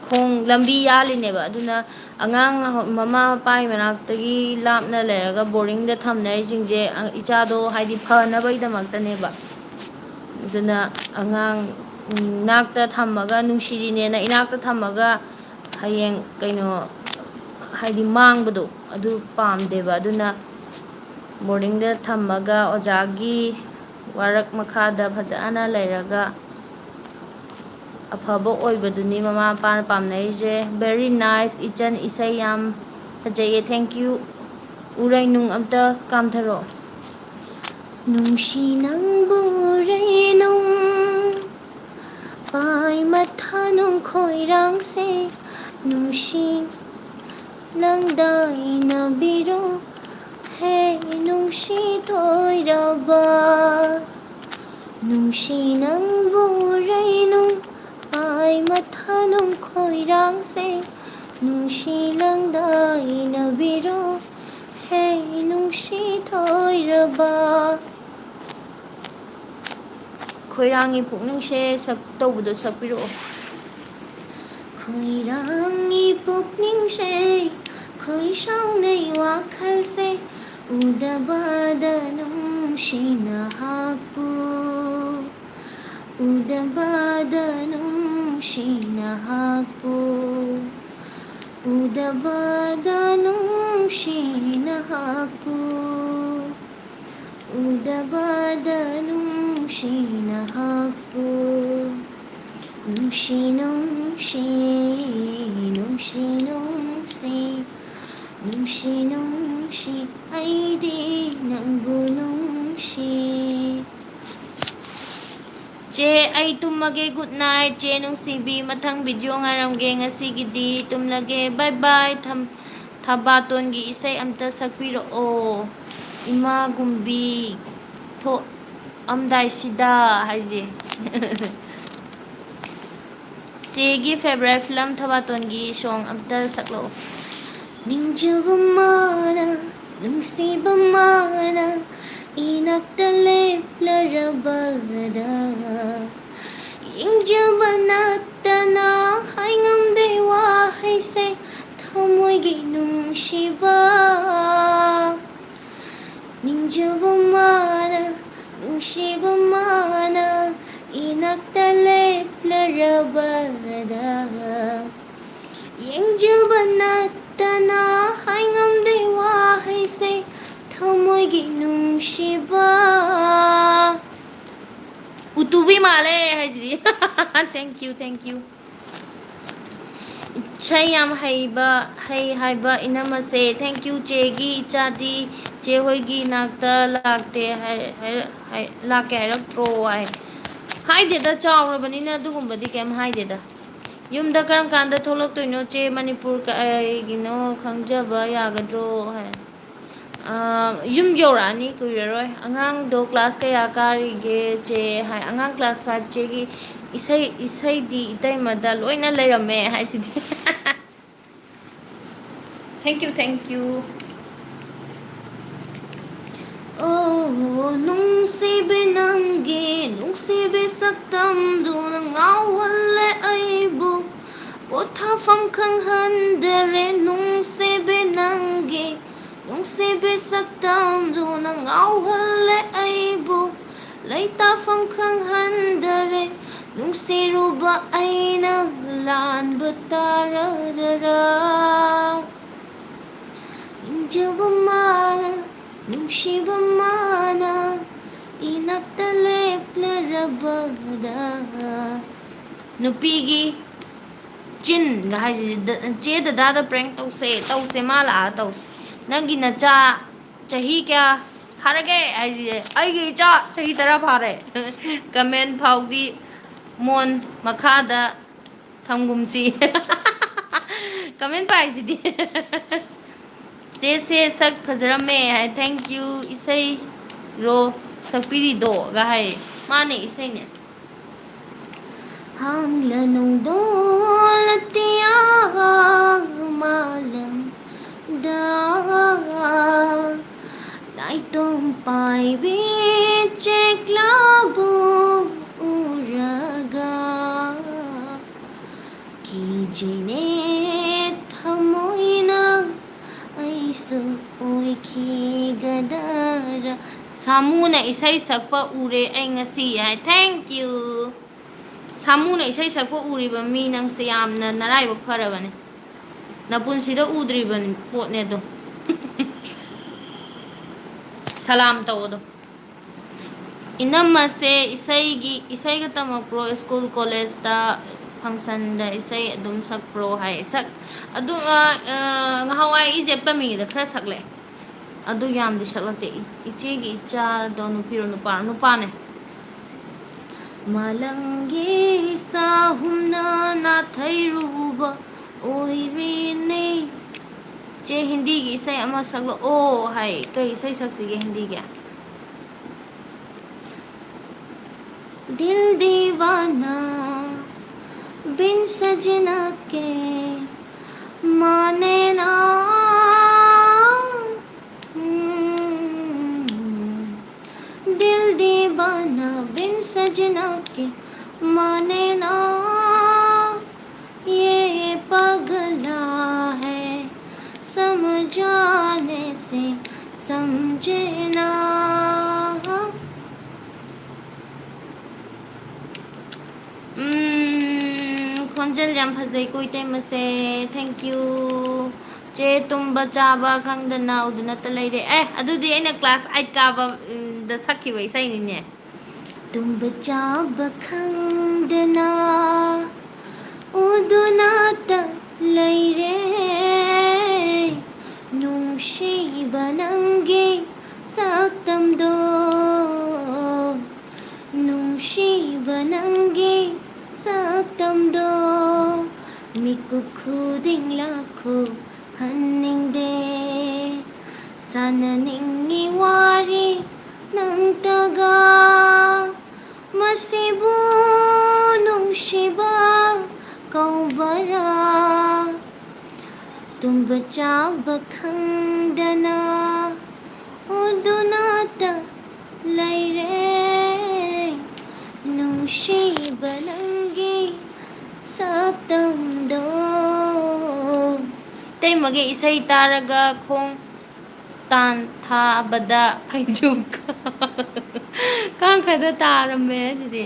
ꯈꯣꯡ ꯂꯝꯕꯤ ꯌꯥꯜꯂꯤꯅꯦꯕ꯫ ꯑꯗꯨꯅ ꯑꯉꯥꯡ ꯃꯃꯥ ꯃꯄꯥꯒꯤ ꯃꯅꯥꯛꯇꯒꯤ ꯂꯥꯞꯅ ꯂꯩꯔꯒ ꯕꯣꯔꯗꯤꯡꯗ ꯊꯝꯅꯔꯤꯁꯤꯡꯁꯦ ꯏꯆꯥꯗꯣ ꯍꯥꯏꯗꯤ ꯐꯅꯕꯒꯤꯗꯃꯛꯇꯅꯦꯕ꯫ ꯑꯗꯨꯅ ꯑꯉꯥꯡ ꯏꯅꯥꯛꯇ ꯊꯝꯃꯒ ꯅꯨꯡꯁꯤꯔꯤꯅꯦꯅ ꯏꯅꯥꯛꯇ ꯊꯝꯃꯒ ꯍꯌꯦꯡ ꯀꯩꯅꯣ ꯍꯥꯏꯗꯤ ꯃꯥꯡꯕꯗꯣ ꯑꯗꯨ ꯄꯥꯝꯗꯦꯕ꯫ ꯑꯗꯨꯅ ꯕꯣꯔꯗꯤꯡꯗ ꯊꯝꯃꯒ ꯑꯣꯖꯥꯒꯤ ꯋꯥꯔꯛ ꯃꯈꯥꯗ ꯐꯖꯅ ꯂꯩꯔꯒ ꯑꯐꯕ ꯑꯣꯏꯕꯗꯨꯅꯤ ꯃꯃꯥ ꯃꯄꯥꯅ ꯄꯥꯝꯅꯔꯤꯁꯦ꯫ Very nice ꯏꯆꯟ, ꯏꯁꯩ ꯌꯥꯝ ꯐꯖꯩꯌꯦ꯫ Thank you꯫ ꯎꯔꯩꯅꯨꯡ ꯑꯝꯇ ꯀꯥꯝꯊꯔꯛꯑꯣ꯫ ꯅꯨꯡꯁꯤ ꯅꯪꯕꯨ ꯎꯔꯩꯅꯨꯡ ꯄꯥꯏ ꯃꯊꯥꯅꯨꯡ ꯈꯣꯏꯔꯥꯡꯁꯦ ꯅꯨꯡꯁꯤ ꯂꯪꯗꯥꯏꯅꯕꯤꯔꯣ ꯍꯦ ꯅꯨꯡꯁꯤ ꯊꯣꯏꯔꯕ꯫ ꯅꯨꯡꯁꯤ ꯅꯪꯕꯨ ꯎꯔꯩꯅꯨꯡ ꯄꯥꯏ ꯃꯊꯥꯅꯨꯡ ꯈꯣꯏꯔꯥꯡꯁꯦ ꯅꯨꯡꯁꯤ ꯂꯪꯗꯥꯏꯅꯕꯤꯔꯣ ꯍꯦ ꯅꯨꯡꯁꯤ ꯊꯣꯏꯔꯕ꯫ ꯈꯣꯏꯔꯥꯡꯒꯤ ꯄꯨꯛꯅꯤꯡꯁꯦ ꯁꯛ ꯇꯧꯕꯗꯣ ꯁꯛꯄꯤꯔꯛꯑꯣ꯫ ꯈꯣꯏꯔꯥꯡꯒꯤ ꯄꯨꯛꯅꯤꯡꯁꯦ ꯈꯣꯏ ꯁꯥꯎꯅꯩ ꯋꯥꯈꯜꯁꯦ ꯎꯗꯕꯗ ꯅꯨꯡꯁꯤ ꯅꯍꯥꯛꯄꯨ ꯎꯗꯕꯗ ꯅꯨꯡꯁꯤ ꯅꯍꯥꯛꯄꯨ ꯎꯗꯕꯗ ꯅꯨꯡꯁꯤ ꯅꯍꯥꯛꯄꯨ ꯎꯗꯕꯗ ꯅꯨꯡꯁꯤ ꯅꯍꯥꯛꯄꯨ ꯅꯨꯡꯁꯤ ꯅꯨꯡꯁꯤ ꯅꯨꯡꯁꯤ ꯅꯨꯡꯁꯤ ꯅꯨꯡꯁꯤ ꯅꯨꯡꯁꯤ ꯑꯩꯗꯤ ꯅꯪꯕꯨ ꯑꯩ ꯇꯨꯝꯃꯒꯦ, good night꯫ ꯆꯦ ꯅꯨꯡꯁꯤꯕꯤ, ꯃꯊꯪ video ꯉꯥꯏꯔꯝꯒꯦ꯫ ꯉꯁꯤꯒꯤꯗꯤ ꯇꯨꯝꯂꯒꯦ, bye bye꯫ ꯊꯝ-, ꯊꯕꯥꯇꯣꯟꯒꯤ ꯏꯁꯩ ꯑꯝꯇ ꯁꯛꯄꯤꯔꯛꯑꯣ꯫ ꯏꯃꯥ ꯒꯨꯝꯕꯤ ꯊꯣꯛꯑꯝꯗꯥꯏꯁꯤꯗ ꯍꯥꯏꯁꯦ꯫ ꯆꯦꯒꯤ favourite film ꯊꯕꯥꯇꯣꯟꯒꯤ song ꯑꯝꯇ ꯁꯛꯂꯛꯑꯣ꯫ ꯅꯤꯡꯖꯕ ꯃꯥꯅ, ꯅꯨꯡꯁꯤꯕ ꯃꯥꯅ, ꯏꯅꯥꯛꯇ ꯂꯦꯞꯂꯔꯕꯗ, ꯌꯦꯡꯖꯕ ꯅꯠꯇꯅ ꯍꯥꯏꯉꯝꯗꯦ ꯋꯥꯍꯩꯁꯦ, ꯊꯃꯣꯏꯒꯤ ꯅꯨꯡꯁꯤꯕ꯫ ꯅꯤꯡꯖꯕ ꯃꯥꯅ, ꯅꯨꯡꯁꯤꯕ ꯃꯥꯅ, ꯏꯅꯥꯛꯇ ꯂꯦꯞꯂꯔꯕꯗ, ꯌꯦꯡꯖꯕ ꯅꯠꯇꯅ ꯍꯥꯏꯉꯝꯗꯦ ꯋꯥꯍꯩꯁꯦ, ꯊꯃꯣꯏꯒꯤ ꯅꯨꯡꯁꯤꯕ꯫ ꯎꯇꯨꯕꯤ ꯃꯥꯜꯂꯦ ꯍꯥꯏꯁꯤꯗꯤ꯫ Thank you, thank you꯫ ꯏꯁꯩ ꯌꯥꯝ ꯍꯩꯕ, ꯍꯩ ꯍꯥꯏꯕ ꯏꯅꯝꯃꯁꯦ꯫ Thank you, ꯆꯦꯒꯤ ꯏꯆꯥꯗꯤ ꯆꯦ ꯍꯣꯏꯒꯤ ꯅꯥꯛꯇ ꯂꯥꯛꯇꯦ ꯍꯥꯏ-, ꯍꯥꯏ-, ꯍꯥꯏ-, ꯂꯥꯛꯀꯦ ꯍꯥꯏꯔꯛꯇ꯭ꯔꯣ ꯍꯥꯏ꯫ ꯍꯥꯏꯗꯦꯗ, ꯆꯥꯎꯔꯕꯅꯤꯅ ꯑꯗꯨꯒꯨꯝꯕꯗꯤ ꯀꯩꯝ ꯍꯥꯏꯗꯦꯗ꯫ ꯌꯨꯝꯗ ꯀꯔꯝ ꯀꯥꯟꯗ ꯊꯣꯛꯂꯛꯇꯣꯏꯅꯣ ꯆꯦ? ꯃꯅꯤꯄꯨꯔ ꯀꯩꯒꯤꯅꯣ ꯈꯪꯖꯕ ꯌꯥꯒꯗ꯭ꯔꯣ ꯍꯥꯏ꯫ ꯑꯥ, ꯌꯨꯝ ꯌꯧꯔꯛꯑꯅꯤ ꯀꯨꯏꯔꯔꯣꯏ꯫ ꯑꯉꯥꯡꯗꯣ class ꯀꯌꯥ ꯀꯥꯔꯤꯒꯦ ꯆꯦ? ꯍꯥꯏ꯫ ꯑꯉꯥꯡ class five꯫ ꯆꯦꯒꯤ ꯏꯁꯩ, ꯏꯁꯩꯗꯤ ꯏꯇꯩꯃꯗ ꯂꯣꯏꯅ ꯂꯩꯔꯝꯃꯦ ꯍꯥꯏꯁꯤꯗꯤ꯫ Thank you, thank you꯫ ꯑꯣ, ꯅꯨꯡꯁꯤꯕꯤ ꯅꯪꯒꯤ ꯅꯨꯡꯁꯤꯕꯤ ꯁꯛꯇꯝꯗꯨꯅ ꯉꯥꯎꯍꯜꯂꯦ ꯑꯩꯕꯨ, ꯄꯣꯊꯥꯐꯝ ꯈꯪꯍꯟꯗꯔꯦ꯫ ꯅꯨꯡꯁꯤꯕꯤ ꯅꯪꯒꯤ ꯅꯨꯡꯁꯤꯕꯤ ꯁꯛꯇꯝꯗꯨꯅ ꯉꯥꯎꯍꯜꯂꯦ ꯑꯩꯕꯨ, ꯂꯩꯇꯥꯐꯝ ꯈꯪꯍꯟꯗꯔꯦ꯫ ꯅꯨꯡꯁꯤꯔꯨꯕ ꯑꯩꯅ ꯂꯥꯟꯕ ꯇꯥꯔꯗꯔꯥ? ꯅꯤꯡꯖꯕ ꯃꯥꯅ, ꯅꯨꯡꯁꯤꯕ ꯃꯥꯅ, ꯏꯅꯥꯛꯇ ꯂꯦꯞꯂꯔꯕꯗ꯫ ꯅꯨꯄꯤꯒꯤ ꯆꯤꯟꯒ ꯍꯥꯏꯁꯤꯗꯤ, ꯗ-, ꯆꯦ ꯗꯗꯥꯗ prank ꯇꯧꯁꯦ, ꯇꯧꯁꯦ, ꯃꯥ ꯂꯥꯛꯑ ꯇꯧꯁꯦ꯫ ꯅꯪꯒꯤ ꯅꯆꯥ ꯆꯍꯤ ꯀꯌꯥ ꯐꯥꯔꯒꯦ ꯍꯥꯏꯁꯤꯗꯤ, ꯑꯩꯒꯤ ꯏꯆꯥ ꯆꯍꯤ ꯇꯔꯥ ꯐꯥꯔꯦ꯫ Comment ꯐꯥꯎꯗꯤ ꯃꯣꯟ ꯃꯈꯥꯗ ꯊꯝꯒꯨꯝꯁꯤ꯫ Comment ꯄꯥꯏꯁꯤꯗꯤ꯫ ꯆꯦꯁꯦ ꯁꯛ ꯐꯖꯔꯝꯃꯦ ꯍꯥꯏ꯫ Thank you꯫ ꯏꯁꯩꯔꯣ ꯁꯛꯄꯤꯔꯤꯗꯣꯒ ꯍꯥꯏ꯫ ꯃꯥꯅꯦ, ꯏꯁꯩꯅꯦ꯫ ꯍꯥꯡꯂꯅꯨꯡ ꯗꯣꯂꯇꯤꯌꯥ ꯃꯥꯂꯪꯗ ꯅꯥꯏꯇꯣꯝ ꯄꯥꯏꯕꯤ ꯆꯦꯛꯂꯥꯕꯨ ꯎꯔꯒ ꯀꯤꯖꯩꯅꯦ ꯊꯃꯣꯏꯅ ꯑꯩꯁꯨ ꯑꯣꯏꯈꯤꯒꯗꯔꯥ꯫ ꯁꯥꯃꯨꯅ ꯏꯁꯩ ꯁꯛꯄ ꯎꯔꯦ ꯑꯩ ꯉꯁꯤ ꯍꯥꯏ꯫ Thank you꯫ ꯁꯥꯃꯨꯅ ꯏꯁꯩ ꯁꯛꯄ ꯎꯔꯤꯕ ꯃꯤ ꯅꯪꯁꯦ ꯌꯥꯝꯅ ꯅꯔꯥꯏꯕꯛ ꯐꯔꯕꯅꯦ꯫ ꯅꯄꯨꯟꯁꯤꯗ ꯎꯗ꯭ꯔꯤꯕ ꯄꯣꯠꯅꯦ ꯑꯗꯣ꯫ ꯁꯂꯥꯝ ꯇꯧ ꯑꯗꯣ꯫ ꯏꯅꯝꯃꯁꯦ ꯏꯁꯩꯒꯤ, ꯏꯁꯩꯒ ꯇꯝꯃꯛꯄ꯭ꯔꯣ? ꯁ꯭ꯀꯨꯜ, ꯀꯣꯂꯦꯖꯇ, ꯐꯪꯁꯟꯗ ꯏꯁꯩ ꯑꯗꯨꯝ ꯁꯛꯄ꯭ꯔꯣ ꯍꯥꯏ꯫ ꯁꯛ-, ꯑꯗꯨ, ꯑ, ꯑ, ꯉꯍꯥꯟꯋꯥꯏ ꯏꯖꯦꯠ ꯇꯝꯃꯤꯉꯩꯗ ꯈꯔ ꯁꯛꯂꯛꯑꯦ꯫ ꯑꯗꯨ ꯌꯥꯝꯗꯤ ꯁꯛꯂꯛꯇꯦ꯫ ꯏ-, ꯏꯆꯦꯒꯤ ꯏꯆꯥꯗꯣ ꯅꯨꯄꯤꯔꯣ ꯅꯨꯄꯥꯔꯣ? ꯅꯨꯄꯥꯅꯦ꯫ ꯃꯥꯂꯪꯒꯤ ꯆꯥꯍꯨꯝꯅ ꯅꯥꯊꯩꯔꯨꯕ ꯑꯣꯏꯔꯦꯅꯦ꯫ ꯆꯦ, ꯍꯤꯟꯗꯤꯒꯤ ꯏꯁꯩ ꯑꯃ ꯁꯛꯂꯛꯑꯣ ꯍꯥꯏ꯫ ꯀꯩ ꯏꯁꯩ ꯁꯛꯁꯤꯒꯦ ꯍꯤꯟꯗꯤꯒꯤ? दिल दीवाना बिन सजना के माने ना। हम्म, दिल दीवाना बिन सजना के माने ना। ये पगला है समझाने से समझे ना। ꯎꯝ, ꯈꯣꯟꯖꯦꯜ ꯌꯥꯝ ꯐꯖꯩꯀꯣ ꯏꯇꯩꯃꯁꯦ꯫ Thank you꯫ ꯆꯦ, ꯇꯨꯝꯕ ꯆꯥꯕ ꯈꯪꯗꯅ ꯎꯗꯨꯅꯇ ꯂꯩꯔꯦ꯫ ꯑꯦ, ꯑꯗꯨꯗꯤ ꯑꯩꯅ class eight ꯀꯥꯕ, ꯎꯝ, ꯗ ꯁꯛꯈꯤꯕ ꯏꯁꯩꯅꯤꯅꯦ꯫ ꯇꯨꯝꯕ ꯆꯥꯕ ꯈꯪꯗꯅ ꯎꯗꯨꯅꯇ ꯂꯩꯔꯦ꯫ ꯅꯨꯡꯁꯤꯕ ꯅꯪꯒꯤ ꯁꯛꯇꯝꯗꯣ, ꯅꯨꯡꯁꯤꯕ ꯅꯪꯒꯤ ꯂꯥꯛꯈꯣ ꯍꯟꯅꯤꯡꯗꯦ꯫ ꯁꯥꯟꯅꯅꯤꯡꯉꯤ ꯋꯥꯔꯤ ꯅꯪꯇꯒ, ꯃꯁꯤꯕꯨ ꯅꯨꯡꯁꯤꯕ ꯀꯧꯕꯔꯥ? ꯇꯨꯝꯕ ꯆꯥꯕ ꯈꯪꯗꯅ ꯎꯗꯨꯅꯇ ꯂꯩꯔꯦ, ꯅꯨꯡꯁꯤꯕ ꯅꯪꯒꯤ ꯁꯛꯇꯝꯗꯣ꯫ ꯏꯇꯩꯃꯒꯤ ꯏꯁꯩ ꯇꯥꯔꯒ ꯈꯣꯡ ꯇꯥꯟ ꯊꯥꯕꯗ ꯐꯩꯖꯨꯞ ꯀꯥꯡꯈꯗ ꯇꯥꯔꯝꯃꯦ ꯑꯗꯨꯗꯤ꯫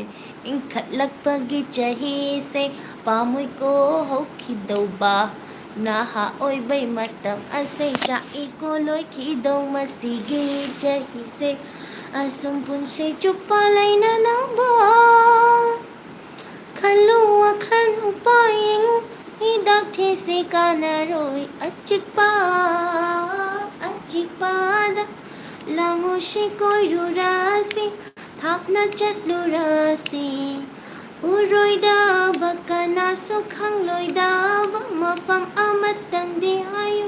ꯏꯪꯈꯠꯂꯛꯄꯒꯤ ꯆꯍꯤꯁꯦ ꯄꯥꯝꯃꯨꯏꯀꯣ ꯍꯧꯈꯤꯗꯧꯕ꯫ ꯅꯍꯥ ꯑꯣꯏꯕꯩ ꯃꯇꯝ ꯑꯁꯦ ꯆꯥꯛꯏꯀꯣ ꯂꯣꯏꯈꯤꯗꯧ ꯃꯁꯤꯒꯤ ꯆꯍꯤꯁꯦ꯫ ꯑꯁꯨꯝ ꯄꯨꯟꯁꯤ ꯆꯨꯞꯄ ꯂꯩꯅꯅꯕ ꯈꯜꯂꯨ ꯋꯥꯈꯜ ꯎꯄꯥꯏ ꯌꯦꯡꯉꯨ꯫ ꯍꯤꯗꯥꯛ ꯊꯤꯁꯤ ꯀꯥꯟꯅꯔꯣꯏ ꯑꯆꯤꯛꯄ, ꯑꯆꯤꯛꯄꯗ ꯂꯥꯡꯉꯨꯁꯤ ꯀꯣꯏꯔꯨꯔꯁꯤ꯫ ꯊꯥꯞꯅ ꯆꯠꯂꯨꯔꯁꯤ꯫ ꯎꯔꯣꯏꯗꯕ ꯀꯅꯥꯁꯨ ꯈꯪꯂꯣꯏꯗꯕ ꯃꯐꯝ ꯑꯃꯇꯪꯗꯤ ꯍꯥꯏꯌꯨ꯫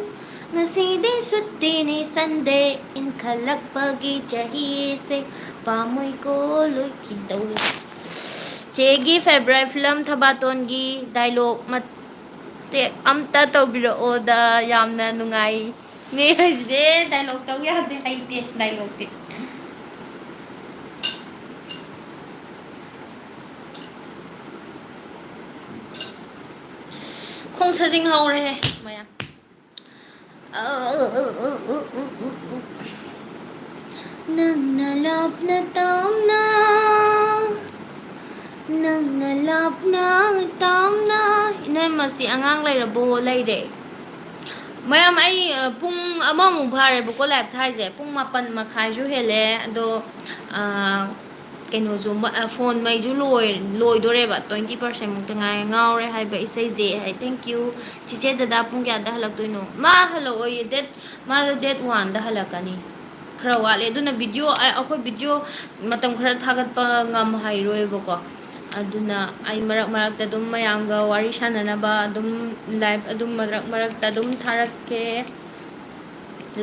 ꯉꯁꯤꯗꯤ ꯁꯨꯇꯤꯅꯤ Sunday ꯏꯟꯈꯠꯂꯛꯄꯒꯤ ꯆꯍꯤꯁꯦ ꯄꯥꯝꯃꯨꯏꯀꯣ ꯂꯣꯏꯈꯤꯗꯧ꯫ ꯆꯦꯒꯤ favourite film ꯊꯕꯥꯇꯣꯟꯒꯤ dialogue ꯃꯇꯦꯛ ꯑꯝꯇ ꯇꯧꯕꯤꯔꯛꯑꯣꯗ ꯌꯥꯝꯅ ꯅꯨꯡꯉꯥꯏ꯫ ꯅꯦ ꯍꯥꯏꯁꯤꯗꯤ dialogue ꯇꯧ ꯌꯥꯗꯦ ꯍꯩꯇꯦ dialogueꯇꯤ꯫ ꯈꯣꯡ ꯁꯥꯖꯤꯡ ꯍꯧꯔꯦꯍꯦ ꯃꯌꯥꯝ꯫ ꯅꯪꯅ ꯂꯥꯞꯅ ꯇꯥꯝꯅ ꯅꯪꯅ ꯂꯥꯞꯅ ꯇꯥꯝꯅ ꯏꯅꯝꯃꯁꯤ ꯑꯉꯥꯡ ꯂꯩꯔꯕꯣ? ꯂꯩꯔꯦ꯫ ꯃꯌꯥꯝ ꯑꯩ ꯄꯨꯡ ꯑꯃꯃꯨꯛ ꯐꯥꯔꯦꯕꯀꯣ live ꯊꯥꯏꯁꯦ꯫ ꯄꯨꯡ ꯃꯥꯄꯟ ꯃꯈꯥꯏꯁꯨ ꯍꯦꯜꯂꯦ꯫ ꯑꯗꯣ ꯀꯩꯅꯣꯁꯨ ꯐꯣꯟ ꯃꯩꯁꯨ ꯂꯣꯏꯗꯣꯔꯦꯕ꯫ Twenty percent ꯃꯨꯛꯇ ꯉꯥꯏꯔꯦ꯫ ꯉꯥꯎꯔꯦ ꯍꯥꯏꯕ ꯏꯁꯩꯁꯦ ꯍꯥꯏ꯫ Thank you꯫ ꯆꯤꯆꯦ ꯗꯗꯥ ꯄꯨꯡ ꯀꯌꯥꯗ ꯍꯜꯂꯛꯇꯣꯏꯅꯣ? ꯃꯥ ꯍꯜꯂꯛꯑꯣꯏꯌꯦ꯫ Date ꯃꯥꯗꯣ date oneꯗ ꯍꯜꯂꯛꯀꯅꯤ꯫ ꯈꯔ ꯋꯥꯠꯂꯦ꯫ ꯑꯗꯨꯅ video ꯑꯩꯈꯣꯏ video ꯃꯇꯝ ꯈꯔ ꯊꯥꯒꯠꯄ ꯉꯝꯍꯩꯔꯣꯏꯕꯀꯣ꯫ ꯑꯗꯨꯅ ꯑꯩ ꯃꯔꯛ ꯃꯔꯛꯇ ꯑꯗꯨꯝ ꯃꯌꯥꯝꯒ ꯋꯥꯔꯤ ꯁꯥꯟꯅꯅꯕ ꯑꯗꯨꯝ live ꯑꯗꯨꯝ ꯃꯔꯛ ꯃꯔꯛꯇ ꯑꯗꯨꯝ ꯊꯥꯔꯛꯀꯦ꯫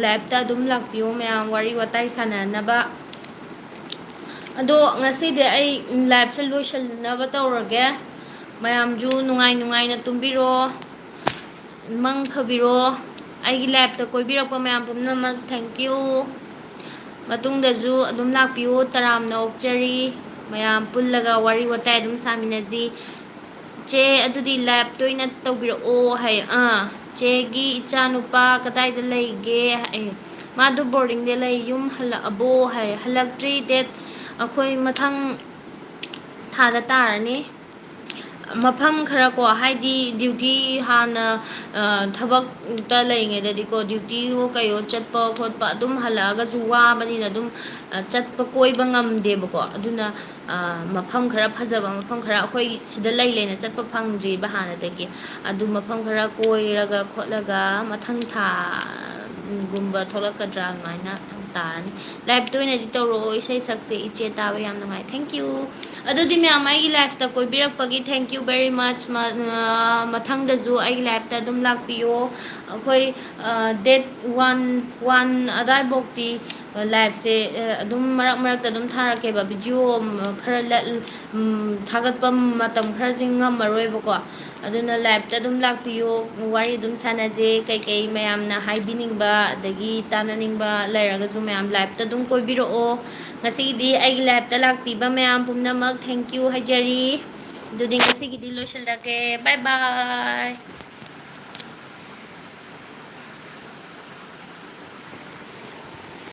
Liveꯇ ꯑꯗꯨꯝ ꯂꯥꯛꯄꯤꯌꯣ ꯃꯌꯥꯝ, ꯋꯥꯔꯤ ꯋꯥꯇꯥꯏ ꯁꯥꯟꯅꯅꯕ꯫ ꯑꯗꯣ ꯉꯁꯤꯗꯤ ꯑꯩ liveꯁꯦ ꯂꯣꯏꯁꯤꯟꯅꯕ ꯇꯧꯔꯒꯦ꯫ ꯃꯌꯥꯝꯁꯨ ꯅꯨꯡꯉꯥꯏ ꯅꯨꯡꯉꯥꯏꯅ ꯇꯨꯝꯕꯤꯔꯣ, ꯃꯪ ꯐꯕꯤꯔꯣ꯫ ꯑꯩꯒꯤ liveꯇ ꯀꯣꯏꯕꯤꯔꯛꯄ ꯃꯌꯥꯝ ꯄꯨꯝꯅꯃꯛ thank you꯫ ꯃꯇꯨꯡꯗꯁꯨ ꯑꯗꯨꯝ ꯂꯥꯛꯄꯤꯌꯨ, ꯇꯔꯥꯝꯅ ꯑꯣꯛꯆꯔꯤ꯫ ꯃꯌꯥꯝ ꯄꯨꯜꯂꯒ ꯋꯥꯔꯤ ꯋꯥꯇꯥꯏ ꯑꯗꯨꯝ ꯁꯥꯃꯤꯟꯅꯁꯤ꯫ "ꯆꯦ, ꯑꯗꯨꯗꯤ live ꯇꯣꯏꯅ ꯇꯧꯕꯤꯔꯛꯑꯣ" ꯍꯥꯏ꯫ ꯑꯥ, "ꯆꯦꯒꯤ ꯏꯆꯥꯅꯨꯄꯥ ꯀꯗꯥꯏꯗ ꯂꯩꯒꯦ?" ꯍꯥꯏ꯫ "ꯃꯥꯗꯣ boardingꯗ ꯂꯩ, ꯌꯨꯝ ꯍꯜꯂꯛꯑꯕꯣ?" ꯍꯥꯏ꯫ "ꯍꯜꯂꯛꯇ꯭ꯔꯤ, date ꯑꯩꯈꯣꯏ ꯃꯊꯪ ꯊꯥꯗ ꯇꯥꯔꯅꯤ"꯫ ꯃꯐꯝ ꯈꯔ ꯀꯣ, ꯍꯥꯏꯗꯤ duty ꯍꯥꯟꯅ, ꯑ, ꯊꯕꯛꯇ ꯂꯩꯔꯤꯉꯩꯗꯗꯤꯀꯣ, dutyꯋꯣ ꯀꯩꯋꯣ ꯆꯠꯄ ꯈꯣꯠꯄ ꯑꯗꯨꯝ ꯍꯜꯂꯛꯑꯒꯁꯨ ꯋꯥꯕꯅꯤꯅ ꯑꯗꯨꯝ, ꯑ, ꯆꯠꯄ ꯀꯣꯏꯕ ꯉꯝꯗꯦꯕꯀꯣ꯫ ꯑꯗꯨꯅ, ꯑ, ꯃꯐꯝ ꯈꯔ ꯐꯖꯕ, ꯃꯐꯝ ꯈꯔ ꯑꯩꯈꯣꯏ ꯁꯤꯗ ꯂꯩ ꯂꯩꯅ ꯆꯠꯄ ꯐꯪꯗ꯭ꯔꯤꯕ ꯍꯥꯟꯅꯗꯒꯤ꯫ ꯑꯗꯨ ꯃꯐꯝ ꯈꯔ ꯀꯣꯏꯔꯒ ꯈꯣꯠꯂꯒ ꯃꯊꯪ ꯊꯥꯒꯨꯝꯕ ꯊꯣꯛꯂꯛꯀꯗ꯭ꯔꯥ ꯑꯗꯨꯃꯥꯏꯅ ꯇꯥꯔꯅꯤ꯫ Liveꯇ ꯑꯣꯏꯅꯗꯤ ꯇꯧꯔꯛꯑꯣ, ꯏꯁꯩ ꯁꯛꯁꯦ ꯏꯆꯦ, ꯇꯥꯕ ꯌꯥꯝ ꯅꯨꯡꯉꯥꯏ꯫ Thank you꯫ ꯑꯗꯨꯗꯤ ꯃꯌꯥꯝ ꯑꯩꯒꯤ liveꯇ ꯀꯣꯏꯕꯤꯔꯛꯄꯒꯤ thank you very much꯫ ꯃ-, ꯑ, ꯃꯊꯪꯗꯁꯨ ꯑꯩꯒꯤ liveꯇ ꯑꯗꯨꯝ ꯂꯥꯛꯄꯤꯌꯣ꯫ ꯑꯩꯈꯣꯏ, ꯑ, date one, one ꯑꯗꯥꯏꯐꯥꯎꯇꯤ, ꯑ, liveꯁꯦ, ꯑ, ꯑꯗꯨꯝ ꯃꯔꯛ ꯃꯔꯛꯇ ꯑꯗꯨꯝ ꯊꯥꯔꯛꯀꯦꯕ꯫ Video, ꯎꯝ, ꯈꯔ ꯂ-, ꯎꯝ, ꯊꯥꯒꯠꯄ ꯃꯇꯝ ꯈꯔꯁꯤ ꯉꯝꯃꯔꯣꯏꯕꯀꯣ꯫ ꯑꯗꯨꯅ liveꯇ ꯑꯗꯨꯝ ꯂꯥꯛꯄꯤꯌꯣ, ꯋꯥꯔꯤ ꯑꯗꯨꯝ ꯁꯥꯟꯅꯁꯦ꯫ ꯀꯩꯀꯩ ꯃꯌꯥꯝꯅ ꯍꯥꯏꯕꯤꯅꯤꯡꯕ ꯑꯗꯒꯤ ꯇꯥꯟꯅꯅꯤꯡꯕ ꯂꯩꯔꯒꯁꯨ ꯃꯌꯥꯝ liveꯇ ꯑꯗꯨꯝ ꯀꯣꯏꯕꯤꯔꯛꯑꯣ꯫ ꯉꯁꯤꯒꯤꯗꯤ ꯑꯩꯒꯤ liveꯇ ꯂꯥꯛꯄꯤꯕ ꯃꯌꯥꯝ ꯄꯨꯝꯅꯃꯛ thank you ꯍꯥꯏꯖꯔꯤ꯫ ꯑꯗꯨꯗꯤ ꯉꯁꯤꯒꯤꯗꯤ ꯂꯣꯏꯁꯤꯜꯂꯒꯦ꯫ Bye bye꯫